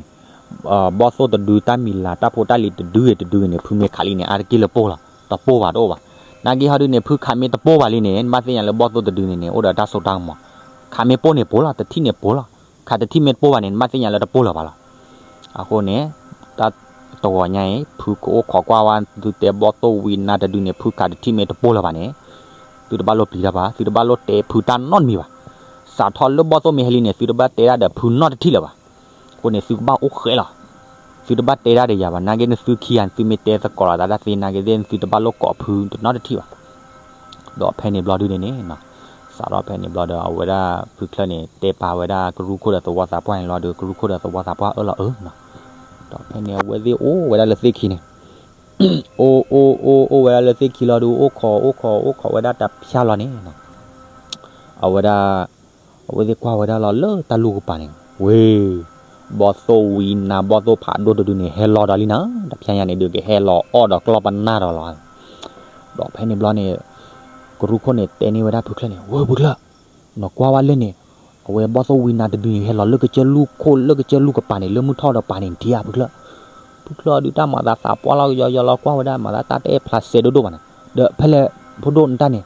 ဘီၣ်သိၣ်တဒုတၢ်မံၤလၤတၢ်ဖိတၢ်လံၤတဒုဂ့ၤတဒုဂ့ၤန့ၣ် ဖုမ့ၢ်ခးလံန့ၣ် အါတက့ၢ်လၢပိၢ်လီၤ. တပိၢ်ဘၣ်တအိၣ်ဘၣ်. နာ်က့ဟီဒုးန့ၣ် ဖုခးမ့ၢ်တပိၢ်ဘၣ်လံန့ၣ် နဘၣ်သ့ၣ်ညါလၢဘီၣ်သိၣ်တဒုန့ၣ်န့ၣ် အိၣ်ဒီးတၢ်စိတၢ်ကမီၤ. ခးမ့ၢ်ပိၢ်န့ၣ်ပိၢ်လီၤ တထံၣ်န့ၣ်ပိၢ်လီၤ. ခးတထံၣ်မ့ၢ်တပိၢ်ဘၣ်န့ၣ် နဘၣ်သ့ၣ်ညါလၢတပိၢ်လၢၤဘၣ်လီၤ. အဃိန့ၣ် တၢ်တဂီၤညါအံၤ ဖုကအိၣ်ခိးကွၢ်ဝဲ သုတဲဘီၣ်သိၣ်ဝံနါတဒုန့ၣ် ဖုခးတထံၣ်မ့ၢ်တပိၢ်လၢၤဘၣ်န့ၣ် သုတဘၣ်လိၣ်ပျံၤတၢ်ဘၣ် သုတဘၣ်လိၣ်တဲဖုတၢ်နီတမံၤဘၣ်. စးထီၣ်လၢဘီၣ်သိၣ်မ့ၢ်ဟဲလံန့ၣ် သုတဘၣ်တဲဒၣ်ဒီးဖုနီတထံၣ်လၢၤဘၣ်. အဃိန့ၣ် သုကဘၣ်အိၣ်ဃဲလီၤ. သုတဘၣ်တဲတၢ်ဒီးယၤဘၣ်, နာ်က့နသုခံဂၤန့ၣ် သုမ့ၢ်တဲသကိးလီၤသးတၢ်သ့ နာ်က့သ့ၣ် နသုတဘၣ်လိၣ်ကိးဖုတနီတထံၣ်ဘၣ်. ဒီးဖဲန့ၣ်ဘျီဒုန့ၣ်န့ၣ်, စးထီၣ်ဖဲန့ၣ်ဘျီဒီး အဝဲဒၣ်ဖုချၢၣ်န့ၣ် တဲပာ်ဝဲဒၣ်ကရူၢ်ခိၣ်ဒီးသဝီသးပှၢ်န့ၣ်လီၤဒီး ကရူၢ်ခိၣ်ဒီးသဝီသးပှၢ်အၢၣ်လီၤအၢ, ဒီးဖဲန့ၣ် အဝဲသ့ၣ်အိၣ်ဝဲဒၣ်လၢသ့ၣ်ခံန့ၣ်, အိၣ်အိၣ်အိၣ်အိၣ်ဝဲဒၣ်လၢ သ့ၣ်ခံလီၤဒီး အိၣ်ခိးအိၣ်ခိးအိၣ်ခိးဝဲဒၣ်တဖျါလီၤန့ၣ်, အဝဲဒၣ်, အဝဲသ့ၣ်ကွၢ်ဝဲဒၣ်လီၤလၢတၢ်လူၢ်ကပၤန့ၣ်, ဝ့ၢ်, ဘီၣ်သိၣ်ဝံနါ ဘီၣ်သိၣ်ဖးဒိၣ်တဒုန့ၣ် ဟဲလီၤဒီးလံနၤ, တဖျါညါန့ၣ်ဒုး ကဟဲလီၤအီၣ်ဒီးကျီၢ်ပနၢ်ဒီးလီၤ. ဒီးဖဲန့ၣ်ဘျီန့ၣ် ကရူၢ်ခိၣ်န့ၣ်တဲန့ၢ်ဝဲဒၣ်ဖုချၢၣ်န့ၣ်, ဝ့ၢ်ဖုချၢၣ်, နကွၢ်ဝဲလၢန့ၣ်, အဝဲဘီၣ်သိၣ်ဝံနါတဒုန့ၣ် ဟဲလီၤလၢကစၢၢ်လူၢ်ခိၣ် လၢကစၢၢ်လူၢ်ကပၤန့ၣ် လၢမုၢ်ထီၣ်ဒီးပၤန့ၣ် နထံၣ်ဧါဖုချၢၣ်. ဖုချၢၣ်ဒုး တၢ်မၤသးသးပှၢ်လီၤကယီယီလီၤ ကွၢ်ဝဲဒၣ် မၤသးတၢ်တအဲၣ်ဖျါစဲးဒိၣ်ဒိၣ်ဘၣ်န့ၣ်, ဒီးဖဲလဲၣ်, ဖိဒိၣ်နတၢ်န့ၣ်,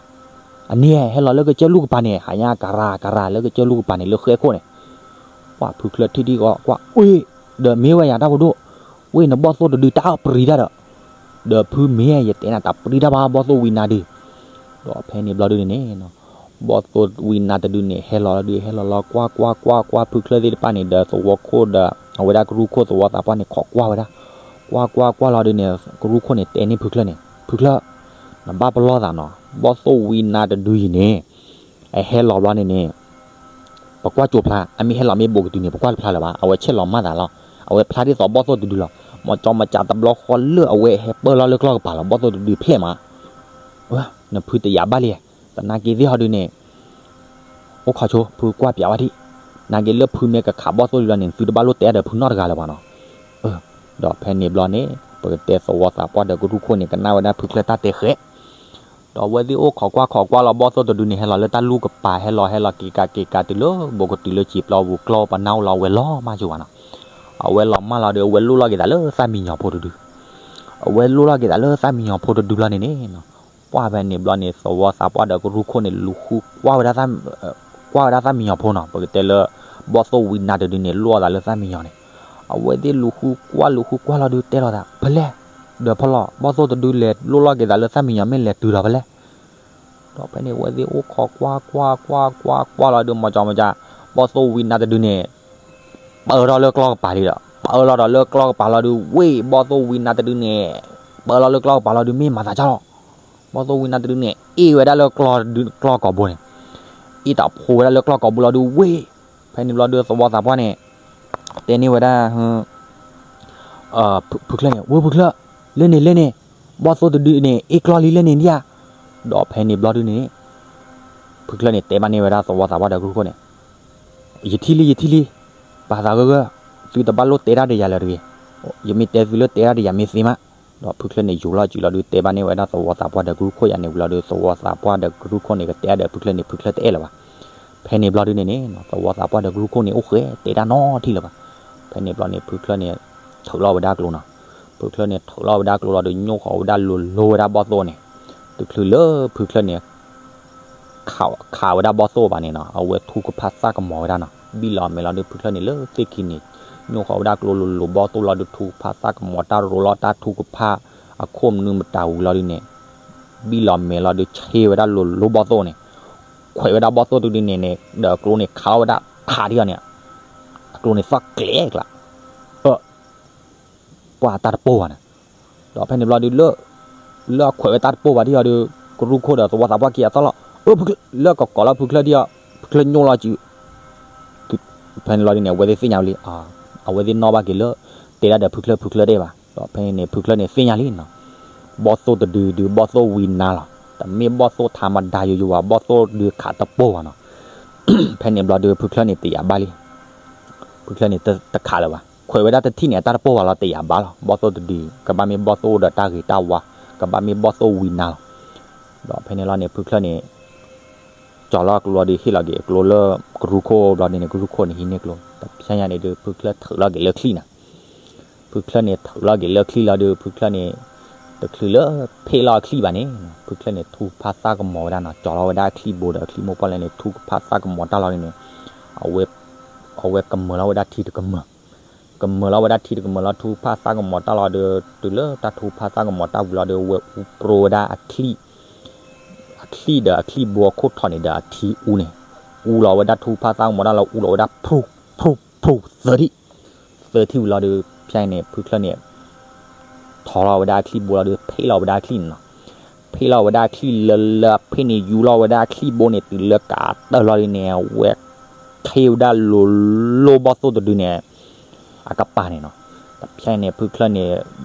အန့ၣ်ဟဲလီၤလၢကစၢၢ်လူၢ်ကပၤန့ၣ် ဟးညါကရၤကရၤလၢကစၢၢ်လူၢ်ကပၤန့ၣ် လၢဃဲခိၣ်န့ၣ်. ပှၤဖုချၢၣ်ထံၣ်ထံၣ်ဂီၤကွၢ်, အ့ၣ်, ဒီးမ့ၢ်ဝဲယၤတၢ်ဖိဒိၣ်, ဝ့ၢ်နဘီၣ်သိၣ်တဒုတၢ်အီၣ်ပြံတၢ်ဒီး, ဒီးဖုမ့ၢ်ယတဲနၤ တၢ်ပြံတၢ်ဘၣ် ဘီၣ်သိၣ်ဝံနါဒုး. ဒီးဖဲန့ၣ်ဘျီဒုန့ၣ်န့ၣ် ဘီၣ်သိၣ်ဝံနါတဒုန့ၣ် ဟဲလီၤလီၤဒုး ဟဲလီၤလီၤ ကွၢ်ကွၢ်ကွၢ်ကွၢ် ဖုချၢၣ်သ့ၣ်တဖၣ်န့ၣ် ဒီးသဝီခိၣ်ဒီး အဝဲဒၣ်ကရူၢ်ခိၣ်သဝီသးပှၢ်န့ၣ် ခိးကွၢ်ဝဲဒၣ်, ကွၢ်ကွၢ်ကွၢ်လီၤဒုးန့ၣ် ကရူၢ်ခိၣ်န့ၣ် တဲန့ၢ်ဖုချၢၣ်န့ၣ်, ဖုချၢၣ်, နဘၣ်ပလီၢ်သးနီၤ, ဘီၣ်သိၣ်ဝံနါတဒုအံၤန့ၣ် အဟဲလီၤဘျီန့ၣ်န့ၣ် ပကွၢ်ကၠိဖျါ, အမ့ၢ်ဟဲလီၤမ့ၢ်ဘူးကတုၤန့ၣ် ပကွၢ်တဖျါလၢၤဘၣ်, အဝဲဆဲးလီၤမၢ်သးလီၤ. အဝဲဖျါဒ်သိးဘီၣ်သိၣ်တဒုလီၤ. မ့ၢ်ကၠီမ့ၢ်ကၠီတဘျီဃီလၢအဝဲဟဲပၢၢ်လီၤလၢကျီၢ်ကပၤလီၤ, ဘီၣ်သိၣ်တဒုဖျဲၣ်မး, နဖုတယာ်ဘၣ်လံ, သနာ်က့သ့ၣ်ဟီဒုးန့ၣ် အိၣ်ခိးဆိ ဖုကွၢ်ပၠးဝဲဒၣ်, နာ်က့လၢဖုမ့ၢ်ကခးဘီၣ်သိၣ်တဒုလီၤန့ၣ် သုတဘၣ်လိၣ်တဲဒီးဖုနီတဂၤလၢၤဘၣ်နီၤ. ဒီးဖဲန့ၣ်ဘျီန့ၣ် ပကတဲသဝီသးပှၢ်ဒီးကရူၢ်ခိၣ်န့ၣ် ကနၣ်ဝဲဒၣ်ဖုချၢၣ်တၢ်တဲဃဲး ဒီးအဝဲသ့ၣ်အိၣ်ခိးကွၢ်ခိးကွၢ်လီၤ ဘီၣ်သိၣ်တဒုန့ၣ် ဟဲလီၤလၢတၢ်လူၢ်ကပၤ ဟဲလီၤဟဲလီၤက့ၤကးက့ၤကးတုၤလၢဘူးကတုၤလၢစံာ်ပျီပူၤ ကျီၢ်ပနၢ်အိၣ်လီၤ အဝဲလီၤမၢ်ကၠိဘၣ်နီၤ. အဝဲလီၤမၢ်လီၤဒီး အဝဲလိၣ်လီၤက့ၤသးလၢသၣ်မံယီၤဖိတဒု, အဝဲလိၣ်လီၤက့ၤသးလၢသၣ်မံယီၤဖိတဒုလီၤန့ၣ်န့ၣ် ပှၢ်ဖဲန့ၣ်ဘျီန့ၣ် သဝီသးပှၢ်ဒီးကရူၢ်ခိၣ်န့ၣ် လူၤဃုကွၢ်ဝဲဒၣ် ကွၢ်ဝဲဒၣ်သၣ်မံယီၤဖိနီၤ, ပကတဲလၢ ဘီၣ်သိၣ်ဝံနါတဒုန့ၣ် လိၣ်အသးလၢသၣ်မံယီၤန့ၣ်, အဝဲသ့ၣ်လူၤဃုကွၢ်လူၤဃုကွၢ်လီၤဒုး တဲလီၤသး ဖဲလဲၣ်, ဒီးဖီလီၤ ဘီၣ်သိၣ်တဒုလဲၤလိၣ်လီၤက့ၤသးလၢသၣ်မံယီၤ မ့ၢ်လဲၤတုၤဒီးဖဲလဲၣ်. ဒီးဖဲန့ၣ် အဝဲသ့ၣ်အိၣ်ခိးကွၢ်ကွၢ်ကွၢ်ကွၢ်ကွၢ်လီၤဒုး မ့ၢ်ကၠီမ့ၢ်ကၠီ ဘီၣ်သိၣ်ဝံနါတဒုန့ၣ် ပၢထီၣ်လၢကျီၢ်ကပၤလံဒီး ပၢလီၤဒီးလၢကျီၢ်ကပၤလီၤဒုး ဝ့ၢ် ဘီၣ်သိၣ်ဝံနါတဒုန့ၣ် ပၢလီၤလၢကျီၢ်ကပၤလီၤဒုး မ့ၢ်မၤသးကၢ်လီၤ. ဘီၣ်သိၣ်ဝံနါတဒုန့ၣ် အ့ၣ်ဝဲဒၣ်လၢကျီၢ်ကပၤလီၤဒုး အ့ၣ်တၢ်ဖိဝဲဒၣ်လၢကျီၢ်ကပၤလီၤဒုး ဝ့ၢ်. ဖဲန့ၣ်ဘျီဒုး သဝီသးပှၢ်န့ၣ် တဲန့ၢ်ဝဲဒၣ် ဖုချၢၣ်န့ၣ် ဝ့ၢ်ဖုချၢၣ်, လၢန့ၣ်လၢန့ၣ်, ဘီၣ်သိၣ်တဒုန့ၣ် အ့ၣ်ကျီၢ်လံလၢန့ၣ်ဒံးဧါ. ဒီးဖဲန့ၣ်ဘျီဒုးန့ၣ် ဖုချၢၣ်န့ၣ် တဲဘၣ်န့ၢ်ဝဲဒၣ်သဝီသးပှၢ်ဒီးကရူၢ်ခိၣ်န့ၣ် ယထံၣ်လံ ယထံၣ်လံ, ပာ်သးဂၢၢ်ဂၢၢ်, သုတဘၣ်လိၣ်တဲတၢ်ဒီးယၤလၢၤတဂ့ၤ, ယမ့ၢ်တဲသုလၢတဲတၢ်ဒီးယၤမ့ၢ်သ့မး. ဒီးဖုချၢၣ်န့ၣ် ယူၤလီၤစုလီၤဒုး တဲဘၣ်န့ၢ်ဝဲဒၣ်သဝီသးပှၢ်ဒီးကရူၢ်ခိၣ်ယၤန့ၣ်ဝံၤလီၤဒုး သဝီသးပှၢ်ဒီးကရူၢ်ခိၣ်န့ၣ် ကတဲဒီးဖုချၢၣ်န့ၣ် ဖုချၢၣ်တအဲၣ်လၢၤဘၣ်. ဖဲန့ၣ်ဘျီဒုးန့ၣ်န့ၣ် သဝီသးပှၢ်ဒီးကရူၢ်ခိၣ်န့ၣ် အိၣ်ဃဲတဲတၢ်နီတထံၣ်လၢၤဘၣ်. ဖဲန့ၣ်ဘျီန့ၣ် ဖုချၢၣ်န့ၣ် ထုးလီၤဝဲဒၣ်ကျိနီၤ. ဖုချၢၣ်န့ၣ် ထုးလီၤဝဲဒၣ်ကျိလီၤဒုး ညိၣ်ဃီၤဝဲဒၣ်လိၤလိၤဝဲဒၣ်ဘီၣ်သိၣ်န့ၣ် တချုးလၢဖုချၢၣ်န့ၣ် ခးဝဲဒၣ်ဘီၣ်သိၣ်ဘၣ်န့ၣ်နီၤ အဝဲထူကဖၣ်သၣ်ကမီၤဝဲဒၣ်နီၤ ဘံၣ်လီၤမဲာ်လီၤဒုး ဖုချၢၣ်န့ၣ်လၢသ့ၣ်ခံန့ၣ် ညိၣ်ဃီၤဝဲဒၣ်ကျိလိၤလိၤ ဘီၣ်သိၣ်လီၤဒုး ထူကဖၣ်သၣ်ကမီၤ တၢ်ရိၤလီၤတၢ်ထူကဖၣ် အခိၣ်မနုၤမတၤဝံၤလီၤဒုးန့ၣ် ဘံၣ်လီၤမဲာ်လီၤဒုး ဆ့ဝဲဒၣ်လိၤလိၤဘီၣ်သိၣ်န့ၣ် ခွဲးဝဲဒၣ်ဘီၣ်သိၣ်တဒုန့ၣ်န့ၣ် ဒီးကျိန့ၣ်ခးလီၤဝဲဒၣ်ထးဒံးအီၤန့ၣ် အကျိန့ၣ်သီၣ်ကျဲကျး ပှၢ်တၢ်တပိၢ်ဘၣ်န့ၣ် ဒီးဖဲန့ၣ်ဘျီဒုး လၢအခွဲးဝဲတၢ်တပိၢ်ဘၣ်ဒံးအီၤဒီး ကရူၢ်ခိၣ်ဒီးသဝီသးပှၢ်ခံဂၤသီၣ်လီၤ ဖုချၢၣ် လၢကကိးလီၤဖုချၢၣ်ဒံးအီၤ ဖုချၢၣ်ညိၣ်လီၤစု ဖဲန့ၣ်လီၤဒုးန့ၣ် အဝဲသ့ၣ်သ့ၣ်ညါဝဲလံ အဝဲသ့ၣ်နီၣ်ဘၣ်က့ၤလၢ တဲဒၣ်ဒီးဖုချၢၣ် ဖုချၢၣ်တအဲၣ်ဘၣ် ဒီးဖဲန့ၣ်န့ၣ် ဖုချၢၣ်န့ၣ်သ့ၣ်ညါလံနီၤ ဘီၣ်သိၣ်တဒုဒုး ဘီၣ်သိၣ်ဝံနါလီၤ တမ့ၢ်ဘီၣ်သိၣ်ထးမဒါယိယိဘၣ် ဘီၣ်သိၣ်ဒုးခးတပိၢ်ဘၣ်နီၤ ဖဲန့ၣ်ဘျီဒုး ဖုချၢၣ်န့ၣ်တယာ်ဘၣ်လံ ဖုချၢၣ်န့ၣ်တခးလၢၤဘၣ် ခွဲးဝဲဒၣ်တထံၣ်န့ၣ် အတၢ်တပိၢ်ဘၣ်လီၤ တယာ်ဘၣ်လီၤ ဘီၣ်သိၣ်တဒု ကဘၣ်မ့ၢ်ဘီၣ်သိၣ်အိၣ်ဒီးတၢ်ဂ့ၤတၢ်ဝါ ကဘၣ်မ့ၢ်ဘီၣ်သိၣ်ဝံနါလီၤ ဒီးဖဲန့ၣ်လီၤန့ၣ် ဖုချၢၣ်န့ၣ် ကၠီၤလီၤကျိလီၤဒုး ဟ့ၣ်လီၤက့ၤအကျိလၢ ကရူၢ်ခိၣ်ဘျီန့ၣ်န့ၣ် ကရူၢ်ခိၣ်န့ၣ် ဟံးန့ၢ်ကျိ တဖဲညါန့ၣ်ဒုး ဖုချၢၣ်ထုးလီၤက့ၤလၢချံၣ်နီၤ ဖုချၢၣ်န့ၣ် ထုးလီၤက့ၤလၢချံၣ်လီၤဒုး ဖုချၢၣ်န့ၣ် တချုးလၢဖ့ၣ်လီၤအချံၣ်ဘၣ်န့ၣ် ဖုချၢၣ်န့ၣ် ထူကဖၣ်သၣ်ကမီၤဝဲဒၣ်နီၤ ကၠီၤလီၤဝဲဒၣ်အချံၣ်ဘိဒီးအချံၣ်မိၢ်ပှၢ်လဲၣ်န့ၣ် ထူကဖၣ်သၣ်ကမီၤတၢ်လီၤန့ၣ်န့ၣ် အဝဲကမၢၤလီၤဝဲဒၣ်ထံတကမၢၤ ကမၢၤလီၤဝဲဒၣ်ထံတကမၢၤလီၤ ထူကဖၣ်သၣ်ကမီၤတၢ်လီၤဒုး တုၤလၢတၢ်ထူကဖၣ်သၣ်ကမီၤတၢ်ဝံၤလီၤဒုး အဝဲအူပြိဝဲဒၣ်အချံၣ် အချံၣ်ဒီးအချံၣ်ဘိအခိၣ်ထီၣ်န့ၣ်ဒီးအထံအူန့ၣ် အူလီၤဝဲဒၣ်ထူကဖၣ်သၣ်ကမီၤတၢ်လီၤ အူလီၤဝဲဒၣ်ဖျိဖျိဖျိသၢထံၣ် သၢထံၣ်ဝံၤလီၤဒုး ဖဲန့ၣ် ဖုချၢၣ်န့ၣ် ထီလီၤဝဲဒၣ်အချံၣ်ဘိလီၤဒီး ဖ့ၣ်လီၤဝဲဒၣ်အချံၣ်န့ၣ်နီၤ. ဖ့ၣ်လီၤဝဲဒၣ်အချံၣ်လၢလၢအဖ့ၣ်န့ၣ် ယူလီၤဝဲဒၣ်အချံၣ်ဘိန့ၣ် တုၤလၢကးတၢၢ်လီၤဒုန့ၣ် အဝဲ ဆ့ၣ်ဝဲဒၣ်လိၤလိၤဘီၣ်သိၣ်တဒုန့ၣ် အကပၤန့ၣ်နီၤ. တဖဲန့ၣ် ဖုချၢၣ်န့ၣ်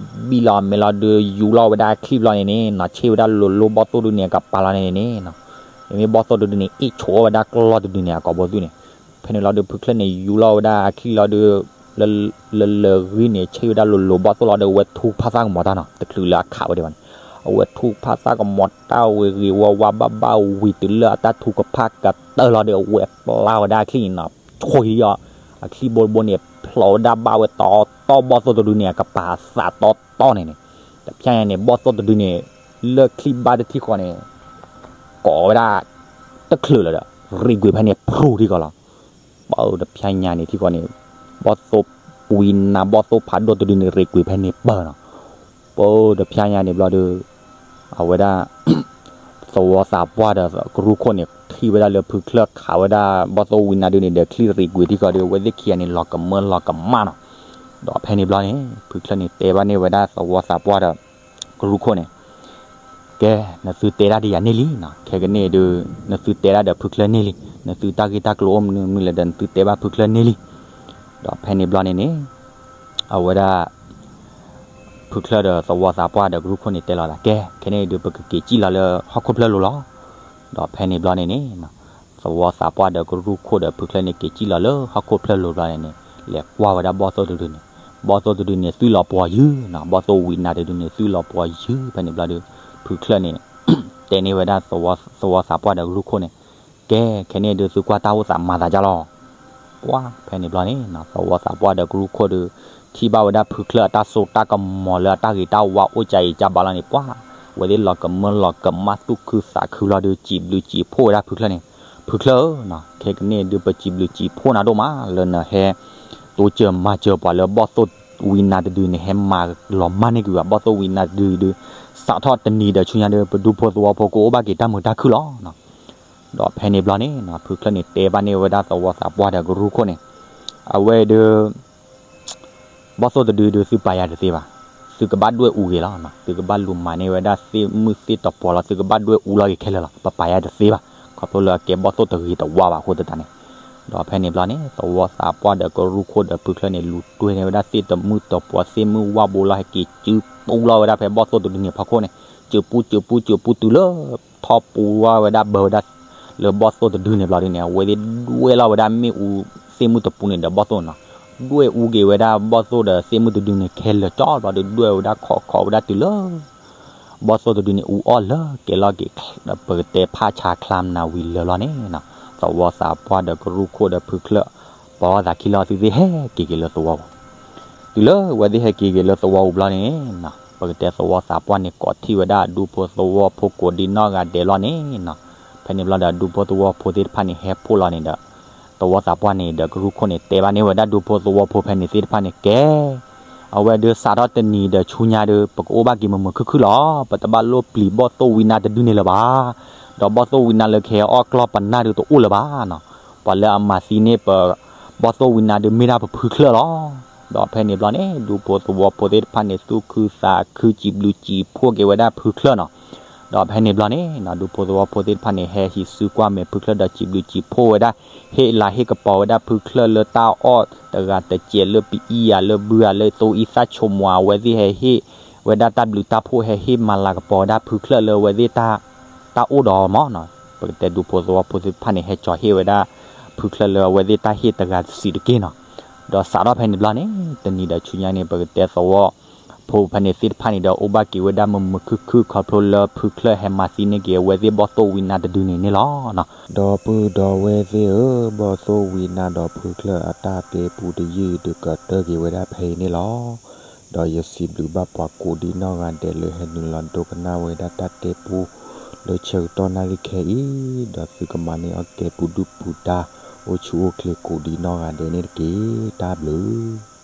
ဘံၣ်လီၤအမဲာ်လီၤဒုး ယူလီၤဝဲဒၣ်အချံၣ်ဘျီန့ၣ်န့ၣ်နီၤ ဆ့ၣ်ဝဲဒၣ်လိၤလိၤဘီၣ်သိၣ်တဒုန့ၣ် အကပၤလီၤန့ၣ်န့ၣ်နီၤ. မ့မ့ၢ်ဘီၣ်သိၣ်တဒုန့ၣ် အ့ၣ်ဆိးဝဲဒၣ်ကျီၢ်တဒုန့ၣ် အကိာ်ဘိသုန့ၣ်. ဖဲန့ၣ်လီၤဒုး ဖုချၢၣ်န့ၣ် ယူလီၤဝဲဒၣ်အချံၣ်လီၤဒုး လၢလၢဂံၢ်န့ၣ် ဆ့ၣ်ဝဲဒၣ်လိၤလိၤဘီၣ်သိၣ်လီၤဒီး အဝဲထူကဖၣ်သၣ်ကမီၤတၢ်နီၤ တချုးလၢအခးဝဲဒၣ်ဘၣ်န့ၣ် အဝဲထူကဖၣ်သၣ်ကမီၤတၢ်ဝံၤဂ့ၤဝါဝါဘၣ်ဘၣ်ဝံၤတုၤလၢအတၢ်ထူကဖၣ်ကတၢၢ်လီၤဒီး အဝဲပျၢ်ဝဲဒၣ်အချံၣ်န့ၣ်နီၤ ဆိၣ်ဂံၢ်အီၤ အချံၣ်ဘိတဘိန့ၣ် ဖျိးဝဲဒၣ်ဘၣ်ဝဲတီတီဘီၣ်သိၣ်တဒုန့ၣ် အကပၤသးတီတီန့ၣ်န့ၣ်. တဖဲန့ၣ်န့ၣ် ဘီၣ်သိၣ်တဒုန့ၣ် လၢချံၣ်ဘၣ်တထံၣ်ဃီန့ၣ် ကိးဝဲဒၣ် တချုးလၢၤဒီး ရံးကွံာ်ဖဲန့ၣ် ဖြူထံကီၢ်လီၤ. ပတဖျါညါန့ၣ်ထံကီၢ်န့ၣ် ဘီၣ်သိၣ်ဝံနါ ဘီၣ်သိၣ်ဖးဒိၣ်တဒုန့ၣ် ရံးကွံာ်ဖဲန့ၣ်ပၢၢ်နီၤ. ပတဖျါညါန့ၣ်ဘျီဒီး အဝဲဒၣ် သဝီသးပှၢ်ဒီးကရူၢ်ခိၣ်န့ၣ် ထံၣ်ဝဲဒၣ်လၢဖုချၢၣ်ခးဝဲဒၣ် ဘီၣ်သိၣ်ဝံနါဒုန့ၣ်ဒီး ချံၣ်ရံးကွံာ်ထံကီၢ်ဒီး အဝဲသ့ၣ်ခံဂၤန့ၣ် လီၤကမၢလီၤကမၣ်နီၤ. ဒီးဖဲန့ၣ်ဘျီန့ၣ် ဖုချၢၣ်န့ၣ် တဲဘၣ်န့ၢ်ဝဲဒၣ်သဝီသးပှၢ်ဒီး ကရူၢ်ခိၣ်န့ၣ် ကဲ နသုတဲဒၣ်ဒီးယၤန့ၢ်လံနီၤ, ခဲကနံၣ်အံၤဒုး နသုတဲဒၣ်ဒီးဖုချၢၣ်န့ၢ်လံ, နသုတၢ်ဂ့ၢ်တၢ်ကျိၤအိၣ်မနုၤမနုၤလဲၣ်ဒီး နသုတဲဘၣ်ဖုချၢၣ်န့ၢ်လံ. ဒီးဖဲန့ၣ်ဘျီန့ၣ်န့ၣ် အဝဲဒၣ် ဖုချၢၣ်ဒီးသဝီသးပှၢ်ဒီးကရူၢ်ခိၣ်န့ၣ်တဲလီၤသး ကဲ ခဲန့ၣ်ဒုး ပကက့ၤစံၣ်လီၤလၢဟီၣ်ခိၣ်ဖျၢၣ်လိၤလီၤ. ဒီးဖဲန့ၣ်ဘျီန့ၣ်န့ၣ် သဝီသးပှၢ်ဒီးကရူၢ်ခိၣ်ဒီးဖုချၢၣ်န့ၣ် က့ၤစံၣ်လီၤလၢဟီၣ်ခိၣ်ဖျၢၣ်လိၤဘျီန့ၣ်န့ၣ် လဲၤကွၢ်ဝဲဒၣ်ဘီၣ်သိၣ်တဒုန့ၣ်, ဘီၣ်သိၣ်တဒုန့ၣ် သွံၣ်လီၤပှီၤယုၢ်နီၤ, ဘီၣ်သိၣ်ဝံနါတဒုန့ၣ် သွံၣ်လီၤပှီၤယုၢ်. ဖဲန့ၣ်ဘျီဒီး ဖုချၢၣ်န့ၣ် တဲန့ၢ်ဝဲဒၣ် သဝီသးပှၢ်ဒီးကရူၢ်ခိၣ်န့ၣ် ကဲ ခဲန့ၣ်ဒုး သုကွၢ်တၢ်အိၣ်သးမၤသးဒ်လဲၣ်. ပှၤ ဖဲန့ၣ်ဘျီန့ၣ် သဝီသးပှၢ်ဒီးကရူၢ်ခိၣ်ဒီး ထံၣ်ဘၣ်ဝဲဒၣ်ဖုချၢၣ်အတၢ်စိတၢ်ကမီၤလၢအတၢ်ဂ့ၤတၢ်ဝါအိၣ်ကၢ်အံၤကၢ်ဘၣ်လီၤန့ၣ် ပှၤ အဝဲသ့ၣ်လီၤကမၢလီၤကမၣ်သူၣ်ခုသးခုလီၤဒီး စံးဘျုးစံးဖှိၣ်ဝဲဒၣ်ဖုချၢၣ်န့ၣ်, ဖုချၢၣ်ဧၢ, ခဲကနံၣ်ဒုး ပစံးဘျုးစံးဖှိၣ်နၤဒိၣ်မး လၢနဟဲ တိစၢၤမၤစၢၤပှၤလၢဘီၣ်သိၣ်ဝံနါတဒုန့ၣ် ဟဲမၤလီၤမၢ်န့ၢ်ကွံာ်ဘၣ် ဘီၣ်သိၣ်ဝံနါတဒုဒုး စးထီၣ်တနံၤဒီးဆူညါဒီး ပဒူဖိသဝီဖိကအိၣ်ဘၣ်က့ၤတၢ်မုာ်တၢ်ခုၣ်လီၤ. ဒီးဖဲန့ၣ်ဘျီန့ၣ် ဖုချၢၣ်န့ၣ် တဲဘၣ်န့ၢ်ဝဲဒၣ်သဝီသးပှၢ်ဒီးကရူၢ်ခိၣ်န့ၣ်, အဝဲဒုး ဘီၣ်သိၣ်တဒုဒုး သုပာ်ယၤတသ့ဘၣ်, သုကဘၣ်ဒွဲၣ်အူက့ၤလီၤ. သုကဘၣ်လူၤမၤန့ၢ်ဝဲဒၣ်သ့ၣ်မုၣ်သ့ၣ်တပှီၤလီၤ, သုကဘၣ်ဒွဲၣ်အူလီၤက့ၤခဲလၢာ်လီၤ. ပပာ်ယၤတသ့ဘၣ်, ခီဖျိလၢအကဲဘီၣ်သိၣ်တဂ့ၤတဝါဘၣ်အဃိသတးန့ၣ်. ဒီးဖဲန့ၣ်ဘျီန့ၣ် သဝီသးပှၢ်ဒီးကရူၢ်ခိၣ်ဒီးဖုချၢၣ်န့ၣ် လူၤတွဲန့ၢ်ဝဲဒၣ်သ့ၣ်တမုၣ်တပှီၤ သ့ၣ်မုၣ်ဝၣ်ဘိလီၤ ဟဲက့ၤစုပူလီၤဝဲဒၣ်ဖဲဘီၣ်သိၣ်တဒုန့ၣ်ဖီခိၣ်န့ၣ် စုပူ စုပူ စုပူတုၤလၢ ထီၣ်ပူဝဲဒၣ်ဘၢဝဲဒၣ် လၢဘီၣ်သိၣ်တဒုန့ၣ်ဘျီဒုးန့ၣ် အဝဲသ့ၣ်ဒွဲၣ်လီၤဝဲဒၣ်မ့ၣ်အူသ့ၣ်မုၣ်တပူန့ၣ်ဒီးဘီၣ်သိၣ်န့ၣ်လီၤ. ဒွဲၣ်အူက့ၤဝဲဒၣ်ဘီၣ်သိၣ်ဒီးသ့ၣ်မုၣ်တဒုန့ၣ် ခဲလၢာ်ကၠီဘျီဒုး ဒွဲၣ်ဝဲဒၣ်ခိးခိးဝဲဒၣ်တုၤလၢ ဘီၣ်သိၣ်တဒုန့ၣ် အူအီၣ်လၢကဲလီၤက့ၤ ပကတဲဖးဆါချါမနၤဝံၤလၢာ်လီၤန့ၣ်နီၤ, သဝီသးပှၢ်ဒီးကရူၢ်ခိၣ်ဒီးဖုချၢၣ် ပိာ်သးခံလီၤ သုသ့ၣ်ဟဲက့ၤက့ၤလၢသဝီပူၤ. တုၤလၢဝဲသ့ၣ်ဟဲက့ၤက့ၤလၢသဝီပူၤဘျီန့ၣ်နီၤ, ပကတဲသဝီသးပှၢ်န့ၣ် ကိးထီၣ်ဝဲဒၣ်အဒူဖိသဝီဖိကိးဒံနီၢ်ဂၤဒဲးလီၤန့ၣ်နီၤ. ဖဲန့ၣ်ဘျီဒီး အဒူဖိသဝီဖိသ့ၣ်တဖၣ်န့ၣ် ဟဲဖှိၣ်လီၤန့ၣ်ဒီး သဝီသးပှၢ်န့ၣ်ဒီးကရူၢ်ခိၣ်န့ၣ် တဲဘၣ်န့ၢ်ဝဲဒၣ်ဒူဖိသဝီဖိဖဲန့ၣ်သ့ၣ်တဖၣ်န့ၣ် ကဲ အဝဲဒုးစးထီၣ်တနံၤဒီးဆူညါဒီး ပကအိၣ်ဘၣ်က့ၤမုာ်မုာ်ခုၣ်ခုၣ်လီၤ. ပတဘၣ်လိၣ်ပျံၤဘီၣ်သိၣ်ဝံနါတဒုန့ၣ်လၢၤဘၣ်. ဒီးဘီၣ်သိၣ်ဝံနါလၢကဟဲအီၣ်ကျီၢ်ပနၢ်ဒုးတအိၣ်လၢၤဘၣ်နီၤ. ပှၤလၢအမၤသံန့ၢ်ပ ဘီၣ်သိၣ်ဝံနါဒုးမ့ၢ်ဒၣ်ပဖုချၢၣ်လီၤ. ဒီးဖဲန့ၣ်ဘျီန့ၣ် ဒူဖိသဝီဖိသ့ၣ်တဖၣ်န့ၣ် သူၣ်ခုသးခုစံးဘျုးစံးဖှိၣ်က့ၤဝဲဒၣ်ဖုချၢၣ်နီၤ. ဒီးဖဲန့ၣ်ဘျီန့ၣ်နီၤ ဒူဖိသဝီဖိသ့ၣ်တဖၣ်န့ၣ် ဟဲဟံးစုကွၢ်မဲာ်ဖုချၢၣ်ဒီးစံးဘျုးစံးဖှိၣ်ဝဲဒၣ် ဟ့ၣ်လၤဟ့ၣ်ကပီၤဝဲဒၣ်ဖုချၢၣ်လၢတၢ်အီၣ်တဂၤတစဲးလၢပအံၤယၤလၢဘုဧၤ လၢသိအံသၣ်ဆိမိၣ် အဝဲသ့ၣ်ဟဲဟ့ၣ်ဝဲဒၣ်တၢ်ဘျုးတၢ်ဖှိၣ် ဟဲဟ့ၣ်မၤလၤကပီၤဝဲဒၣ်ဖုချၢၣ်လၢအဝဲသ့ၣ်တၢ် တၢ်အိၣ်ဒီးမၢ်နီၤ. ပကတဲဒူဖိသဝီဖိသ့ၣ်တဖၣ်န့ၣ် ဟဲကၠီၤဟ့ၣ်ဝဲဒၣ်ဖုချၢၣ်လၢအဝဲသ့ၣ်တၢ်ဟ့ၣ်တဂၤတစံးတက့ၢ်နီၤ. ဒီးစးထီၣ်ဖဲန့ၣ်ဘျီန့ၣ် တနံၤဒီးဆူညါန့ၣ် ပကတဲသဝီဖိဖဲန့ၣ်သ့ၣ်တဖၣ်န့ၣ်ဒီး အိၣ်ဘၣ်က့ၤဝဲဒၣ်မုာ်မုာ်ခုၣ်ခုၣ် ခီဖျိလၢဖုချၢၣ်ဟဲမၤသံန့ၢ်က့ၤအဝဲသ့ၣ်ဘီၣ်သိၣ်ဝံနါတဒုန့ၣ်န့ၣ်လီၤ. ဒီပုၢ်ဒီဝဲၢ်သ့ၣ်ဧၢ, ဘီၣ်သိၣ်ဝံနါဒီးဖုချၢၣ်အတၢ်တဲပူတယုၢ်အံၤ ဒုးကတၢၢ်က့ၤဝဲဒၣ်ဖဲအံၤန့ၣ်လီၤ. ဒီးယစံးဘျုးဘၣ်ပှၤကိးဒံနီၢ်ဂၤဒဲးလၢဟဲနုာ်လီၤဒိကနၣ်ဝဲဒၣ်တၢ်တဲပူ လၢဆၢကတီၢ်နၣ်ရံၣ်ခဲအံၤ, ဒီးသုကမၤန့ၢ်အီၣ်ကဲပူၤဒုၣ်ပူၤဒါ အိၣ်ဆူၣ်အိၣ်ချ့ကိးဒံနီၢ်ဂၤဒဲးန့ၣ်တက့ၢ်. တၢ်ဘျုး